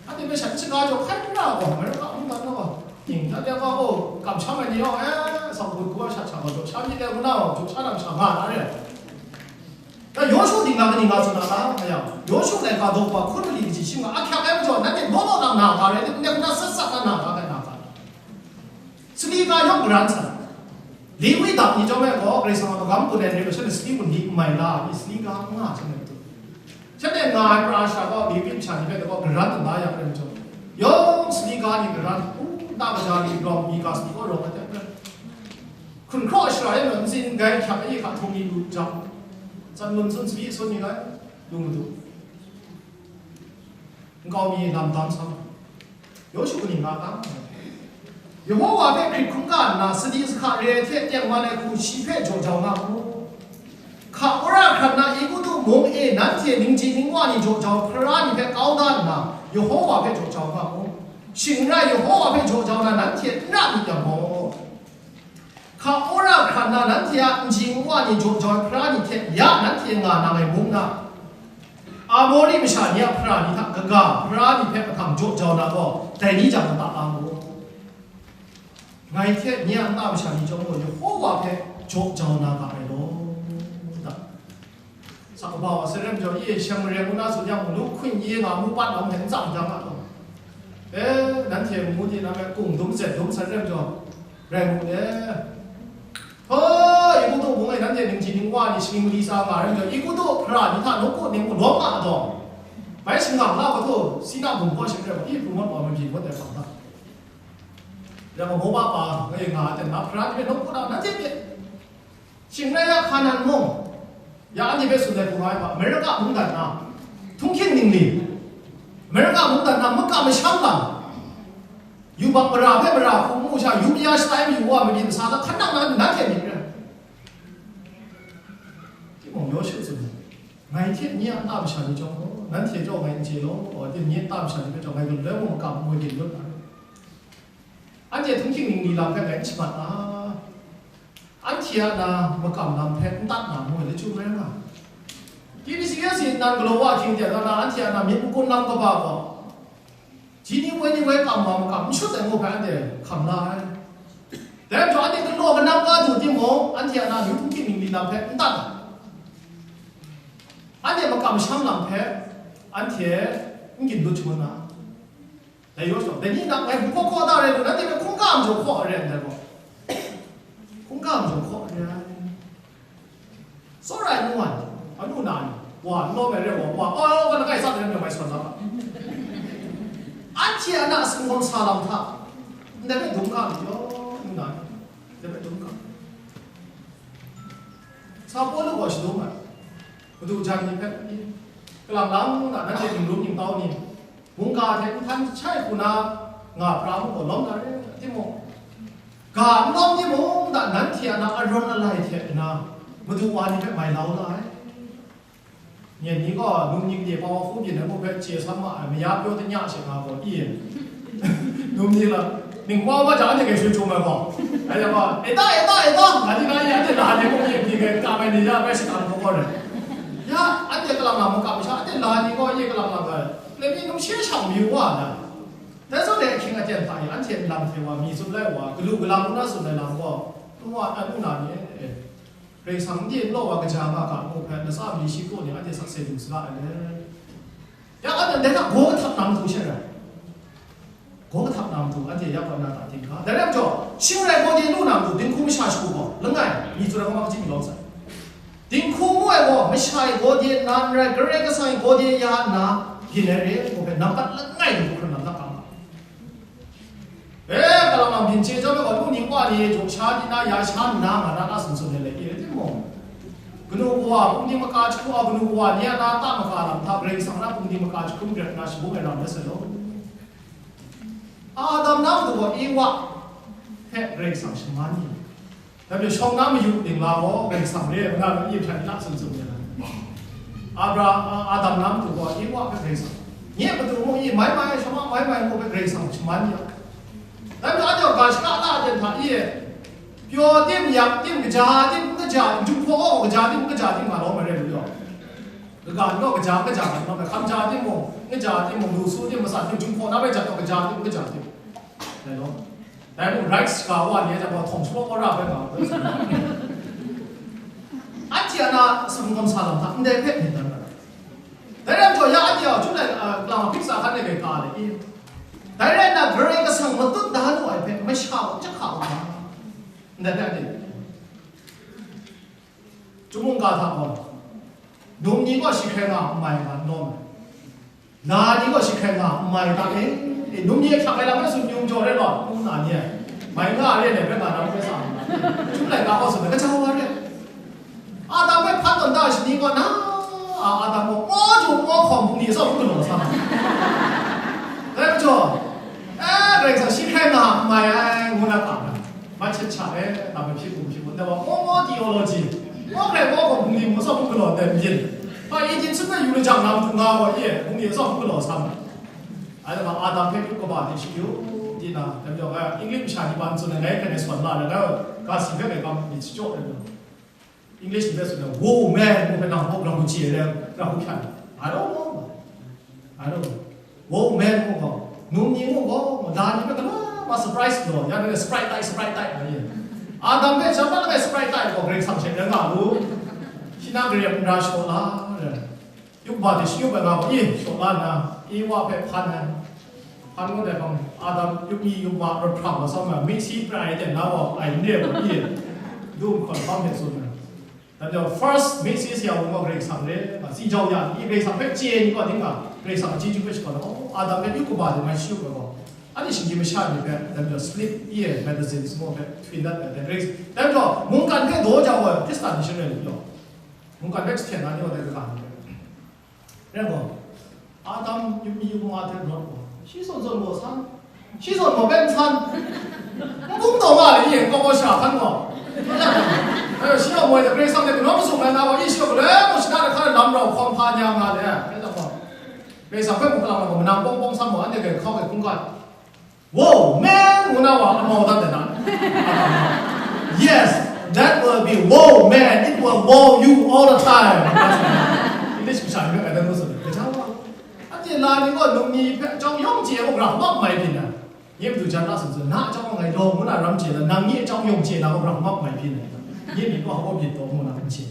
anhte hpe shat shaga jaw hkai n ra gaw, America mungdan na gaw, ning dat ya gaw, o, kamsham ai ni yawng, e, asak gut gu ai shat sha gaw jaw sha myit dai, na, jaw sha na masha nga na re. Na Yawshu ting na kaning nga tsun na ta, nga yang, Yawshu laika daw hpa hkun mali kaji shim nga, ahkyak ai majaw, nanhte naw naw nang na ga rai, ndai hkuna sat sat na na ga rai na ga. Sali ga yawng garan san. Lewi dap ni chyawm ai gaw, Karai Kasang a magam gun ai ni, shanhte sali gun ni n mai la, ni sali ga n nga shanhte. Shanhte nga ai pra sha gaw, Lewi masha ni hpe gaw garan n da ya ai majaw, yawng sali ga ni garan, u, nta kaja ni rawng mi ga sali gaw rawng ai hte, hkun hkraw shara e, ntsin gai hkyak e hka htung ni lu jang, tsan lun sun sali sun ni gai, lu madu. Nkau mi lam dam sa. Yawshu kaning nga ta? Yehowa hpe hkrit hkungga nna, sadi sahka re ai hte tengman ai hku shi hpe jaw jau nga mu. Hka wora hkrat na Egutu mung e nanhte ningji ningwa ni jaw jau hpara ni hpe kau da nna, Yehowa hpe jaw jau nga mu. Shing n rai, Yehowa hpe jaw jau na nanhte n ra myit yang gaw, hka wora hkrat na nanhte a ningji ningwa ni jaw jau ai hpara ni hte ya nanhte nga nang ai mung na, Amori masha ni a hpara ni hta kaga hpara ni hpe mahtang jaw jau na gaw, dai ni jang kata a mu. Ngai hte nye a nta masha ni chyawm gaw, Yehowa hpe jaw jau na ga ai law, da. Sa kaba wa, Saren jau, i Shamare ngu na tsun yang, mulu hkun ye nga mu pat lam hte n tsam jang a taw. E, nanhte ngu di na me kung dum zet dum Saren jau, rai mu e. Ho, Egutu mung e nanhte ningji ningwa ni shingli sa nga rai jau, Egutu hpara ni hta nawku ni mu lawm nga a taw. Bai shingang la, hpa htaw, Sina bum gaw shing rai, i hpung mat wa mabyin mat ai hpang hta. Ya, Moba pa, nga e nga ai ten na, hpara ni hpe nawku na, nanhte hpe. Shing rai ya, Hkanan mung, ya anhte hpe tsun ai hku nga ai hpa, Amerika mungdan na, htunghking ningli, Amerika mungdan na, makam masham lam, yubak mara hpe mara hku n mu sha, yu maya shatai mayu wa mabyin sa hta, hkan nang na, nanhte myit rai. Timung, Yawshu tsun ai, ngai hte nye a nta masha ni chyawm gaw, nanhte chyawm ngai n chye law, gaw, tim nye a nta masha ni hpe chyawm ngai galoi mung makam n mu ginlut na. Anhte htunghking ningli lam hpe ngai n shamat a? Anhte a na makam lam hpe n tat na mu ai lachyum rai nga. T B C S nan galaw wa ahkying de na, anhte a na myit makun lam kaba gaw, ji ni woi ni woi kam wa makam n shut ai ngu hpe anhte hkam la ai. Dai majaw anhte galaw kanam ga du timung, anhte a na myit htunghking ningli lam hpe n tat ai. Anhte makam masham lam hpe anhte n ginlut shangun na. Dai yaw shawng, dai ni nang ngai hpung hkaw hkaw da rai lu, nanhte hpe hkungga majaw hkaw ai rai ndai gaw, hkungga majaw hkaw ai rai. Tsawra ai nu wan, anu na ni, wa n lawm ai rai wa, wa, wa, wa, langai tsat ai rai, mai sawn la ga. Anhte a na a singkawm sa lam hta, ndai hpe dum ga lu yaw, nu na ni, ndai hpe dum ga. Sa Pawlu gaw shadum ai, madu jan ni hpe, kalang lang na, nanhte ning rum ning tau ni, mungga hte nhtan jahtai hku na nga pra mu gaw lawm na re, timung, ga n lawm timung, da nanhte a na arawn alai hte na, madu wa ni hpe mai lau la ai. Nyen ni gaw, num ni de pa wa hku byin ai mu hpe chye sam ma ai, maya pyaw danya she nga gaw, i, num ni la, ning wa wa jang anhte gai shun chyum ai gaw, ai ya gaw, eta, eta, eta, nga di na i, anhte la ni gaw, i, ni gai ka mai ni ya, bai shakang hkaw gaw rai. Ya, anhte kalang na mungga masha, anhte la ni gaw, i, kalang na ga, Levi numshe shang mayu wa na. Dai zawn e ahkying aten hta e, anhte nlang hte wa, mi tsun lai wa, galu galang ngu na tsun ai lam gaw, n wa, anu na ni, e, Karai Kasang n di n law wa kaja nga ga ngu hpe, latsa mali shi hku ni anhte sakse lu saga ai le. Ya, anhte dai hta gaw kahtap na matu she rai. Gaw kahtap na matu, anhte ya kaw na ta ting hka. Dai rai majaw, shing rai gaw de lu na matu, dinghku masha shagu gaw, langai, mi tsun ai gaw, ma kaji mi lawm sai. Dinghku ngu ai gaw, masha e gaw de nna n rai, Karai Kasang e gaw de ya nna, byin ai re, ngu hpe, nampat langai ni hkrum lam hta kam nga. E, kalang lang byin chye chyawm ai gaw, nu ning wa ni, jaw sha ni na, ya sha nna, nga na, na tsun tsun ai lai, e, timung, kanu kawa, hpung ding maka jahku a, kanu kawa ni a na, ta maka lam hta, Karai Kasang na hpung ding maka jahku n rat nna, shabung ai ram rai sai law. Adam na matu gaw, Ewa hpe Karai Kasang shaman ni. Dai majaw shawng na mayu ningla gaw Karai Kasang re, nna gaw i hpyan la tsun tsun ya. Abra, a, Adam na matu gaw, Ewa hpe Karai Kasang. Nye matu mung i mai mai, shawng mai mai mung hpe Karai Kasang shaman ya. Dai majaw anhte gaw ga shaka la ai hta i, pyaw tim, yak tim, kaja tim, n kaja tim, jumhpaw gaw gaja tim, n kaja tim nga lawm ai re lu yaw. Kaga n gaw kaja, kaja nga lawm ai, hkam ja tim mung, n kaja tim mung, lu su tim, masat tim, jumhpaw na bai jat gaw gaja tim, n kaja tim. Dai law. Dai mung, rice ga wa ni a jang gaw, htawng shapraw kau ra hpe nga, hpe tsun ai. Ya na, sumgawm sa lam hta ndai hpe myit dan ra. Dai rai jaw, ya anhte a, chyum lai, a, kalang a, hpyi tsa hkan de gai ka le i. Dai rai nna, Karai Kasang matut da lu ai hpe, masha gaw chyak hka u ga. Ndai hpe anhte, chyum mungga hta gaw, num ni gaw shi hkrai nga, n mai nga, n lawm ai. Na ni gaw shi hkrai nga, n mai ta e. E, num ni e hkyak ai lam hpe tsun yung jaw re law, num na ni e. Mai nga re ai hpe nga na hpe sa. Chyum laika gaw tsun ai, kaja wa re. Adam hpe hpan tawn da ai shani gaw na, a, Adam gaw maw jaw maw hkawm hpung ni atsawm hpung galaw sa. Dai majaw, e, Karai Kasang shi hkrai nga, n mai ai, ngu na ga na. Machet sha e, na hpe hpyi hkum hpyi hkum, ndai wa maw maw theology, maw hkrai maw hkawm hpung ni hpung atsawm hpung galaw ndai myit. Hpa i din sun na yu lajang na matu nga gaw, i e, hpung ni atsawm hpung galaw sa ma. Anhte gaw Adam hpe yu kaba hte shakyu di na, dai majaw, English masha ni ban tsun ai, ngai hkrai ngai swan la ai, ngai gaw ga si hpe ngai kam myit shachyaw ai majaw. English ni hpe tsun ai, "Wow, man," ngu hpe nang hpaw grau chye ai, grau hkyan. I don't know. I don't know. "Wow, man," ngu gaw, num ni ngu gaw, da ni hpe galaw ma surprise law, ya ni Sprite tai, Sprite tai, nga ye. Adam hpe sha pa langai Sprite tai gaw, Karai Kasang hte rai nga lu. Shi na gare n ra shaw la, rai. Yup ba hte shi yup ai nga gaw, i, shaw la nna, i wa hpe hpan ai. Hpan ngut ai hpang, Adam yup mi yup ma rawt hprang wa sam ai, miksi prai ai ten na gaw, ai n re gaw, i, du hkawn hpang hte tsun ai. Dai majaw, first miksi ya wa gaw Karai Kasang re, a, si jau ya, i Karai Kasang hpe chye ai ni gaw, dinga, Karai Kasang a chyeju hpe shakawn ai, oh, Adam hpe yup kaba de mai shi yup ai gaw, anhte shinggyim masha ni hpe, dai majaw, sleep, i, medicine, simo hpe, hpyin dat ai, dai Karai, dai majaw, mungkan hpe daw jau ai, Hkristan ni shaloi ni gaw, mungkan hpe jahten na ni gaw, dai kaga ni hpe. Rai gaw, Adam yup mi yup ma hte rawt gaw, shi zawn zawn gaw san, shi zawn gaw pen san, n bung taw nga ai, i e, kawp kawp sha hkan gaw. Eh, shi a moi hte Karai Kasang hte kanawn mazum rai na gaw, i shi gaw galoi mung shana de hkan lam rau hkawm hpa nya nga le, rai gaw, Karai Kasang hpe mung kalang gaw, manang pawng pawng sam gaw, anhte hpe hkau hpe hkungga. Wow, man, ngu na wa amau dat de na. Yes, that will be wow, man, it will wow you all the time. English masha ni hpe dan ngu tsun ai, gaja wa. Anhte la ni gaw num ni hpe chyawm yawng chye ai gaw, gara hkap mai byin ai. Nye matu jan na tsun tsun, na chyawm ngai daw ngu na ram chye na, nang nye chyawm yawng chye na gaw, gara hkap mai byin ai. Nye myit gaw hkap byin taw ngu na n chye.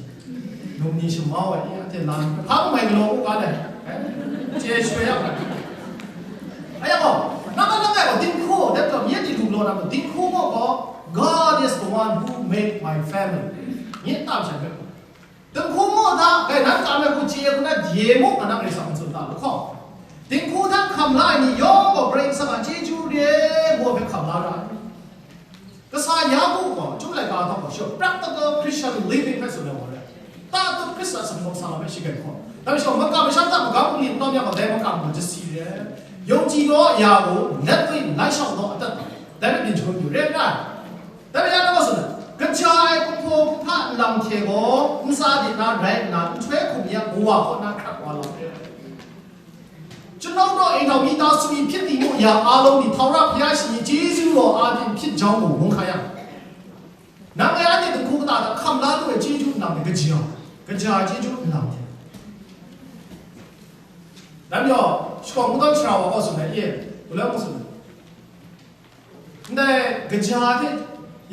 Num ni shamau ai, anhte la ni hpe hpa mai galaw u ga le. Chye shwe ya ga. Aya gaw, nang a langai gaw, dinghku, dai gaw, myen ni lu galaw na gaw, dinghku gaw, gaw, "God is the one who made my family." Nye tam sha hpe. Dinghku gaw hta, gai nan tam ai hku chye hku na, dye muk nga na Karai Kasang tsun ta lahkawng. Dinghku hta hkam la ai ni yawng gaw, Karai Kasang a chyeju re, ngu hpe hkam la ra ai. Kasa Yaku gaw, chyum laika htawng gaw, shi practical Christian living hpe tsun ai wa rai. Tatut Hkristan a sumsawng sa lam hpe shi gai hkaw. Dai majaw, makam masham hta magam bungli n lawm yang gaw, dai makam gaw jasi re ai. Yawng chyi law ya u, let we lai shau law adat, dai hpe byin shangun yu re ai. Dai hpe ya na gaw tsun ai, kaja ai kumhpaw kumhpa nlang hte gaw, ntsa de na rai nna, nhtoi hkum ya kawa kaw na hkrat wa lam re ai. ကျွန်ုပ်တို့ အိမ်ထောင်မိသားစု၏ ဖြစ်တည်မှုအရာအားလုံးသည် ထာဝရဘုရားရှင်၏ ကျေးဇူးတော်အားဖြင့် ဖြစ်ကြောင်းကို ဝန်ခံရမည်။ နံပါတ် အဲ့ဒီတစ်ခုကသာ ခမ်းလာလို့ ကျေးဇူးတင်တယ် ကြည်အောင်။ ကြည်ကျေးဇူးတင်တယ်။ ဒါမျိုး ရှော့မုန်းသော ဆရာတော် ဟောဆိုမယ် အေး ဘယ်လို ဟောဆိုမယ်။ နံပါတ် ကြည်တဲ့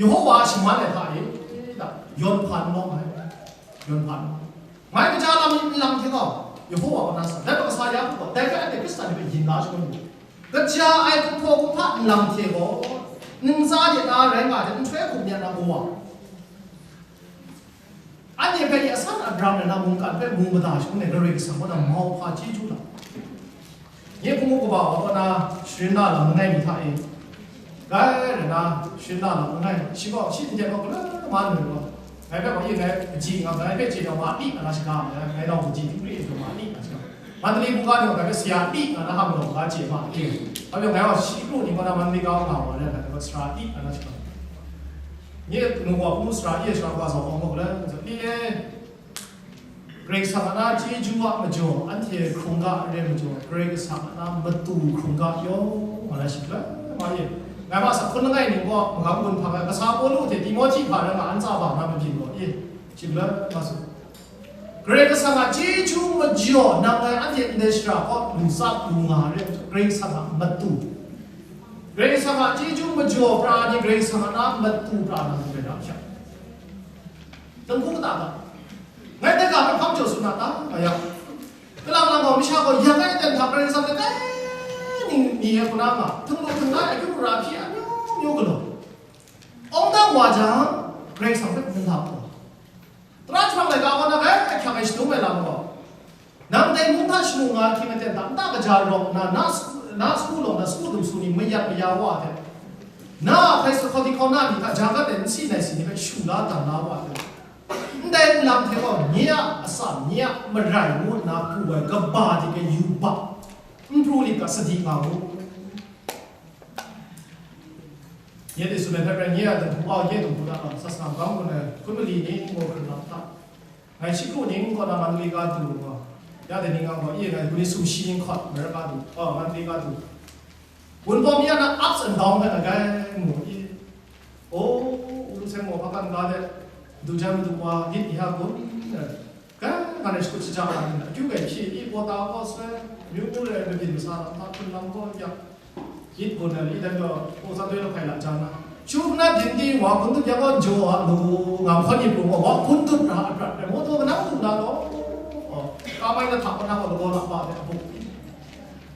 ယေဟောဝါ ရှင်မနဲ့ ထားတယ် တဲ့။ ယွန်ဖန်မောင်းမယ်။ ယွန်ဖန်မောင်း။ မင်းကကြားလာမင်းလမ်းထဲတော့ ယေဟောဝါကနားစား။ ဒါတော့ ကစႃႇယ ပေါ့။ ဒါကအဲ့ဒီ ခရစ်စတန်တွေ ရင်သား ရှိလို့။ ကကြား အဲ့ ကို ဖော် ကို ဖတ် လမ်းထဲတော့ နင်းစားတဲ့ နား ရိုင်း ပါ တဲ့ ထွဲ ခု ပြန် လာ ဘဝ။ အဲ့ဒီ ဖဲ အဆန်း အဗြဟ် နဲ့ နာ မုန်က ဖဲ မူ မသာ ရှိ နဲ့ ဂရိတ် ကစၢ် ဘော နာ မောင် ဖာ ချီ ချူ လာ။ ငယ် ဖုံ က ဘဝ ပေါ့ နာ ရှင်း လာ လမ်း ငယ် မီ ထား အင်း။ ဒါ ရ နာ ရှင်း လာ လမ်း ငယ် ရှိ ပေါ့ ရှိ တဲ့ ပေါ့ ကလ မ နု ပေါ့။ ငယ် ဖဲ ပေါ့ အင်း ငယ် ကြည့် ငါ ငယ် ဖဲ ကြည့် တော့ မ တိ အ နာ ရှိ က ငယ် တော့ ကြည့် သူ ရ တော့ မ တိ အ ရှိ က မန္တလေး ဘူ က တော့ ဒါ က ဆရာ တိ အ နာ ဟ မ တော့ ဘာ ကြည့် မ အင်း။ ဘာ ပြော ငယ် တော့ ရှိ လို့ ဒီ မှာ မန္တလေး ကောင်း ပါ ပါ လဲ ဒါ က ဆရာ တိ အ နာ ရှိ က ငယ် နု ပေါ့ ဘူး ဆရာ ရဲ့ ဆရာ ဘာ ဆို အောင် ပေါ့ လဲ ဆို အေး Karai Kasang a na chyeju a majaw, anhte hkrung ga re majaw, Karai Kasang a na matu hkrung ga yawng nga na shing la, ma ye. Ngai ma sa hkun langai ni gaw, magam gun hpa ai, kasa Pawlu hte Timohti hpa rai nga, an tsa ba na mabyin gaw, ye, shing la, ma su. Karai Kasang a chyeju majaw, nang ngai anhte ndai shara kaw, lu tsap lu nga re, Karai Kasang a matu. Karai Kasang a chyeju majaw pra ni, Karai Kasang a na matu pra na, ngai na hpyak. Dinghku kata ga. Hpa jaw tsun na ta, nga ya. Kalang lang gaw, masha gaw yak ai aten hta Karai Kasang langai ning ni e hkuna nga, htingnu htingna e akyu ara hpyi amyu myu galaw. Awng dang wa jang, Karai Kasang hpe malap gaw. Tara jahprang laika gaw na bai hkyak ai shadum ai lam gaw, nang dai mung hta shanu nga ahkying aten hta nta kaja rawng nna, na sagu, na sagu lawng na sagu dumsu ni mayat maya wa ai hte, na hkai sa hkawhti hkauna ni hta ja gat ai nsi nai si ni hpe shu la dan la wa ai hte, ndai nlang hte gaw nye a atsam, nye a marai ngu nna pru ai kaba de ke yubak n pru lit ga, sadi nga u. Nye de tsun ai hpe rai, nye a dingbu au, nye dingbu na, sasana bang gun ai hkun mali ni ngu hkrum lam hta, ngai shi kru ning kaw na Mandalay ka du gaw, ya de ning gaw, iye ngai hkun ni sumshi ning hkawt, America du, oh, Mandalay ka du. Wunpawng mi a na ups and down hpe agai mu i. O, Wunpawng seng gaw hpa kan ga de, du jan madu wa, git ni ha gun, eh, ga, ga na shakut shaja wa ni, akyu gai hpyi, i, pawta gaw sai, myu myu rai, mabyin masa lam hta, hpun lam gaw yak, git gun ai, i dan gaw, o, sa doi la hpai la jang na. Shu na byin di wa kun dup yang gaw jaw a lu, nga hkawn ni pru gaw, wa kun dup ra a prat, rai, maw taw, manang du na gaw, o, ka mai na hta, kaw na gaw, lagaw la ba de, a buk.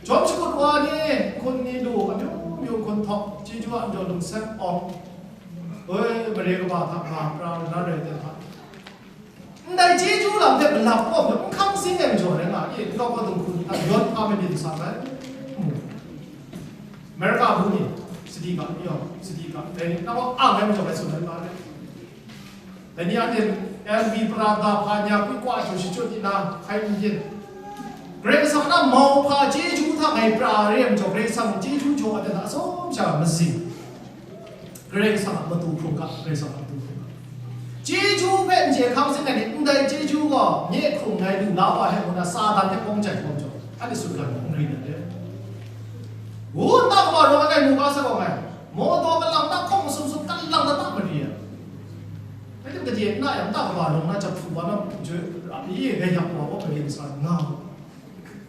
Jawm shakut wa ni, hkun ni lu, amyu myu hkun htawk, chyeju a njaw lungsep awng, oi, mare kaba hta nga pra na rai ten hta. Ndai chyeju lam hte malap kaw, n hkang sing ai majaw rai nga, e, nkau kau dung hkun hta yawn hpa mabyin sa ai. America bu ni, sadi ga, yawng, sadi ga, dai ni, na wa ang ai majaw rai tsun ai ma rai. Dai ni anhte L V Prada hpa ni a kwikwa jaw shachyut di na hkai n yin. Karai Kasang a mau hpa chyeju hta ngai pra re ai majaw, Karai Kasang chyeju jaw ai hta atsawm sha mazing. Karai Kasang a matu hkrung ga, Karai Kasang a matu hkrung ga. Chyeju hpe n chye hkang sin ai ni, ndai chyeju gaw nye hkrung ngai lu la wa ai ngu na Satan hte hpawng jai hpawng jaw, anhte sut ga n rin ai re. Wu nta kaba rawng ai mu ga sa gaw ngai, maw taw kalang na hkawng masum sum kalang na ta mari ai. Rai tim, gade n na yang, nta kaba rawng na jahpru wa na, joi, rap ni e gai yak wa gaw, gade kasa nga.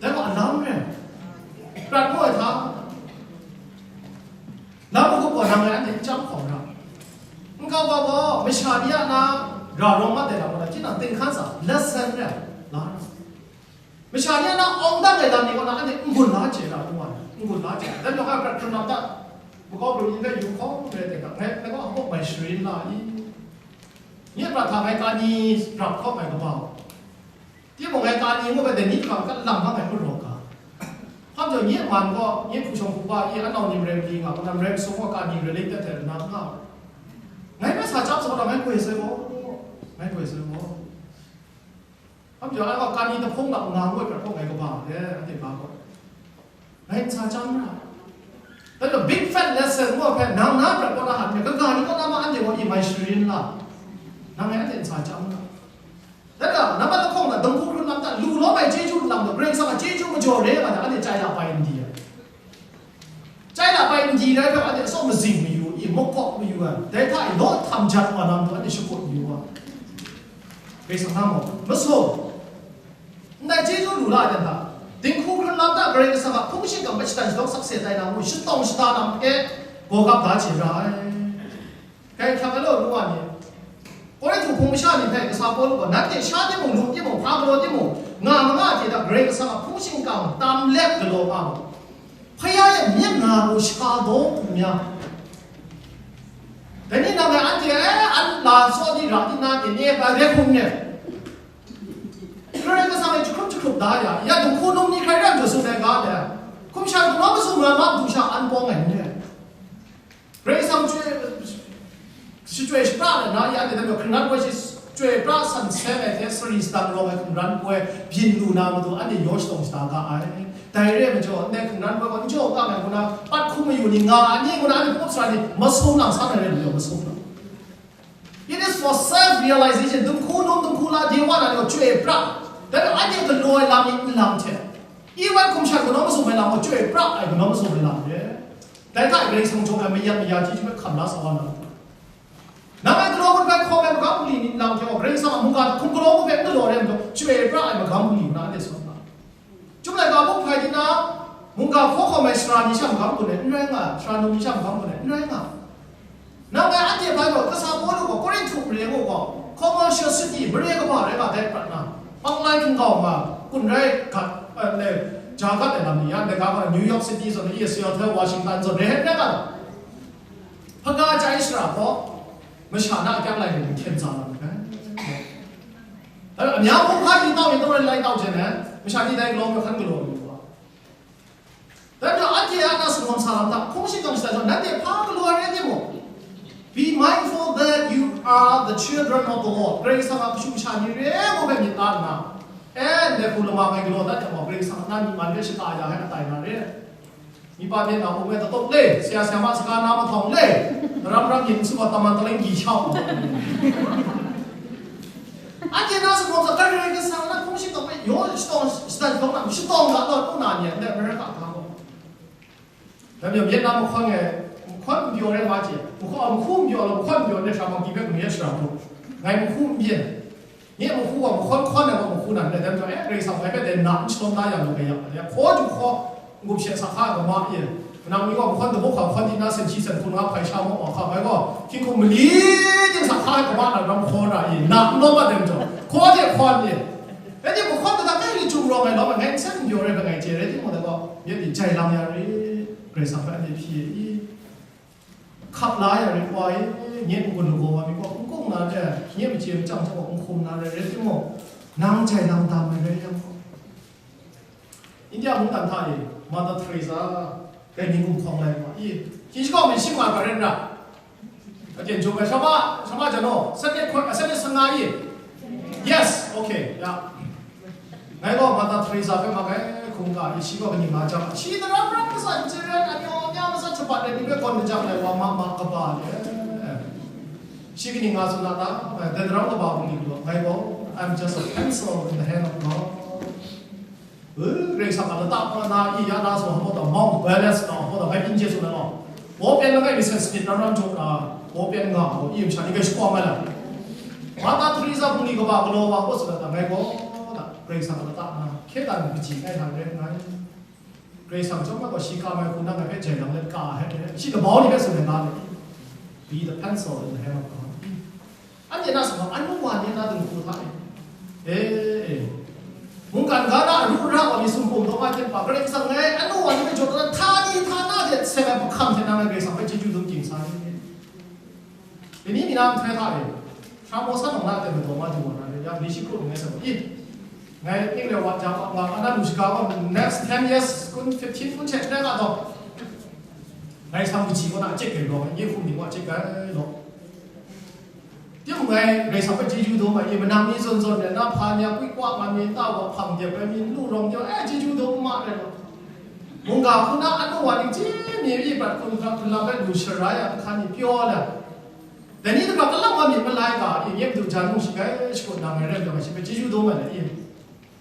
Dai gaw alam rai. Prat gaw ai hta, lam magup gaw nang ngai anhte n chyam hkawm ra. Nkau kau gaw, masha ni a na ra rawng mat ai lam gaw, tinang ting hkan sa, lesson rai, la ra. Masha ni a na awng dang ai lam ni gaw na, anhte n-gun la chye ra, n-gun la chye ra. Dai majaw, ngai prat hkrum lam ta, makau pru yin dai yu hkawng re ai hte ga, ngai, ngai gaw a muk mai sharin la i? Nye prat hta ngai ka ni rap hkawm ai kaba, timung ngai ka ni ngu ai dai ni hkang kalang hkang ai hkut rawk ga. Hpa majaw nye man gaw, nye hpu shawng hpu ba i, anau ni marai mali nga, kanan marai masum gaw ka ni related hte na nga. Ngai hpe sa chyam sa gaw, ngai goi sai gaw, ngai goi sai gaw. Hpa majaw, ai gaw ka ni tahpung lap nga ngu ai prat hkawng ai kaba de, anhte ga gaw. Ngai n sa chyam ra. Dai gaw big fat lesson ngu ai hpe, nang na prat kaw na hta hpe, kaga ni kaw na ma anhte gaw i mai sharin la. Nang ngai anhte n sa chyam ra. Dai gaw, nambat lahkawng na, dinghku hkrun lam hta, lu lawm ai chyeju lam gaw, Karai Kasang a chyeju majaw re ai ga hta, anhte chyai la bai n di ai. Chyai la bai n di rai hpe, anhte atsawm mazing mayu i, makawp mayu ai, dai hta i law htam jat wa na matu anhte shakut mayu ai. Karai Kasang na mung, masum, ndai chyeju lu la ai hta, dinghku hkrun lam hta Karai Kasang a hpung shingkang hpe shatan shalawng sakse tai na mung, shatawng shada na mung e, gawgap da chye ra ai. Kai hkyak ai law, nu wa ni, Korinhtu hpung masha ni hpe kasa Pawlu gaw, nanhte sha timung, lu timung, hpa galaw timung, nga ma nga hte hta Karai Kasang a hpung shingkang tam let galaw nga mu. Hpa ya e myit nga gaw sha daw hkum ya. Dai ni nang e anhte, eh, an la saw di ra di na, tinye ba re hkum ne. Karai Kasang e jahkrup jahkrup da ya, ya dinghku num ni hkrai ram jaw tsun ai ga de. Hkum shan hkungga masum ram a du sha an pawng ai n re. Karai Kasang chyoi, shachyoi shapra na, na ya de, hkungran poi shi chyoi pra san seng ai hte, sari sadang rawng ai hkungran poi byin lu na matu, anhte yaw shatawng shada ga ai. Dai re ai majaw, ndai hkungran poi gaw n jaw kang ai ngu na, pat hkum mayu ni nga ai ni ngu na, anhte pawp sara ni masum lang san ai re lu yaw masum lang. It is for self realization. Dinghku num, dinghku la, de wa na ni gaw chyoi pra. Dai gaw anhte galaw ai lam ni nlang hte, i wan hkum shan kanaw masum ai lam gaw chyoi pra ai kanaw masum ai lam re. Dai hta e Karai Kasang jaw ai mayat maya chyeju hpe hkam la sa wa na. Nang e galaw hkut hpe hkawm ai magam bungli ni nlang hte gaw, Karai Kasang a mungga hta hkum galaw hkut hpe n galaw re ai majaw, chyoi pra ai magam bungli nna anhte sa wa na. Chyum laika buk hpai di na, mungga hkaw hkawm ai sara ni sha magam gun ai n rai nga, sara num ni sha magam gun ai n rai nga. Nang ngai anhte bai gaw, kasa Pawlu gaw Korinhtu mare gaw, commercial city, mare kaba rai nga dai prat na, Hpang lai hkinggau nga, kun rai gat, eh, le, ja gat ai lam ni yan, dai ga gaw New York City zawn, i Seattle, Washington zawn, re hkyen rai nga. Hpaga chyai shara gaw, masha na akyang lai ni hkyen tsa lam ni ai. Amya hpung hka ni tau, ni tau rai lai tau jen ai, masha ni dai galaw hkan galaw lu wa. Dan gaw anhte a na singawm sa lam hta hkungshit kawng shada jaw, nanhte hpa galaw ai rai timung, be mindful that you are the children of the Lord. Karai Kasang a kashu kasha ni re ngu hpe myit la nna, e, ndai hku lama ngai galaw dat yang gaw, Karai Kasang a na myi man hpe shaka ya ai atai na re. Mi pa hte na um e, tatawk le, sara sara ma saga na mahtawng le, daram ram yin su wa taman taleng gyi shau. Anhte na singawm sa, Karai Kasang na hkungshit kawng hpe yaw shatawng, shatan hkawng na, shatawng ga law, ngu na ni, ndai America hkang gaw. Dai majaw, myit na mahkawn e, mahkawn n pyaw rai nga chye, mahkawn, mahku n pyaw law, mahkawn n pyaw ndai sara bang di hpe kanu ya shara hku, ngai mahku n byin. Nye mahku gaw mahkawn hkawn ai gaw mahku nan, dai majaw, e, Karai Kasang ngai hpe dai na n shalawm da yang, ngai ya, ya hkaw du hkaw, n-gup she sa hka ai kama e, manang ni gaw mahkawn dabuk hka hkawn di na, sen shi sen hku nga hpai sha maw wa hka, ngai gaw hkying hkum mali ting sa hka ai kama na ram hkaw na e, na n lawm ai dai majaw, hkaw de hkawn e. Rai timung, mahkawn kata kai li chyum rawng ai lawm ai, ngai n seng n pyaw rai hpe ngai chye, rai timung, dai gaw, myit ni jai lang ya re, Karai Kasang hpe anhte hpyi e i, hkap la ya re, wa e, nye n-gun lagaw wa mi gaw, n kung na re, nye machye machyang hta gaw n hkum na re, rai timung, nang jai lang dam ai rai yang gaw. India mungdan hta e, Mother Teresa, dai ni gumhkawng lai wa i, hkying shingkawng mi shim nga hkra rai nna, aten jum ai, shama, shama jan o, Sunday hkoi, Sunday sanga i. Yes, okay, ya. Ngai gaw Mother Teresa hpe mak ai, hkungga i, shi gaw kaning nga jang, shi daram ram masat, Nigerian amyu nya masat shabat ai ni hpe gawn majang ai wa ma ma kaba le. Shi kaning nga tsun na ta, eh, dai daram kaba hpung ni gaw, ngai gaw, I'm just a pencil in the hand of God. Eh, Karai Kasang a lata hpang na i ya na sa hpaw ta, Mount Everest na hpaw ta, bai byin je tsun ai law. Paw pyan langai mi sen sanit na ram jaw na, paw pyan nga gaw, i masha ni gai shakawng ai la. Mother Teresa hpung ni kaba galaw wa gaw tsun ai ta, ngai gaw, da, Karai Kasang a lata na, hkye dan kaji ngai hta rai ngai. Karai Kasang chyawm na gaw shi kam ai hku na ngai hpe jai lang let ka ai, shi kabau ni hpe tsun ai ga ni. Be the pencil in the hand of God. Anhte na sumhkang, anu wa ni na dinghku hta e. E, e. Mungkan ga na aru ra wa mi sumpu taw nga hte pa, Karai Kasang ngai anu wa ni hpe jaw na, htani htana hte seng ai hpahkam hte na ngai Karai Kasang hpe chyeju dum ging sa ni. Dai ni mi na nhtoi hta e, hkra maw san awng na hte madaw ma du wa na re, ya, ni shi kru ngai sa i. Ngai ning le wa jang wa nga, ana lu shaga wa, next ten years, kun fifteen kun she n rai nga taw. Ngai Kasang kaji kaw na a chye gai law, nye hkum ning wa a chye gai law. Timung ngai Karai Kasang hpe chyeju dum ai, manang ni zawn zawn de, na hpa ni a kwik wa nga mi, ta wa hpang dep ai mi, n lu rawng de, e, chyeju dum n ma rai law. Mungga hku na anu wa ning chye mi, i prat hkun hkrak hkun lam hpe lu shara yang, hkan ni pyaw ai. Dai ni daga kalang wa myit malai ga, i, nye madu jan mung shi gai shakut na ngai rai yang, shi hpe chyeju dum ai le, i.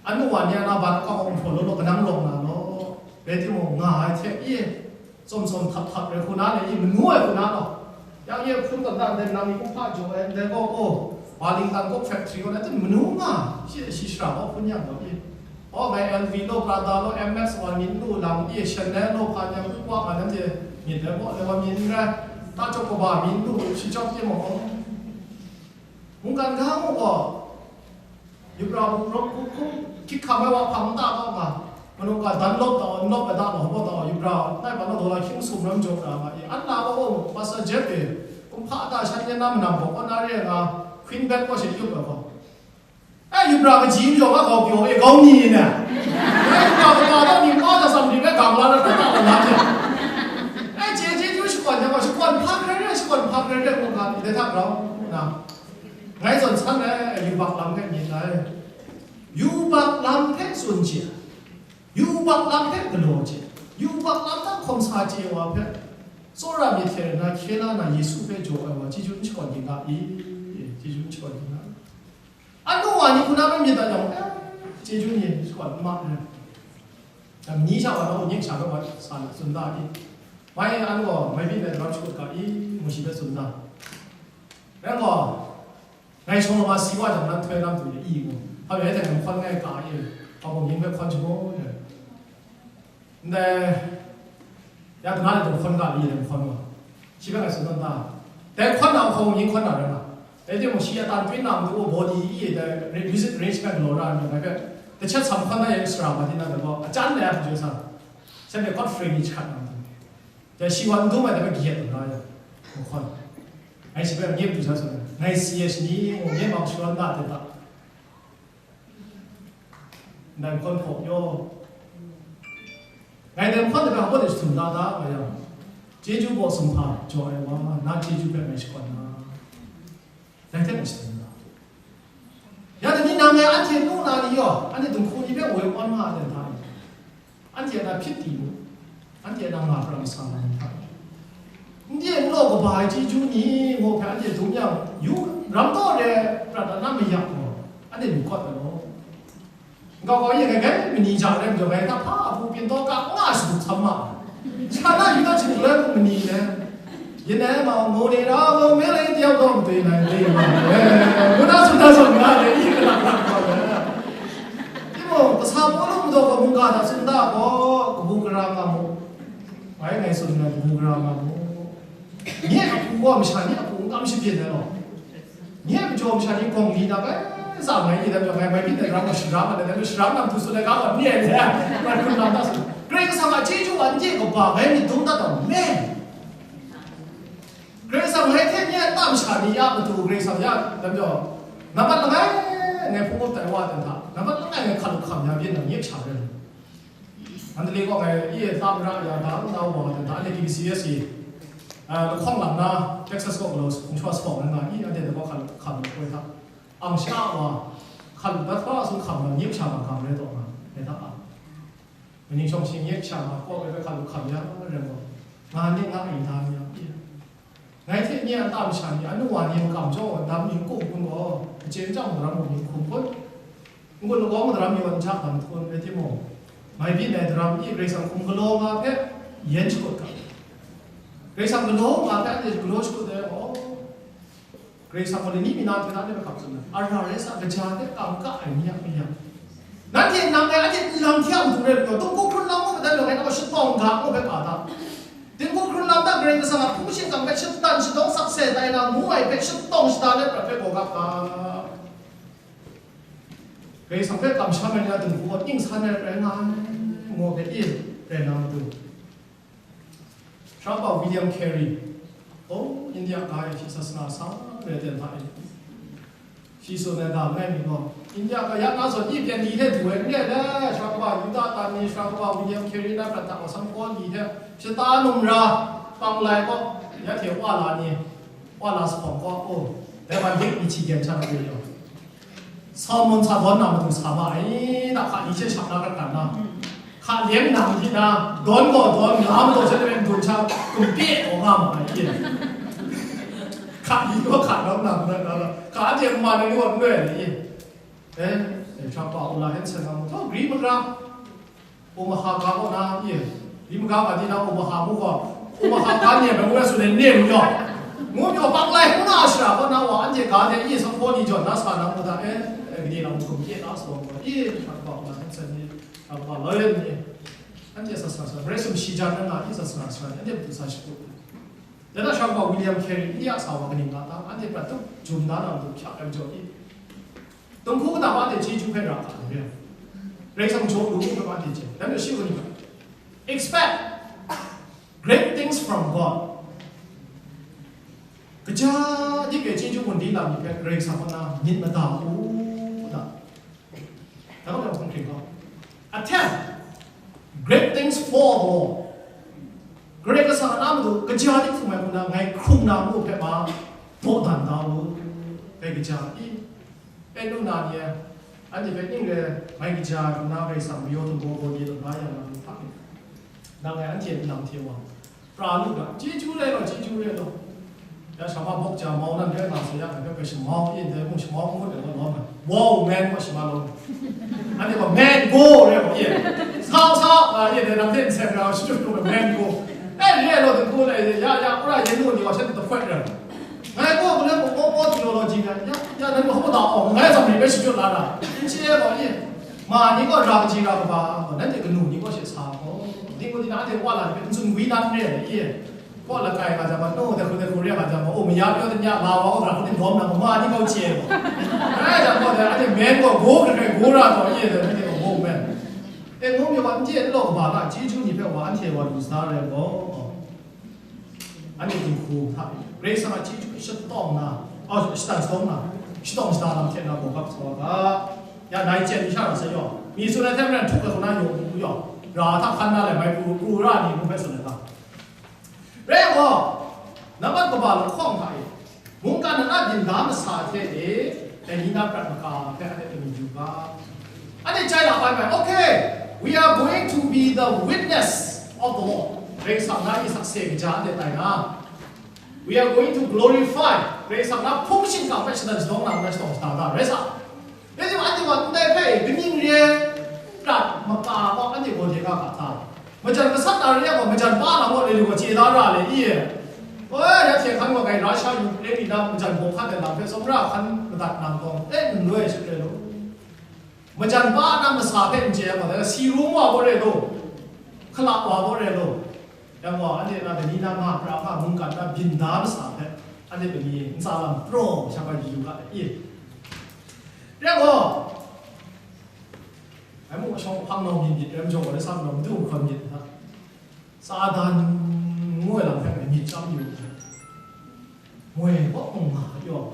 Anu wa ni a na ban akawng hkraw law law, kanang rawng na law, rai timung, nga ai hte, i, tsawm tsawm htap htap rai hku na le, i, manu ai hku na law. Yang ye hpun kap na ndai nang ni kumhpa jaw ai ndai gaw, oh, Wellington Coke Factory gaw na tin manu nga, shi, shi shara gaw hpun yang gaw, i. Oh, ngai L V law, Prada law, M X wa mi n lu lang, i, Chanel law, hpa ni a kwik wa nga nanhte myit ai gaw, dai wa mi n rai, ta chyawk kaba mi n lu, shi chyawk timung, oh. Mungkan ga mung gaw, Yubra hpung rawk hku hku hkyik hkam ai wa hpang nta kau nga, manu ga dan lawp taw, n lawp ai da gaw, hpaw taw, Yubra nai pa na daw la hkying sum ram jaw na nga i, an na gaw, Pastor Jeff e, kumhpa ta shan yan na manam gaw, kaw na re nga, Queen Beth kaw she yup ai gaw. E, Yubra kaji majaw nga gau pyaw e, gau ni ne? E, Yubra kata daw ni pa ta sam ni bai gang la na ta ta la na hte. E, chye chyeju shakawn yang gaw, shakawn hpa hkrai re, shakawn hpa hkrai re, ngu nga, i dai hta grau na. Ngai zawn san ai, yubak lam hpe myit ai. Yubak lam hpe tsun hte, yubak lam hpe galaw hte, yubak lam hta hkawm sa chye wa hpe, tsawra myit hte na hkye la na Yesu hpe jaw ai wa, chyeju n shakawn ginga i? Chyeju n shakawn ginga. Anu wa ni hku na hpe myit dat yang, eh, chyeju ni shakawn n ma ai. Dai ni sha wa na, ning sha hpe wa sa na tsun da i? Mai an gaw, mai byin ai daram shakut ga i? Ngu shi hpe tsun da. Rai gaw, ngai shawng lama si wa jang, nan htoi lam tu i mu. Hpa rai jang, ngai hkawn ngai ka i, hpa gaw mying hpe hkawn shangun ai. Ndai, ya, dana le dum hkawn ga li, dai hkawn wa. Shi hpe ngai tsun tawn ta. Dai hkawn na hkawn mying hkawn na rai nga. Rai timung, shi a tan tun na matu gaw body e da music range hpe galaw ra ai majaw, ngai hpe tachet sam hkan na yang sara ma di na gaw, a chyan dai a hpajoh sa, shanhte God free ni jahkat na matu. Dai shi wa n dum ai dai hpe gayat lu na yang, mahkawn. Ngai shi hpe nye matu sa sa, ngai si ai shani, ngai mang shawan na de ta. Ndai mahkawn hpaw pyaw. Ngai dai mahkawn de hpa de jahtum la da, nga yang, chyeju baw sumhpa jaw ai wa, na chyeju hpe ngai shakawn na, dai hte ngai shakawn na. Ya, dai ni nang ngai anhte nu na ni yaw, anhte dinghku ni hpe woi awn nga ai hta e. Anhte na hpyit di mu, anhte na nga pra masa na ni hta e. N de n law kaba ai chyeju ni ngu hpe anhte dum yang, yu, ram taw re prat na mayak gaw, anhte lu kawt ai law. Nkau kau yin ngai, ngai mani ja rai majaw, ngai hta hpa a hpu pyin taw ka nga shadu htam ma ai. Sha na yu na htingbu lai mung mani le, yin ai ma, ngu ni ra, ngu mi lai, tau taw matoi ngai, dai ma, ngu na tsun da zawn nga, dai i kalang kalang gaw le. Timung, kasa Pawlu madaw gaw mungga hta tsun da gaw, kabu gara nga mu. Wai ngai tsun na, kabu gara nga mu. Nye a hpu gaw masha ni a hpu n kam shabyin ai law. Nye a majaw masha ni gawng li na bai, sa mai ni dai majaw, ngai mai byin dai ram gaw, sharam ai dai, sharam na matu tsun ai ga gaw, nye ai dai, ngai hkrun lam da tsun. Karai Kasang a chyeju wa n de kaba, ngai myit dum dat taw, men. Karai Kasang ngai hte nye a nta masha ni ya matu, Karai Kasang ya dai majaw, nambat langai, ngai hpung up tai wa dan hta, nambat langai ngai hkalup hkam ya byin na, nye kasha rai. Mandalay kaw ngai, i tam ra ya, da, da wa, da, da, K B C S i, ah, lahkawng lam na, Texas kaw galaw, hkungshwa sawng na, i, anhte da kaw hkan, hkan koi hta. Ang sha wa, hkan dat hpa sung hkam na, nyep sha ma hkam rai taw na, ngai hta a. Kaning shawng shing nyep sha ma, kaw rai hkan hkam ya, rai gaw, nga ni nga ing da ni ya, i. Ngai hte nye a nta masha ni, anu wa ni makam jaw, dam yin kung kun gaw, kachyen chyang daram mung yin hkum kun. N-gun lagaw madaram yawn jahk lam htawn rai timung, mai byin ai daram i Karai Kasang hkum galaw nga hpe yen shakut ga. Karai Kasang galaw nga hpe anhte galaw shakut ai gaw, Karai Kasang gaw lani mi na hte na de hkap tsun ai. Ara rai sa, kaja hte kam ka ai ni a mayam. Nanhte nang ngai anhte nlang hte a matu rai lu gaw, dinghku hkrun lam ngu madan lung ngai nang gaw shatawng ga ngu hpe pa ta. Dinghku hkrun lam hta Karai Kasang a hpung shingkang hpe shatan shadawng sakse tai na ngu ai hpe shatawng shada let prat hpe gaw gap ga. Karai Kasang hpe kamsham ai ni a dinghku gaw ning san ai rai nga ai, ngu hpe i rai na matu. Sharapa William Carey, oh, India ga e shi sasana sa re ten hta e. Shi tsun ai ga langai mi gaw, India ga ya na zawn i pyan li hte du ai n re le, sharapa Yuda tan ni, sharapa William Carey na prat hta wa sanghpaw li hte, shata numra, panglai gaw, ya hte wa la ni, wa la sa hpawng gaw, oh, dai wa dik ni hti gen sha na re yaw. Solomon sa dawn na matu sa ma ai, da hka li she shang na kat kan na. Hka lem nang hti na, dawn gaw dawn, nga madaw she lamen dun sha, gumpe gaw nga ma ai, ye. Hka li gaw hka dawn na, na, na, na. Hka a hte ma na ni gaw n loi ai, ye. Eh, eh, sharapa Ola Hanson nga mu, tau gri magra. Omaha ga kaw na, ye, lim ga ma di na Omaha mu gaw, Omaha ga ne bai ngu na tsun ai ne lu yaw. Ngu pyaw bak lai ngu na shara kaw na wa, anhte ga de, ye, sanghpaw ni jawn na sa na mu da, eh, eh, gade na mu gum kye na sa wa, ye, sharapa Ola Hanson ni, sharapa Lawyer ni, anhte sa sa sa, rai sum shi jan na, ye, sa sa sa, anhte matu sa shakut. Dai na sharapa William Carey, India sa wa kaning nga ta, anhte prat tup jum da na matu hkyak ai majaw i. Dinghku kata wa de chyeju hpe ra hkam re. Karai Kasang jaw lu hpe wa de chye. Dan de shi wa ni hpe, expect great things from God. Kaja dik e chyeju gun di lam ni hpe Karai Kasang kaw na myit mada u da. Da kaw hkung hkring gaw, attempt great things for the Lord. Karai Kasang a na matu kaja dik hkum ai hku na ngai hkrung na ngu hpe ma, dawdan da u. Dai kaja i, Petru na ni e, anhte hpe ning re, mai kaja hku na Karai Kasang mayaw htum gaw gaw di lu la yang na ni hpa ni? Nang ngai anhte nlang hte wa, pra lu ga, chyeju rai gaw, chyeju rai gaw. Ya, sha ma bawk ja mau nan re nga sa ya, ngai hpe shamau, ye, ndai mung shamau n ngut ai gaw lawm ai. Wow, man gaw shamau lawm ai. Anhte gaw, man, go, re gaw, ye. Sau, sau, a, ye, dai nang hte nseng ra, shachyut lu ai, man, go. Eh, re law, dinghku lai, ya, ya, kura yen lu ni gaw, shanhte dahkoi rai. Ngai gaw, galoi mung, gaw, gaw, theology ngai, ya, ya, nang gaw, hpa da, aw, ngai tsam ni bai shachyut la ra. N chye gaw, ye. Ma ni gaw, ra kaji ra kaba, gaw, nanhte kanu ni gaw, she sa gaw. Ning gaw, di na, anhte wa la ni hpe, n tsun wi na n re ai, ye. Kaw lakai ga jang ma, no, dai hku dai hku re ga jang ma, o, ma Ya pyaw de nya, la wa wa hkra hku ni dawm na ma ni kau chye gaw. Rai jang gaw de, anhte men gaw go hkrai hkrai go ra taw, ye de, anhte gaw go men. E, ngu mi wa, n chye n law kaba na, chyeju ni hpe wa, anhte wa lu sa rai gaw. Anhte dinghku hta, Karai Kasang a chyeju shadawng na, oh, shadang shadawng na, shadawng shada lam hte na gaw gap sa wa ga. Ya, nai chyen ni sha ra sa yaw. Mi tsun ai hte maren htuk ai hku na yaw, yaw. Ra hta hkan na lai mai pru, pru ra ni ngu hpe tsun ai ga. Rai gaw, nambat kaba lahkawng hta e, mungkan na na byin da masa hte e, dai ni na prat maka hpe anhte lami yu ga. Anhte chyai la bai mai, okay, we are going to be the witness of the Lord. Karai Kasang na i sakse kaja anhte tai na. We are going to glorify. Karai Kasang na hpung shingkang hpe shadang shadawng na, na shadawng shada ga, rai sa. Rai timung, anhte gaw ndai hpe kaning re prat maka gaw anhte gaw de ga ga ta? Majan gasat na re yang gaw, majan pa na gaw, le lu gaw, chye da ra le, i? Oi, ya hte hkan gaw, kai Russia, Ukraine ni na majan baw hkan ai lam hpe, tsawmra hkan madat nang tawng, e, n loi sut re lu. Majan pa na masa hpe n chye yang gaw, si rum wa gaw re lu, hkala wa gaw re lu. Yang gaw, anhte na dai ni na nga pra nga mungkan na byin da masa hpe, anhte pani ntsa lam praw sha bai yu ga, i? Rai gaw, Ai mung shawng hpang nau myit myit rem jaw, rai sa nau madu hkawm myit hta, Satan ngu ai lam hpe myit chyam yu, moi gaw hpung nga yaw,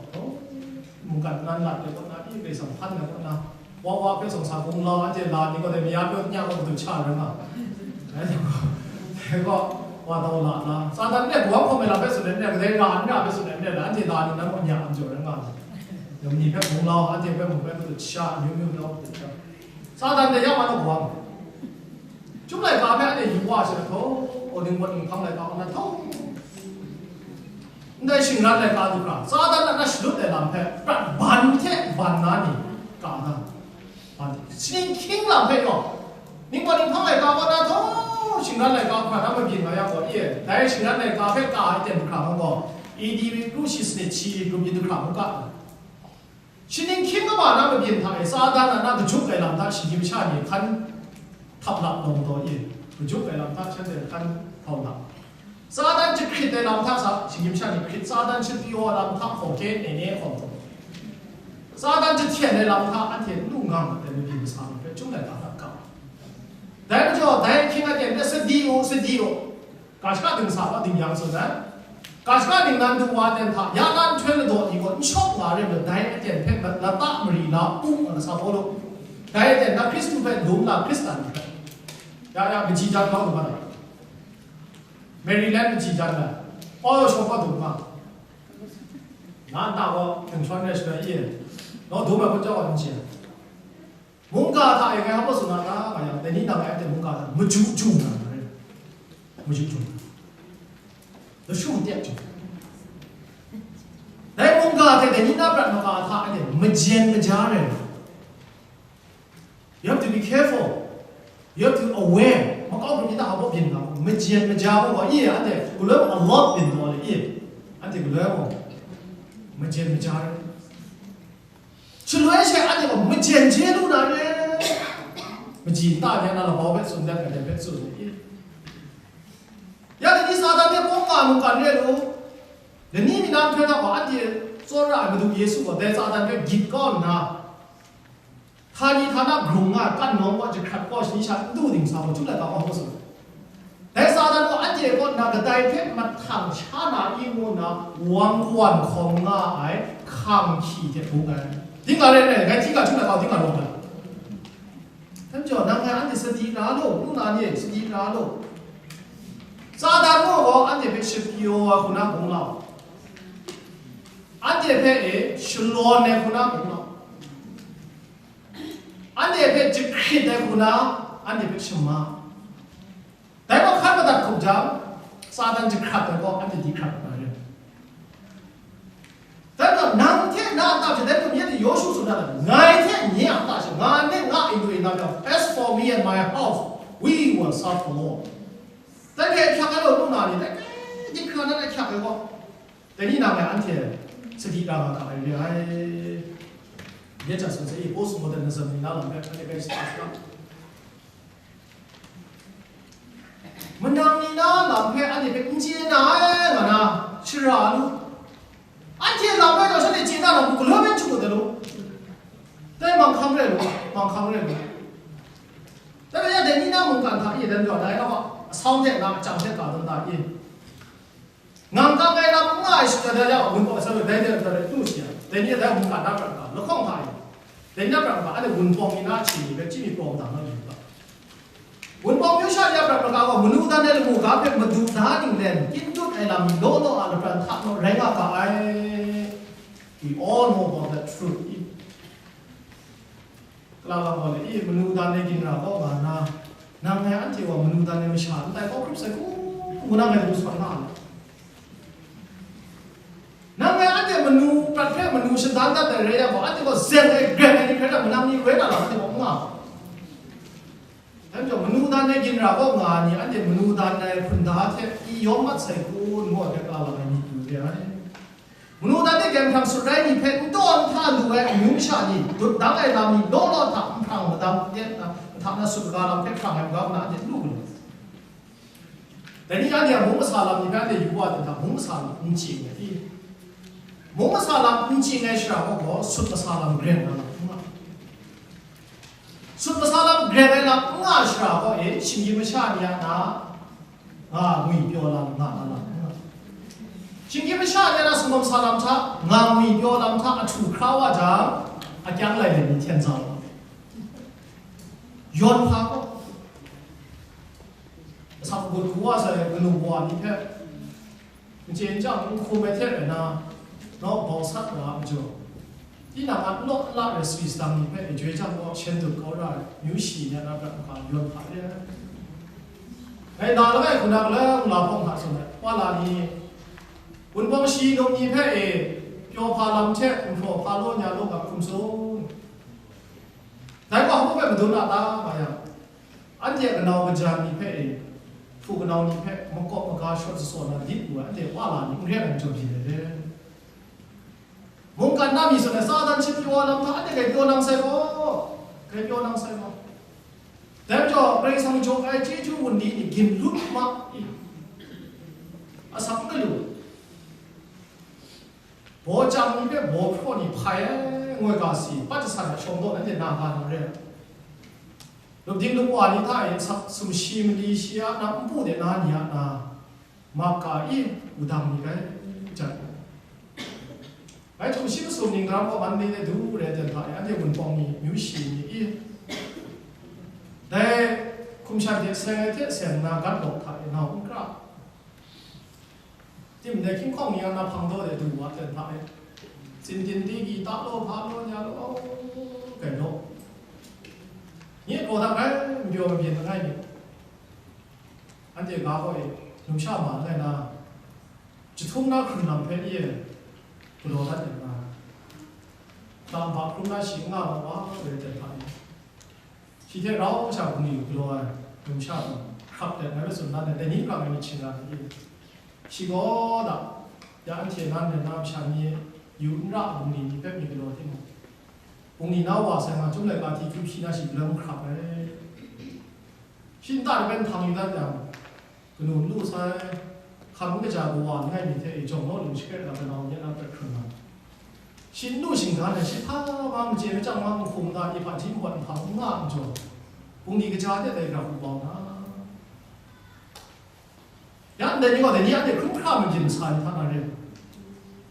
mungkan nan lat ai kaw na, pyi hpe sanghpan ai kaw na, wa wa hpe sawng sa gunglau, anhte la ni gaw dai maya pyaw nya gaw, madu cha rai nga, dai gaw, wa dau la na, Satan ne gawang hkawm ai lam hpe tsun ai, ne kadai ra n ra hpe tsun ai, ne la, anhte la ni nan gaw nya an jaw rai nga, dai ni hpe gunglau, anhte hpe mung hpe madu cha, amyu myu nau madu cha. Satan dai ya ma na gawang. Chyum laika hpe anhte yu wa she, htaw, Olimpic ninghpang laika kaw na htaw, ndai shingran laika du hkra, Satan a na shalut ai lam hpe prat ban hte ban na ni ka na, ban hte, sining hkying lam hpe gaw, Olimpic ninghpang laika kaw na htaw, shingran laika hkra na mabyin nga yang gaw, e, dai shingran laika hpe ka ai ten hkra ngu gaw, A D kru shi sanit shi grup yin hkra ngu ka. Sining hkying kaba na mabyin hta e, Satan a na kajuk ai lam hta shinggyim sha ni hkan htap lap lawng taw e, kajuk ai lam hta shanhte hkan htau lap. Satan jahkrit ai lam hta sa shinggyim sha ni hkrit, Satan shapyaw ai lam hta hkawng hte nene hkawng taw. Satan jahten ai lam hta anhte n lu nga mat ai mabyin masha ni hpe chyum laika hta kau. Dai majaw, dai ahkying aten e, sadi u, sadi u. Ga shaka ding sa wa ding yang tsun ai. Ga shaka ding nan du wa ten hta, ya na nhtoi ladaw ni gaw n shawk nga re majaw, dai aten hpe lata mari la u, nga na sa Pawlu. Dai aten na Hkristu hpe lum la Hkristan ni hpe. Ya, ya, kaji jan kau lu ma na. Maryland kaji jan na. Pawlu shawng kau du ma. Na nta gaw, dingshon re shana i. Naw dum ai hpun jau wa n chye. Mungga hta e ngai hpa tsun na ta nga yang, dai ni nang ngai a hte mungga hta maju ju na re. Maju ju na. Lashu tep ju. Dai mungga hte dai ni na prat maka hta e majen maja rai. You have to be careful. You have to aware. Makau hkrum ni ta hpa byin nga, majen maja gaw, i, anhte galoi mung alert byin gaw le, i, anhte galoi mung majen maja rai. Shaloi she anhte gaw majen chye lu na re. Maji nta ni a na labau hpe tsun dat ai hpe tsun ai. Ya, dai ni Satan hpe pawng nga mungkan re lu. Lani mi na nhtoi hta gaw anhte tsawra ai Madu Yesu gaw dai Satan hpe gyit kau nna, htani htana grung nga, kan nawng gaw jahkrat gaw shani sha n du ding sa gaw, chyum laika gaw hkawm tsun. Dai Satan gaw anhte kaw nna kadai hpe mahtang sha na i ngu nna, wang kawan hkawm nga ai hkang hkyi hte bung ai. Dinga rai nna, ngai hti ga chyum laika, dinga rawng ai. Dai majaw, nang ngai anhte sadi ra law, ngu na ni e, sadi ra law. Satan gaw anhte hpe shapyaw ai hku na bung lau. Anhte hpe e shalawn ai hku na bung lau. Anhte hpe jahkrit ai hku na, anhte hpe shama. Dai gaw hkan madat hkrup jang, Satan jahkrat ai gaw anhte di hkrat na re. Dai gaw nang hte na a ta hte, dai gaw nye hte Yawshu tsun na, ngai hte nye a ta hte, nga ne nga e lu e na yang, as for me and my house, we will serve the Lord. Dai hpe hkyak ai law, ngu na ni, dai kai di hkra na dai hkyak ai gaw, dai ni na ngai anhte sadi ra nga ga ai re ai. Nye hta tsun se, i, postmodernism ni na lam hpe anhte bai shata sa. Manang ni na lam hpe anhte hpe n chye na ai, nga na, shara lu. Hte lam rai taw, shanhte chye na lam hku galaw bai n shagu dat lu. Dai manghkang rai lu, manghkang rai lu. Dai rai yang, dai ni na mungkan hta e dan gaw, dai gaw, asawng hte na, achang hte ka dan da e. Ngang kang ai lam n nga ai shada da yang, Wunpawng sa lu, dai de da lu shi ya. Dai ni dai mungkan na prat ga, lahkawng hta e. Dai ni na prat ga, anhte Wunpawng ni na hte ni hpe chyi mi pawng dang na lu ga. Wunpawng myu sha ni a prat maga gaw, manu dan ai lamu ga hpe madu da ninglen, kyin dut ai lam ni law law a lapran hta naw rai nga ga ai. We all know about that truth. Kala lang gaw le, i, manu dan ai ginra kaw nga na, nang ngai anhte wa manu dan ai masha n tai kaw hkrup sai hku, ngu na ngai lu sa na. Nang ngai anhte manu prat hpe manu shadan dat ai rai yang gaw, anhte gaw zen ai, gren ai ni hkrai hta manang ni rai na lam anhte gaw n nga. Dai majaw, manu dan ai ginra kaw nga ai ni, anhte manu dan ai hpunda hte i yawm mat sai hku, ngu ai hpe kala lang ai myit yu re ai. Manu dan hte gyeng hprang sut rai ni hpe n taw n hta lu ai amyu masha ni, dut dang ai lam ni law law hta nhprang madang n ten, nhta na sut kaga lam hpe hprang ai maga na anhte n lu ga law. Dai ni anhte a mung masa lam ni hpe anhte yu wa, dai hta mung masa lam n chye ai i? Mung masa lam n chye ai shara gaw, gaw sut masa lam ren na lam n nga. Sut masa lam ren ai lam n nga shara gaw e, shinggyim masha ni a na, nga ngwi pyaw lam nga na lam n nga. Shinggyim masha ni a na sumsum sa lam hta, nga ngwi pyaw lam hta ahtu hkra wa jang, akyang lai let ni hten za wa. Yawn hpa gaw, asak gut hku wa sai kanu wa ni hpe, n chye n chyang n hkum ai hte rai na, nawk bau sat wa a majaw, tinang a n law n la ai swi sadang ni hpe e joi jang gaw, shen dut kau ra ai, myu shi ni a na prat hkam yawn hpa re ai. Ngai na langai hku na, galoi ngu la hpawng hta tsun ai, wa la ni, Wunpawng shi num ni hpe e, pyaw hpa lam hte, nhpraw hpa law nya law ga hkum sung. Dai gaw hpa hpe madun a ta, nga yang, anhte a kanau kajan ni hpe e, hpu kanau ni hpe makawp maga shawt jasaw na lit wu ai, anhte wa la ni n re ai majaw byin ai re. Mungkan na mi tsun ai, Satan shi pyaw ai lam hta, anhte grai pyaw nang sai gaw, grai pyaw nang sai gaw. Dai majaw, Karai Kasang jaw ai chyeju wunli ni gin lut ma i, asak n galu. Baw chyam ni hpe baw hpraw ni hpai ai, ngoi ga si, pat jasan ai shawng gaw nanhte na ga na re ai. Lupding lupwa ni hta e asak sumshi mali shi a na npu de na ni a na, mak ga i, wudang ni rai jan ai. Ngai htum shi masum ning ram kaw man ni de du re ai ten hta e, anhte Wunpawng ni, myu shi ni i, dai hkum shan hte seng ai hte seng na gat lawk hta e nau n kra. Tim de hkying hkawng ni yang na hpang daw de du wa ten hta e, tsin tin di gi ta law, hpa law, nya law, kai law. Nye gaw da bai n pyaw mabyin langai myit. Anhte ga gaw e, numsha ma langai na, jahtum na hkrun lam hpe ye galaw dat yu na, lam hpa hkrum na shi n nga law wa, re ten hta e. Shi hte rau sha bungli galaw ai numsha gaw, hkrap let ngai hpe tsun dan ai, dai ni hkra ngai myit shing ra ai. Shi gaw da, ya anhte nan rai na masha ni yu n ra ai bungli ni hpe myit galaw timung, bungli na wa sai nga, Chyum laika hti hkyu hpyi na shi galoi hkrap ai. Shi nta de bai nhtang yu dat yang, kanu n lu sai, hkam n kaja kawa langai mi hte e jawng naw lu shakre ai kanau ni a na prat hkrung nga. Shi n lu shinggan ai, shi hpa wa machye machyang wa nhkum da, i hpa hti npawt nhpang n nga ai majaw, bungli kaja de dai grau u bau na. Ya ndai ni gaw, dai ni anhte hkrum hkra mabyin masa ni hta na re.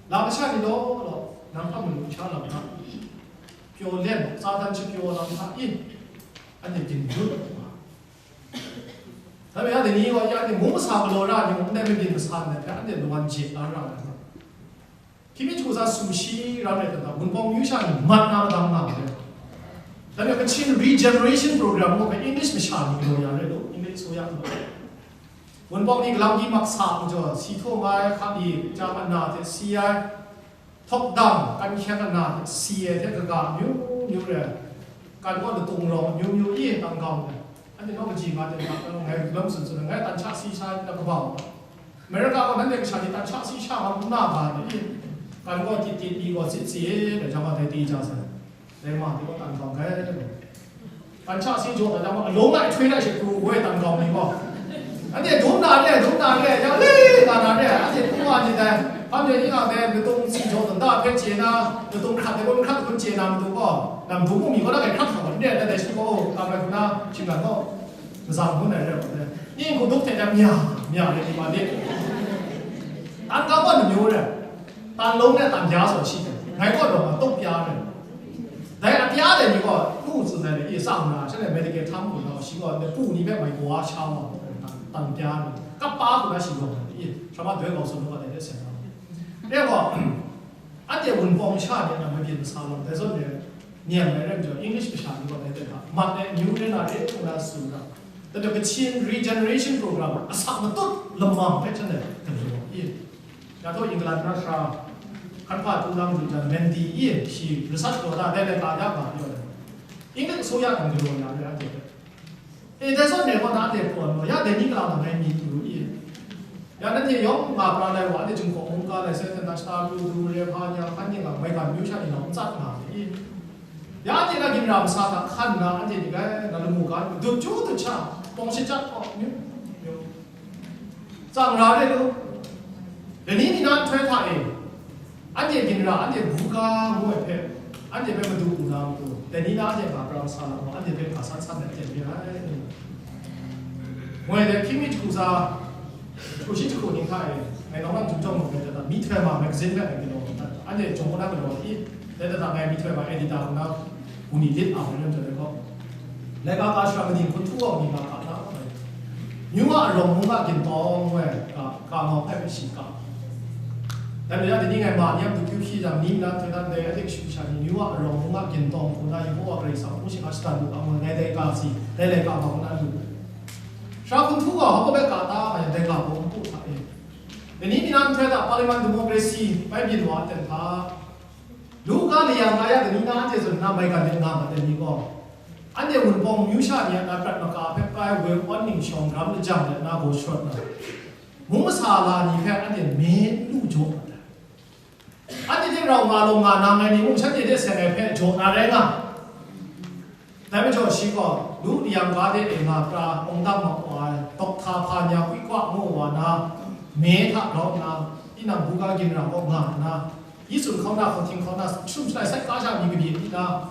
Lam masha ni law law, nang hpa manu sha lam hta, pyaw len, Satan shapyaw lam hta i, anhte gin dut ai wa. Dai bai ya, dai ni gaw, ya anhte mung masa galaw ra ai ni mung, ndai mabyin masa ndai hpe anhte lawan je la ra ai wa. Hkying mi hku sa sumshi ram rai taw, Wunpawng myu sha ni mat na madang nga ai. Dai bai Kachin Regeneration Program gaw hpe English masha ni galaw ya rai law, English အစိုးရ hta. Wunpawng ni galam di maksa majaw, si htaw nga ai hka ni, jam ana hte si ai, htawk dang, kan hkyeng ana hte si ai hte kaga amyu myu rai, kan gaw latung rawng amyu myu i tang gam ai. Anhte naw kaji nga ten hta, ngai lam tsun tsun ai, ngai tan sha si sha na kabau. America gaw nanhte kasha ni tan sha si sha nga n na ga ni, kan gaw tit tit ni gaw sit si e, dai jang gaw dai di ja sai. Dai ma ni gaw tan gam kai, tan sha si jaw dai jang gaw, alung ai htoi ai she pru woi tan gam ni gaw. Anhte dum na re, dum na re, yang le na na re, anhte dum wa ni dai. Hpa myen ning a dai, matung si jaw dan da hpe chye na, matung hkrat ai gaw n hkrat hkun chye na matu gaw, na matu mung mi gaw na kai hkrat hkrat gaw n re ai, dai shi gaw, kam ai hku na, shinggan gaw, mazang hkun ai re ai gaw, ning hku duk hte mya, mya re ni ma de. Tan ga gaw namyu re, tan long re tan bya zawn shi hte, ngai gaw daw ma tawk bya re. Dai a bya dai ni gaw, nu tsun ai ni, i tsang na, shanhte medical htam hku na, shi gaw, pu ni hpe mai kaw a sha wa, tan bya re, kap pa hku na shi gaw, i, sha ma doi gau sun gaw dai de seng na. Re gaw, anhte Wunpawng masha ni a mabyin masa lam dai zawn re, nem ai rai majaw, English masha ni gaw dai hta mat ai amyu re na re ngu na tsun ra. Dai Kachin Regeneration Program asak matut lamang hpe shanhte galaw i. Ya taw England na hkra, hkan hpa htu na madu jan Mandy i, shi research law da, dai laika ya ga yaw ai. English အစိုးရ nan galaw ya re anhte hpe. E, dai zawn re gaw na anhte pawt law, ya dai ni galaw na ngai myit yu i. Ya nanhte yawng nga pra lai wa, anhte Jinghpaw Mungga lai, sai hten na shata pru du re hpa ni a hkan ni nga, maigan myu sha ni lau n tsat nga ai i. Ya anhte na ginra masa hta hkan na, anhte ni gai na lamu ga, dut chyu dut sha, pawng shachyat gaw, myu, myu. Tsang ra re lu. Dai ni ni na nhtoi hta e, anhte ginra, anhte buga ngu ai hpe, anhte hpe madu u na matu, dai ni na anhte ga pra masa na gaw, anhte hpe ga san san ai aten re ai. Moi dai hkying mi jahku tsa, jahku shi jahku ning hta e, ngai nawng na dum jawng mung rai dat na, Myihtoi Ma magazine hpe ngai galaw dat, anhte jawng kaw na galaw i, dai dat na ngai Myihtoi Ma editor hku na, gu ni lit a, ngai lam jawt ai gaw, laika ka shara mading hkun htu wa ni nga ka na, ngai, Myu a arawng mung a gintawng ngu ai, ka, ka ngau hpe shi ka. Dai majaw, dai ni ngai ma ni a matu kyu hpyi jang, ni nna htoi dan dai, anhte kashu kasha ni, Myu a arawng mung a gintawng hku na Yehova Karai Kasang hpung shingkang shatan lu ga ngu ai, ngai dai ka si, dai laika hpa hku na lu. Sara hkun htu wa, hpa bai ka ta nga yang, dai ga baw npu hta e. Dai ni mi na nhtoi hta, Parliament Democracy bai byin wa ai ten hta, Luka layang kaya dai ni na anhte zawn nna maigan de nga mat ai ni gaw, anhte Wunpawng myu sha ni a na prat maka hpe pai woi awn ning shawng gram lajang let na gaw sharawt na, mung masa la ni hpe anhte me n lu jaw mat ai. Anhte hte rau nga law nga na ngai ni mung shanhte hte seng ai hpe jaw na rai nga. Dai majaw shi gaw, lu layang ga de e nga pra, awng dang mak wa ai, dawk hta hpa ni a kwi kwa mu wa na, me hta grau nna, tinang buga ginra kaw nga nna, Yesu hkauna hkawhting hkauna htum shalai sai ka sha mi kabyi nna,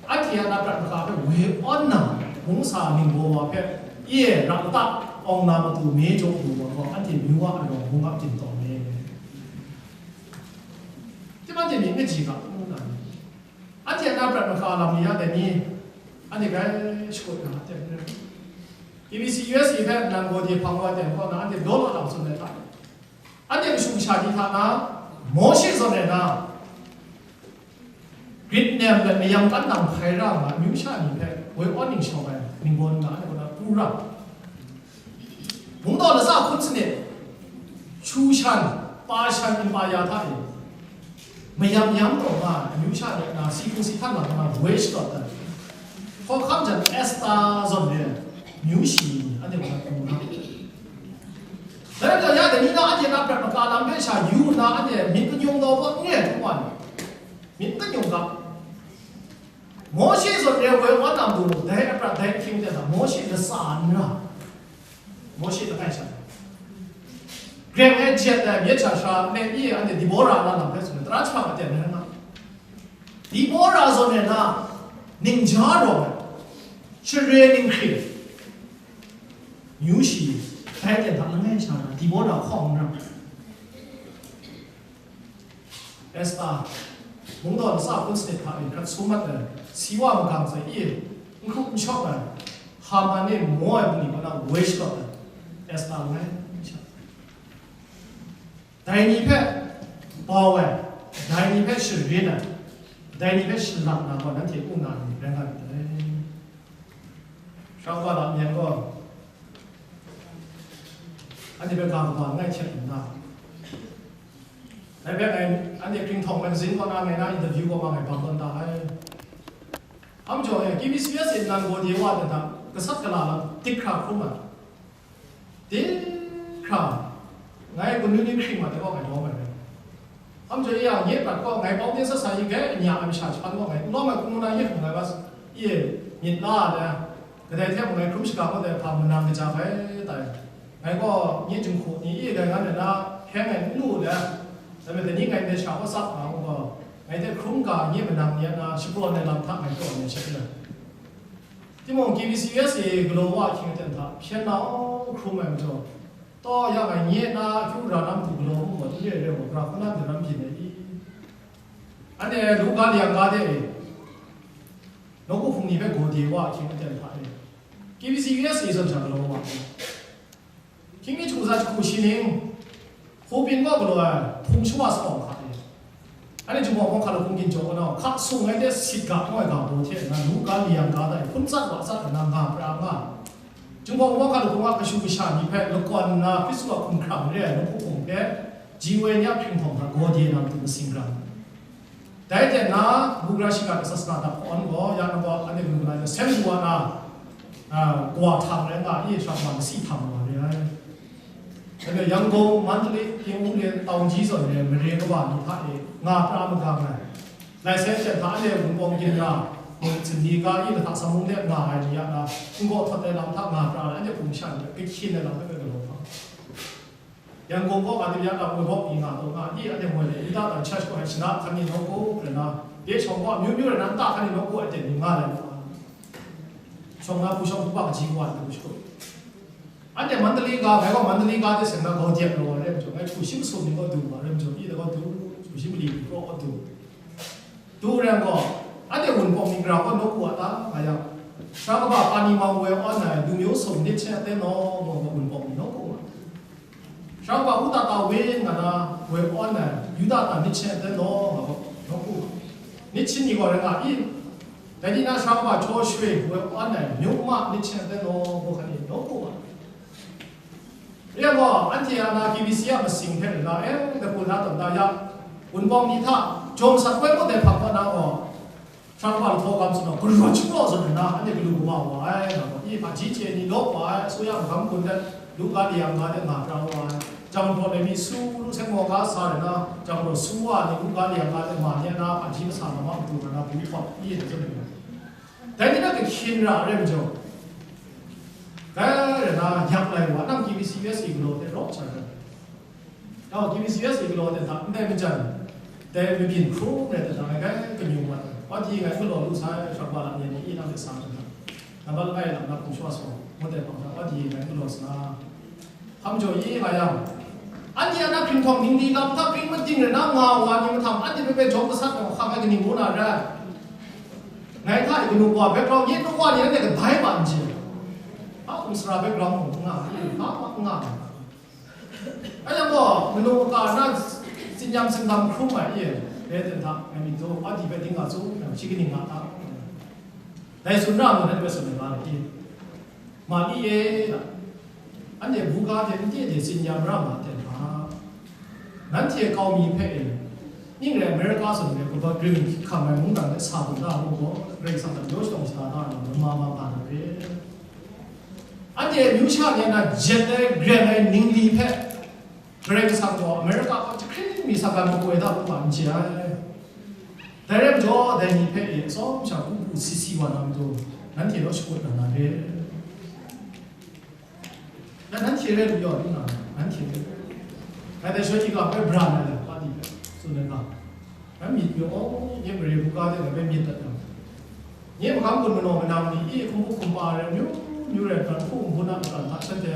anhte a na prat maka hpe woi awn na, mung sa ningbaw wa hpe, ye ra u ta, awng na matu me jaw lu wa gaw, anhte myu wa arawng mung a gintawng e. Tima de myit kaji ga ngu na ni? Anhte a na prat maka lam ni ya dai ni? Anhte grai shakut na aten n rai. K B C U S A hpe nang gaw de hpang wa ten kaw na, anhte daw law lam tsun ai hta, anhte kashu kasha ni hta na, Mawshe zawn ai na, grit nem let mayam kan nang hpai ra nga, amyu sha ni hpe woi awn ning shawng ai ningbaw nna anhte kaw na pru ra. Mungdaw latsa hkun sanit, Shushan, Pashan npa ya hta e, mayam yam taw nga ai amyu sha ni a na, si hpung si htan lam nga woi shalawt ai. Hkawhkam jan Esta zawn re ai myu shi ni anhte kaw na pru na. Dai rai taw, ya dai ni na anhte na prat maka lam hpe sha yu nna, anhte myit kanyung daw pawt n re ai hte wa ni, myit kanyung ga. Mawshe zawn re ai woi awn na matu, dai aprat dai ahkying de na, Mawshe latsa n ra, Mawshe langai sha, greng ai jet ai myit sha sha nme i anhte Dibora na lam hpe tsun ai, tara jahprang aten ai nga. Dibora zawn e na, ningja rawng ai, share ning hkring, myu shi, dai aten hta langai sha na, Dibora hkawng n ra. Esta, mungdaw latsa hkun sanit hta e hkrat sum mat ai, si wa magang sai i, n hkrup n shawp ai, Haman e maw ai hpung ni kaw na woi shalawt ai, Esta langai sha. Dai ni hpe bau ai, dai ni hpe sharin ai, dai ni hpe shalak na gaw nanhte u na ni rai nga myit dai. Shawng wa lam yan gaw, anhte hpe ga kaba langai hte nna, dai hpe ngai, anhte Kringhtaw magazine kaw na ngai na interview kaw ma ngai bang tawn da ai. Hpa majaw e, K B C U S A nang gaw de wa ai hta, gasat gala lam dik hkra hkrum ai. Dik hkra, ngai gun nu ni hkring mat ai kaw ngai lawm ai rai. Hpa majaw e yang, nye prat gaw ngai pawng de sat sa i, grai anya ai masha jahpan gaw ngai n lawm ai, hkung nna nye hkung ai ga, i e myit la ai, kadai hte mung ngai hkrum shaga kaw dai hpa manang kaja bai tai. Ngai gaw nye jinghku ni i dai ngan ai na, hkyen ngai n lu ai, Dai majaw, dai ni ngai ndai sha hkawsak nga u gaw, ngai hte hkrum ga nye manang ni a na shaprawn ai lam hta ngai taw ai sha hte. Timung, K B C U S A galaw wa ahkying aten hta, hpyen na hkrum ai majaw, taw ya ngai nye na akyu ra na matu galaw hkrum gaw, n re ai re ai gaw, gara hku na n daram byin ai i? Anhte lu ga liyang ga de e, nawku hpung ni hpe gaw de wa ahkying aten hta e, K B C U S A zawn sha galaw wa ai. Hkying mi jahku za jahku shi ning, Hpung byin kaw galaw ai hpung shawa sa hkra e. Anhte Jinghpaw Wunpawng hkalup hpung ginjaw kanaw, hka sung ai de sit ga hkawng ai ga baw hte na, lu ga liyang ga da e, hpun tsat wa tsat nna nga pra nga. Jinghpaw Wunpawng hkalup hpung a kashu kasha ni hpe lakawn nna, Hkristu a hkumhkrang re ai nawku hpung hpe, ji woi ni a hpring htawng hta gaw de na matu masing ram. Dai hte na, bugra shiga sasana dap hkawn gaw, ya na gaw, anhte lu na, sem du wa na, a, kawa htang rai nga i, sha ma lasi htang wa re ai. Anhte Yangon, Mandalay, Tingwu le, Taunggyi zawn le, mare kaba ni hta e, nga pra magang ai. Lai sai hte hta anhte Wunpawng ginra, mung tsin ni ga i, lahtak samung de nga ai ni ya na, n gaw htat ai lam hta nga pra ai, anhte hpung sha ni hpe, kahkyin ai lam hpe galaw hkam. Yangon kaw ga de ya na, woi bawk ni nga taw nga, i anhte moi le, Yuda dan church kaw ai shana hkan ni nawku rai na, de shawng kaw amyu myu rai na, nta hkan ni nawku ai ten ni nga lai na. Shawng na hpu shawng hpu bak kaji wa na hku shakut. Anhte Mandalay ga, ngai gaw Mandalay ga de seng na gaw dep law ai rai majaw, ngai hku shi masum ni gaw du wa rai majaw, i de gaw du, hku shi mali ni gaw du. Du rai gaw, anhte Wunpawng ni gara gaw nawku a ta nga yang, sara kaba pani mau woi awn ai, lu myu sum nit hte aten naw, gaw Wunpawng ni nawku nga. Sara kaba Uta ta wen nga na woi awn ai, Yuda ta nit hte aten naw, nga gaw nawku nga. Nit hte ni gaw rai nga i, dai ni na sara kaba Chaw Shwe woi awn ai, myu ma nit hte aten naw, gaw hkan ni nawku nga. Rai gaw, anhte a na K B C a masing hpe na, e, dapu na tawn da ya, Wunpawng ni hta, jawng sat koi mawt ai hpang kaw na gaw, sara kaba lahtaw gam tsun gaw, galaw hkrum gaw tsun nna, anhte galu kaba wa ai, nga gaw, i hpaji hte ni lawp wa ai, asuya magam gun dat, lu ga liyang ga de nga pra wa ai, jang hpraw ai mi su lu seng maw ga sa rai na, jang hpraw su wa ni lu ga liyang ga de ma ni a na, hpaji masa ma ma matu na, bu htawt, i, tsun nna. Dai ni na kahkyin ra ai rai majaw, dai rai na, yak lai wa, nang K B C U S A galaw hte rawt sha rai. Nang K B C U S A galaw hte hta, ndai majan, dai mabyin hkrum rai hte hta, ngai gai kanyung mat ai. Wa di ngai galaw lu sai, sara kaba lam ni i nang hte sa hte hta. Nambat langai lam na hpung shawa sa, ngut ai hpang hta, wa di ngai galaw sa. Hpa majaw i nga yang, anhte a na hpring htawng ningli lam hta hpring mating rai na nga wa ni mahtang, anhte hpe hpe jawm gasat ai hkang ai kaning ngu na rai? Ngai hta e kanu kawa background, nye nu wa ni anhte kadai wa n chye. Hpa hkum sara background mung n nga, hpa hpa n nga. Anhte gaw, kanu kawa na tsin-yam sindam hkrum ai e, dai hte hta, ngai myit dum, wa di hpe ding nga tsun, shi kaning nga ta? Dai tsun ra mu, nanhte hpe tsun ai nga ai. Mali e, anhte buga hte n te de tsin-yam ra ma ten hpa, nanhte kau mi hpe e, ning rai Amerika zawn re, Kuba Green hkam ai mungdan hte sa bun da mu gaw, Karai Kasang hta majaw shadawn shada da ai lam, lama ma nga na re. Anhte amyu sha ni a na jet ai, gren ai ningli hpe, Karai Kasang gaw Amerika kaw jahkring mi sa gan makoi da hku wa n chye ai. Dai rai majaw, dai ni hpe e atsawm sha hku hku si si wa na matu, nanhte naw shakut na na re. Na nanhte rai lu yaw lu na, nanhte rai. Ngai dai shawng ikau hpe bra na le, pa di hpe, tsun ai ga. Ngai myit yaw, nye mare buga de ngai hpe myit dat yang, nye magam gun manaw manang ni, i hkum hkum pa rai, myu myu rai, hkran hku hkun a matan hta shanhte,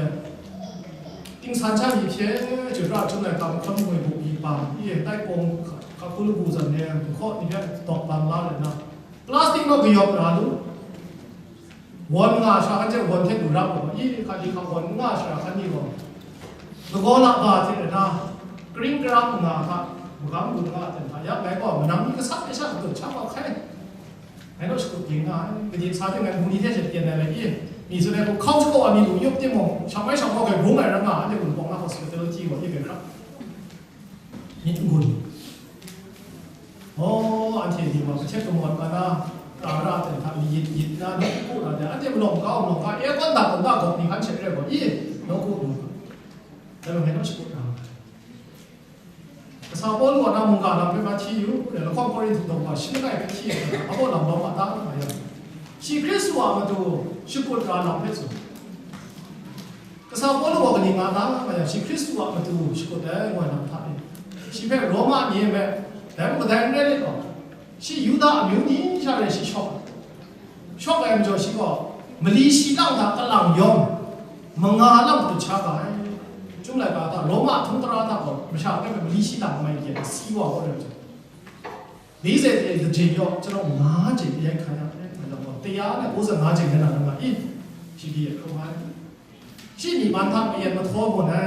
ting san sha ni hpyen, chyum ra chyum ai hkam hkam ngoi bu hpyi bang, i tai pawng hka, hka hku labu zan e, nhkaw ni hpe dawk bang la rai na, plastic naw kayawp ra lu, won nga sha hkan hte won hte du ra gaw, i hka di hka won n nga sha hkan ni gaw, lagaw la ba hte rai na, karing karang nga hta, magam gun nga ten hta, ya ngai gaw manang mi gasat e sha shakut sha kau hkai. Ngai naw shakut ging nga ai, kaji sa hte ngai bungli hte sha pyen ai rai i, mi tsun ai hku hkau shakaw ai mi lu yup timung, shang mai shang kau hkrai bung ai rai nga, anhte Wunpawng na hospitality gaw i hkrai hkrap. Myit n-gun. Oh, anhte ni wa, kahtet kamawt nga na, ra ra ten hta, mi yit yit na, nawku na de, anhte malawng kau, malawng kau, aircon da, kon da, gawk ni hkan shet rai gaw, i, nawku, nawku. Dai gaw ngai naw shakut na. Kasa Pawlu a na mungga lam hpe hpa hti yu, lahkawng Korinhtu daw wa shi langai hpe hti yu, abaw lam lawm a ta nga yang, shi Hkristu a matu shakut ra lam hpe tsun. Kasa Pawlu gaw kaning nga ta nga yang, shi Hkristu a matu shakut ai, ngoi lam hta e. Shi hpe Roma ni e me, dai mung kadai n rai let gaw, shi Yuda amyu ni sha rai shi shawk. Shawk ai majaw shi gaw, mali shi lang hta kalang yawng, manga lang patut sha ga ai. Chyum laika hta, Roma htung tara hta gaw, masha hpe mali shi lang mai kyen, si wa gaw rai majaw. Li ze de, de je yaw, chalaw nga je, de ai hkra ya, de ai hkra ya gaw, taya na ko za nga je, nga na nga i, shi di e hkrum ai. Shi myi man hta mayen mahtaw gaw na,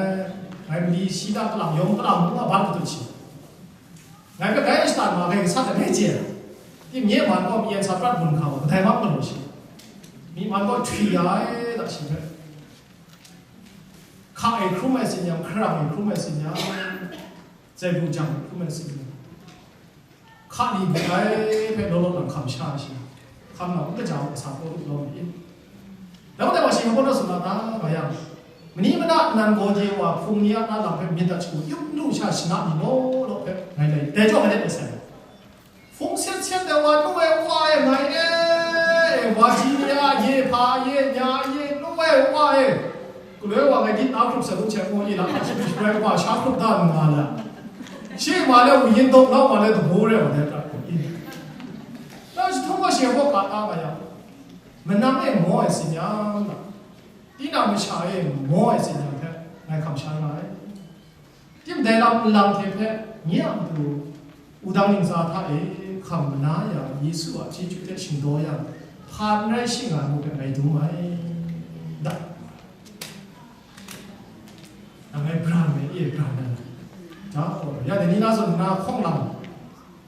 ngai mali shi hta kalang yawng kalang ngu a ban patut shi. Ngai hpe gai shatan ma gai gasat ai rai chye ai. Tim nye man gaw mayen sa prat bun hkra wa, kadai mung galaw shi. Myi man gaw htwi ya ai, da shi hpe. Hka e hkrum ai tsin yang, hkarang e hkrum ai tsin yang, zai bu jang e hkrum ai tsin yang. Hka li bu ai hpe law law lang hkam sha ai shi. Hkam nau n kaja u, kasa hkaw lu lawm mi. Dai wa dai wa shi hpaw naw tsun na ta, nga yang, mani mana nnan gaw de wa hpung ni a na lam hpe myit dat shagu, yup lu sha shana ni law law hpe ngai lai, dai jaw ngai de masai. Hpung set set ai wa nu e, wa e, ngai e, wa ji ni a ye, hpa ye, nya ye, nu e, wa e. Galoi wa ngai di na hkrup sa lu hte ngu i la, shi rai wa sha hkrup da nga la. Shi ma le wu yin dawk, nau ma le dabu rai wa de prat hkrup i. Nang shi htung wa shi hpaw ka ta nga yang, manang e maw ai tsin yang, tinang masha e maw ai tsin yang hpe ngai hkam sha nga ai. Tim dai lam nlang hte hpe nye a matu wudang ntsa hta e hkam mana yang, Yesu a chyeju hte shingdaw yang, hpa n rai shi nga ai mu hpe ngai dum ai. Da. Nang ngai bran ai, e bran ai. Da, ya de ni na zawn na hkawng lam.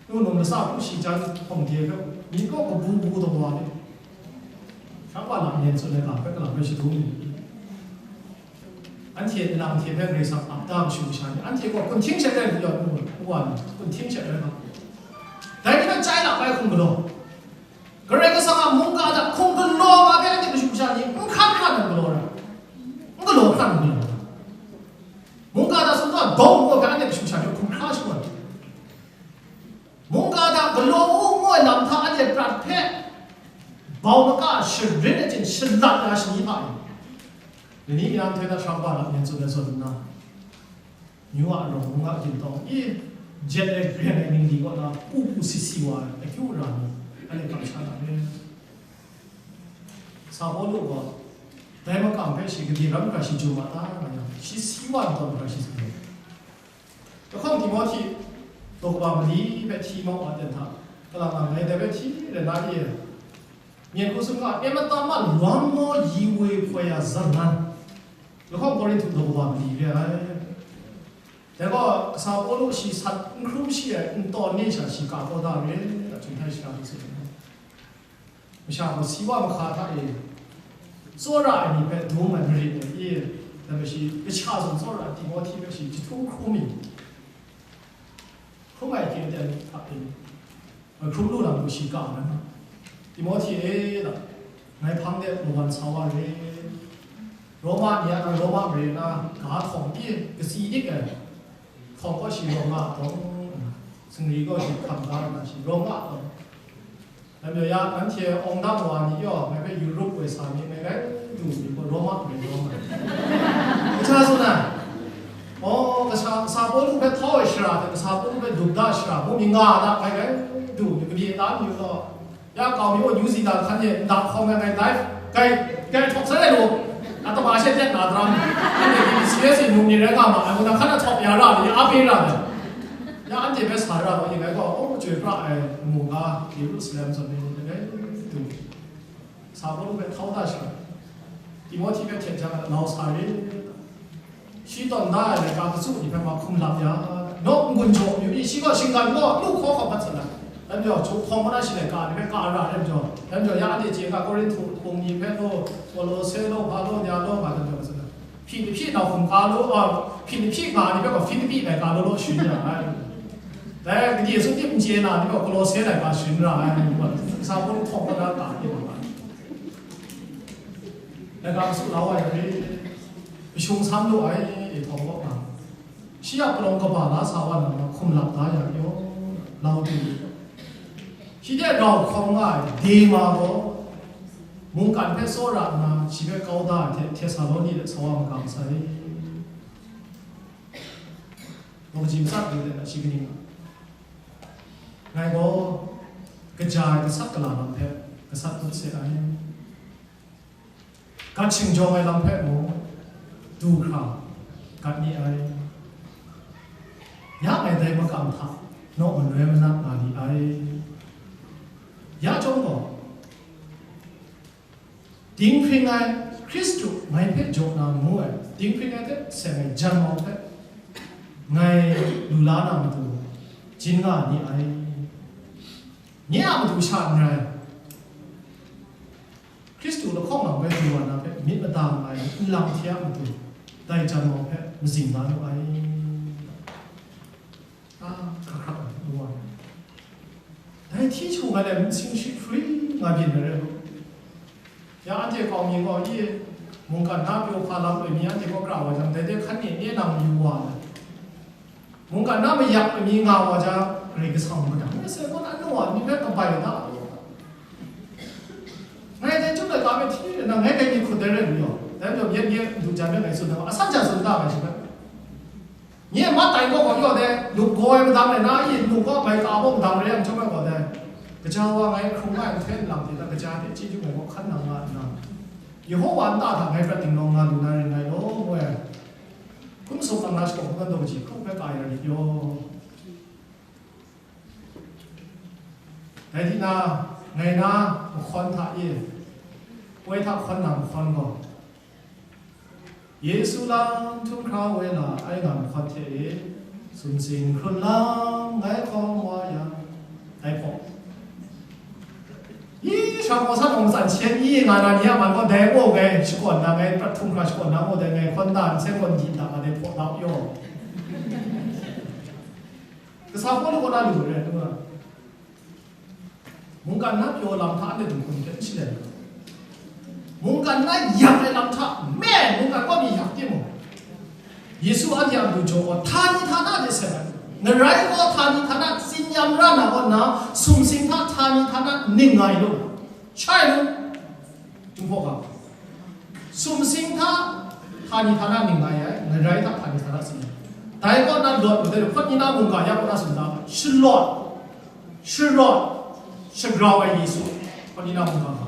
Nu num lasa hku shi jan hpawng de hpe, mi kaw kabu bu taw wa ni. Sha wa lam yen tsun ai ga hpe kalam rai shadum ni. Anhte nlang hte hpe Karai Kasang ap da mashu masha ni, anhte gaw kunhting sha rai lu ya nu, nu wa ni, kunhting sha rai nga. Dai ni hpe chyai lap ai hkum galaw. Karai Kasang a mungga hta hkum galaw nga hpe anhte mashu masha ni n hkan hkan ai galaw ra. N galaw hkan ai galaw ra. Mungga hta sumta dawng ngu hpe anhte mashu masha ni hkum hkra shangun. Mungga hta galaw u ngu ai lam hta anhte prat hpe bau maka sharin achyin shalat na shani hpa e. Lani mi a nhtoi hta sha kaba lam yen tsun ai zawn nna, nyu a rawng mung a gintawng i, jet ai gren ai ningli kaw na pu pu si si wa ai akyu ara ni, anhte kamsham na re. Sa Pawlu gaw, dai makam hpe shi gade ram hkra shi jum a ta nga yang, shi si wa ntawn hkra shi tsun ai. Lahkawng Timohti, daw kaba mali hpe hti mau wa ten hta, kalang nang ngai dai hpe hti rai na re. Myen hku tsun ga, 'Ema tam a lawm maw yi woi hpoi a zan nan. Lahkawng Korinhtu daw kaba mali re ai. Dai gaw, kasa Pawlu shi sat n hkrum shi ai ntawn ni sha shi ka kau da re, a htum htai shara mi tsun ai. Masha gaw si wa mahka hta e tsawra ai ni hpe dum ai marit ai i, dai hpe shi kasha zawn tsawra ai Timohti hpe shi jahtum hkrum mi, hkrum ai hkyen ten hta e, hkrum lu lam hku shi ka ai. Timohti e, ngai hpang de mawan sa wa re, Roma ni a, Roma mare na ga htawng pyi katsi dik ai. Hkawng kaw shi rawng nga taw, singri kaw shi hkam ga nna shi rawng nga taw. Dai majaw ya, nanhte awng dam wa ni yaw, ngai hpe Europe woi sa mi, ngai rai du mi gaw, Roma woi rawng nga. Kaja tsun ai? Aw, kasa, kasa Pawlu hpe htau ai shara hte, kasa Pawlu hpe dup da ai shara, mu mi nga na, ngai rai du mi, kabye dan yu gaw, ya kau mi gaw New Zealand hkan e nda hkawm ai ngai dai, kai, kai htawk sai ai lu, a tama she tet na daram, anhte B B C S e num ni rai nga ma ai, ngu na hkan a htawk ya ra ni, a pe ra ni. Ya anhte hpe sa ra gaw, ning ai gaw, aw, chyoi pra ai mu ga, Yerusalem zawn ni ni langai tu, sa Pawlu hpe htau da shara, Timohti hpe htet jang, lau sa re. Shi tawn da ai laika katsu ni hpe ma hkum lap ya, nawk n-gun jaw amyu ni, shi gaw shinggan gaw lu hkaw hkawm hpat tsat ai. Dai majaw, hkawm na shi laika ni hpe ka ra ai majaw, dai majaw, ya anhte chye ga, Korinhtu hpung ni hpe law, Kolose law, hpa law, nya law, nga dai majaw, Filipi nau hkum ka law, a, Filipi nga ni hpe gaw Filipi laika law law sharin ya ai. Dai, Yesu tim n chye na ni gaw Kolose laika sharin ra ai, sa hpung hkawm na ka ni gaw. Laika katsu la wa yang re, kashung sam lu ai, e hpawng kaw na. Shi a palawng kaba la sa wa nna, hkum lap da yang yaw, lau du. Shi de rau hkawm nga ai Dema gaw, mungkan hpe tsawra nna, shi hpe kau da ai hte Htesaloni de sa wa makam sai. Gaw kaji matsat yu let na shi kaning a? Ngai gaw kaja ai gasat gala lam hpe gasat dut se ai. Gat shingjawng ai lam hpe mung du hkra gat ni ai. Ya ngai dai makam hta naw manoi manat nga li ai. Ya chyawm gaw, dinghpring ai Hkristu ngai hpe jaw na ngu ai, dinghpring ai hte seng ai jan mau hpe ngai lu la na matu, jin nga ni ai. Nye a matu sha n rai, Hkristu lahkawng lang bai du wa na hpe myit mada nga ai nlang hte a matu, dai jan mau hpe mazing la nu ai. A, hkrak hkrak ai, ngu ai. Dai hti htu nga let, nsin shi hpri nga byin ai rai lu. Ya, anhte kau mi gaw, i, mungkan na pyaw hpa lam ai mi, anhte kaw kra wa jang, dai de hkan ni e nang yu wa ai. Mungkan na mayak ai mi nga wa jang, Karai Kasang madan ai sai gaw, na nu wa ni hpe kabai da. Ngai dai chyum ai ga me hti, nang ngai dai ni hkut dai rai lu yaw. Dai majaw, yet nye du jan me ngai tsun na, asan jan tsun da ai shi bai. Nye mat tai gaw gaw yaw de, lup gaw ai madang rai na, i, lup gaw mai ka gaw madang rai yang chyawm ai gaw de, kaja wa ngai hkrung ai nhtoi nlang hte, kaja hte chyeju ngai gaw hkan nang nga nna, Yehova nta hta ngai prat dingrawng nga lu na ring ngai law, ngu ai. Hkum sumhkang na shakawn hkungdan daw kaji hkrum hpe ka ya rit yaw. Dai di na, ngai na mahkawn hta e, poi hta hkawn na mahkawn gaw, Yesu lang htum hkra woi la ai nga mahkawn hte e, sumsing hkrun lang ngai hkawm wa yang, dai hpaw. Yi, sha gaw san awng san syen yi nga na ni a man gaw dai gaw ngai shakawn na, ngai prat htum hkra shakawn na gaw dai ngai hkawn da nsen gaw n di da nga dai hpaw da yaw. Kasa Pawlu kaw na lu ai, nu na. Mungkan na pyaw lam hta anhte dinghpring hte n shalet ai. Mungkan na yak ai lam hta, me, mungkan kaw mi yak timung, Yesu anhte a matu jaw gaw, htani htana de seng ai. Ngarai gaw htani htana, tsin-yam ra na kaw nna, sumsing hta htani htana ning nga ai lu. Shai lu. Jinghpaw ga. Sumsing hta, htani htana ning nga ai, ngarai hta htani htana tsin-yam. Dai kaw na lawt, hpawt ni na mungga ya kaw na sumsing hta, shalawt, sharawt, shagrau ai Yesu, hpawt ni na mungga hta.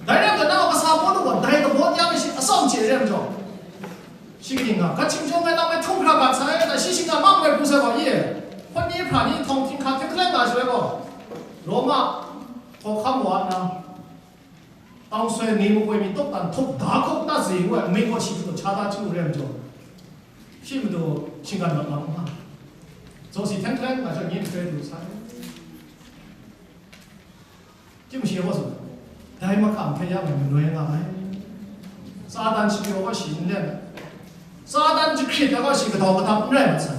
Dai rai nna, kasa Pawlu gaw, dai kabaw ya ai shi atsawm chye re ai majaw, shi kaning nga, gat shingjawng ai lam e htum hkra gat sai, na shi shinggan ma ai pru sai gaw, i, hpawt ni hpra ni htawng htinghka hkyen hkalem nga shaloi gaw, Roma hkawhkam wa nna, tang soi ni makoi mi tawk dan htup da hkawk na ze ngu ai, nming gaw shi hpung cha da chyu re ai majaw, shi matu shinggan mat mat nga, zaw si hten hten nga shawng yin hkrai du sai. Tim shi gaw tsun, dai mahkam hkyen ya ngai manoi nga ai. Satan shi pyaw gaw shi n len ai. Satan jahkrit ai gaw shi kadau kadap n rai mat sai.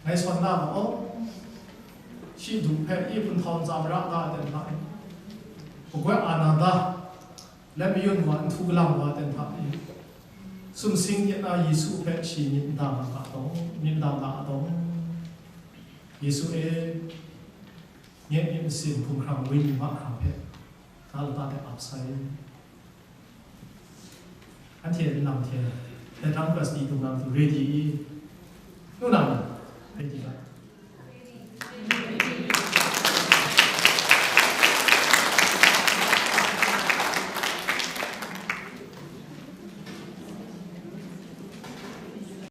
Ngai sawn na ma, oh, shi du hpe i hpun htau ntsa mara nga ai ten hta e, magoi a na da, let mayun wa, nhtu galang wa ai ten hta e, sumsing yet na Yesu hpe shi myit n da nga ga taw, myit n da nga a taw, Yesu e, nye myit masin hkumhkrang wenyi mahkra hpe, na lata de ap sai. Anhte nlang hte, Petrang Prasni dung na matu ready i? Nu na, ready ga?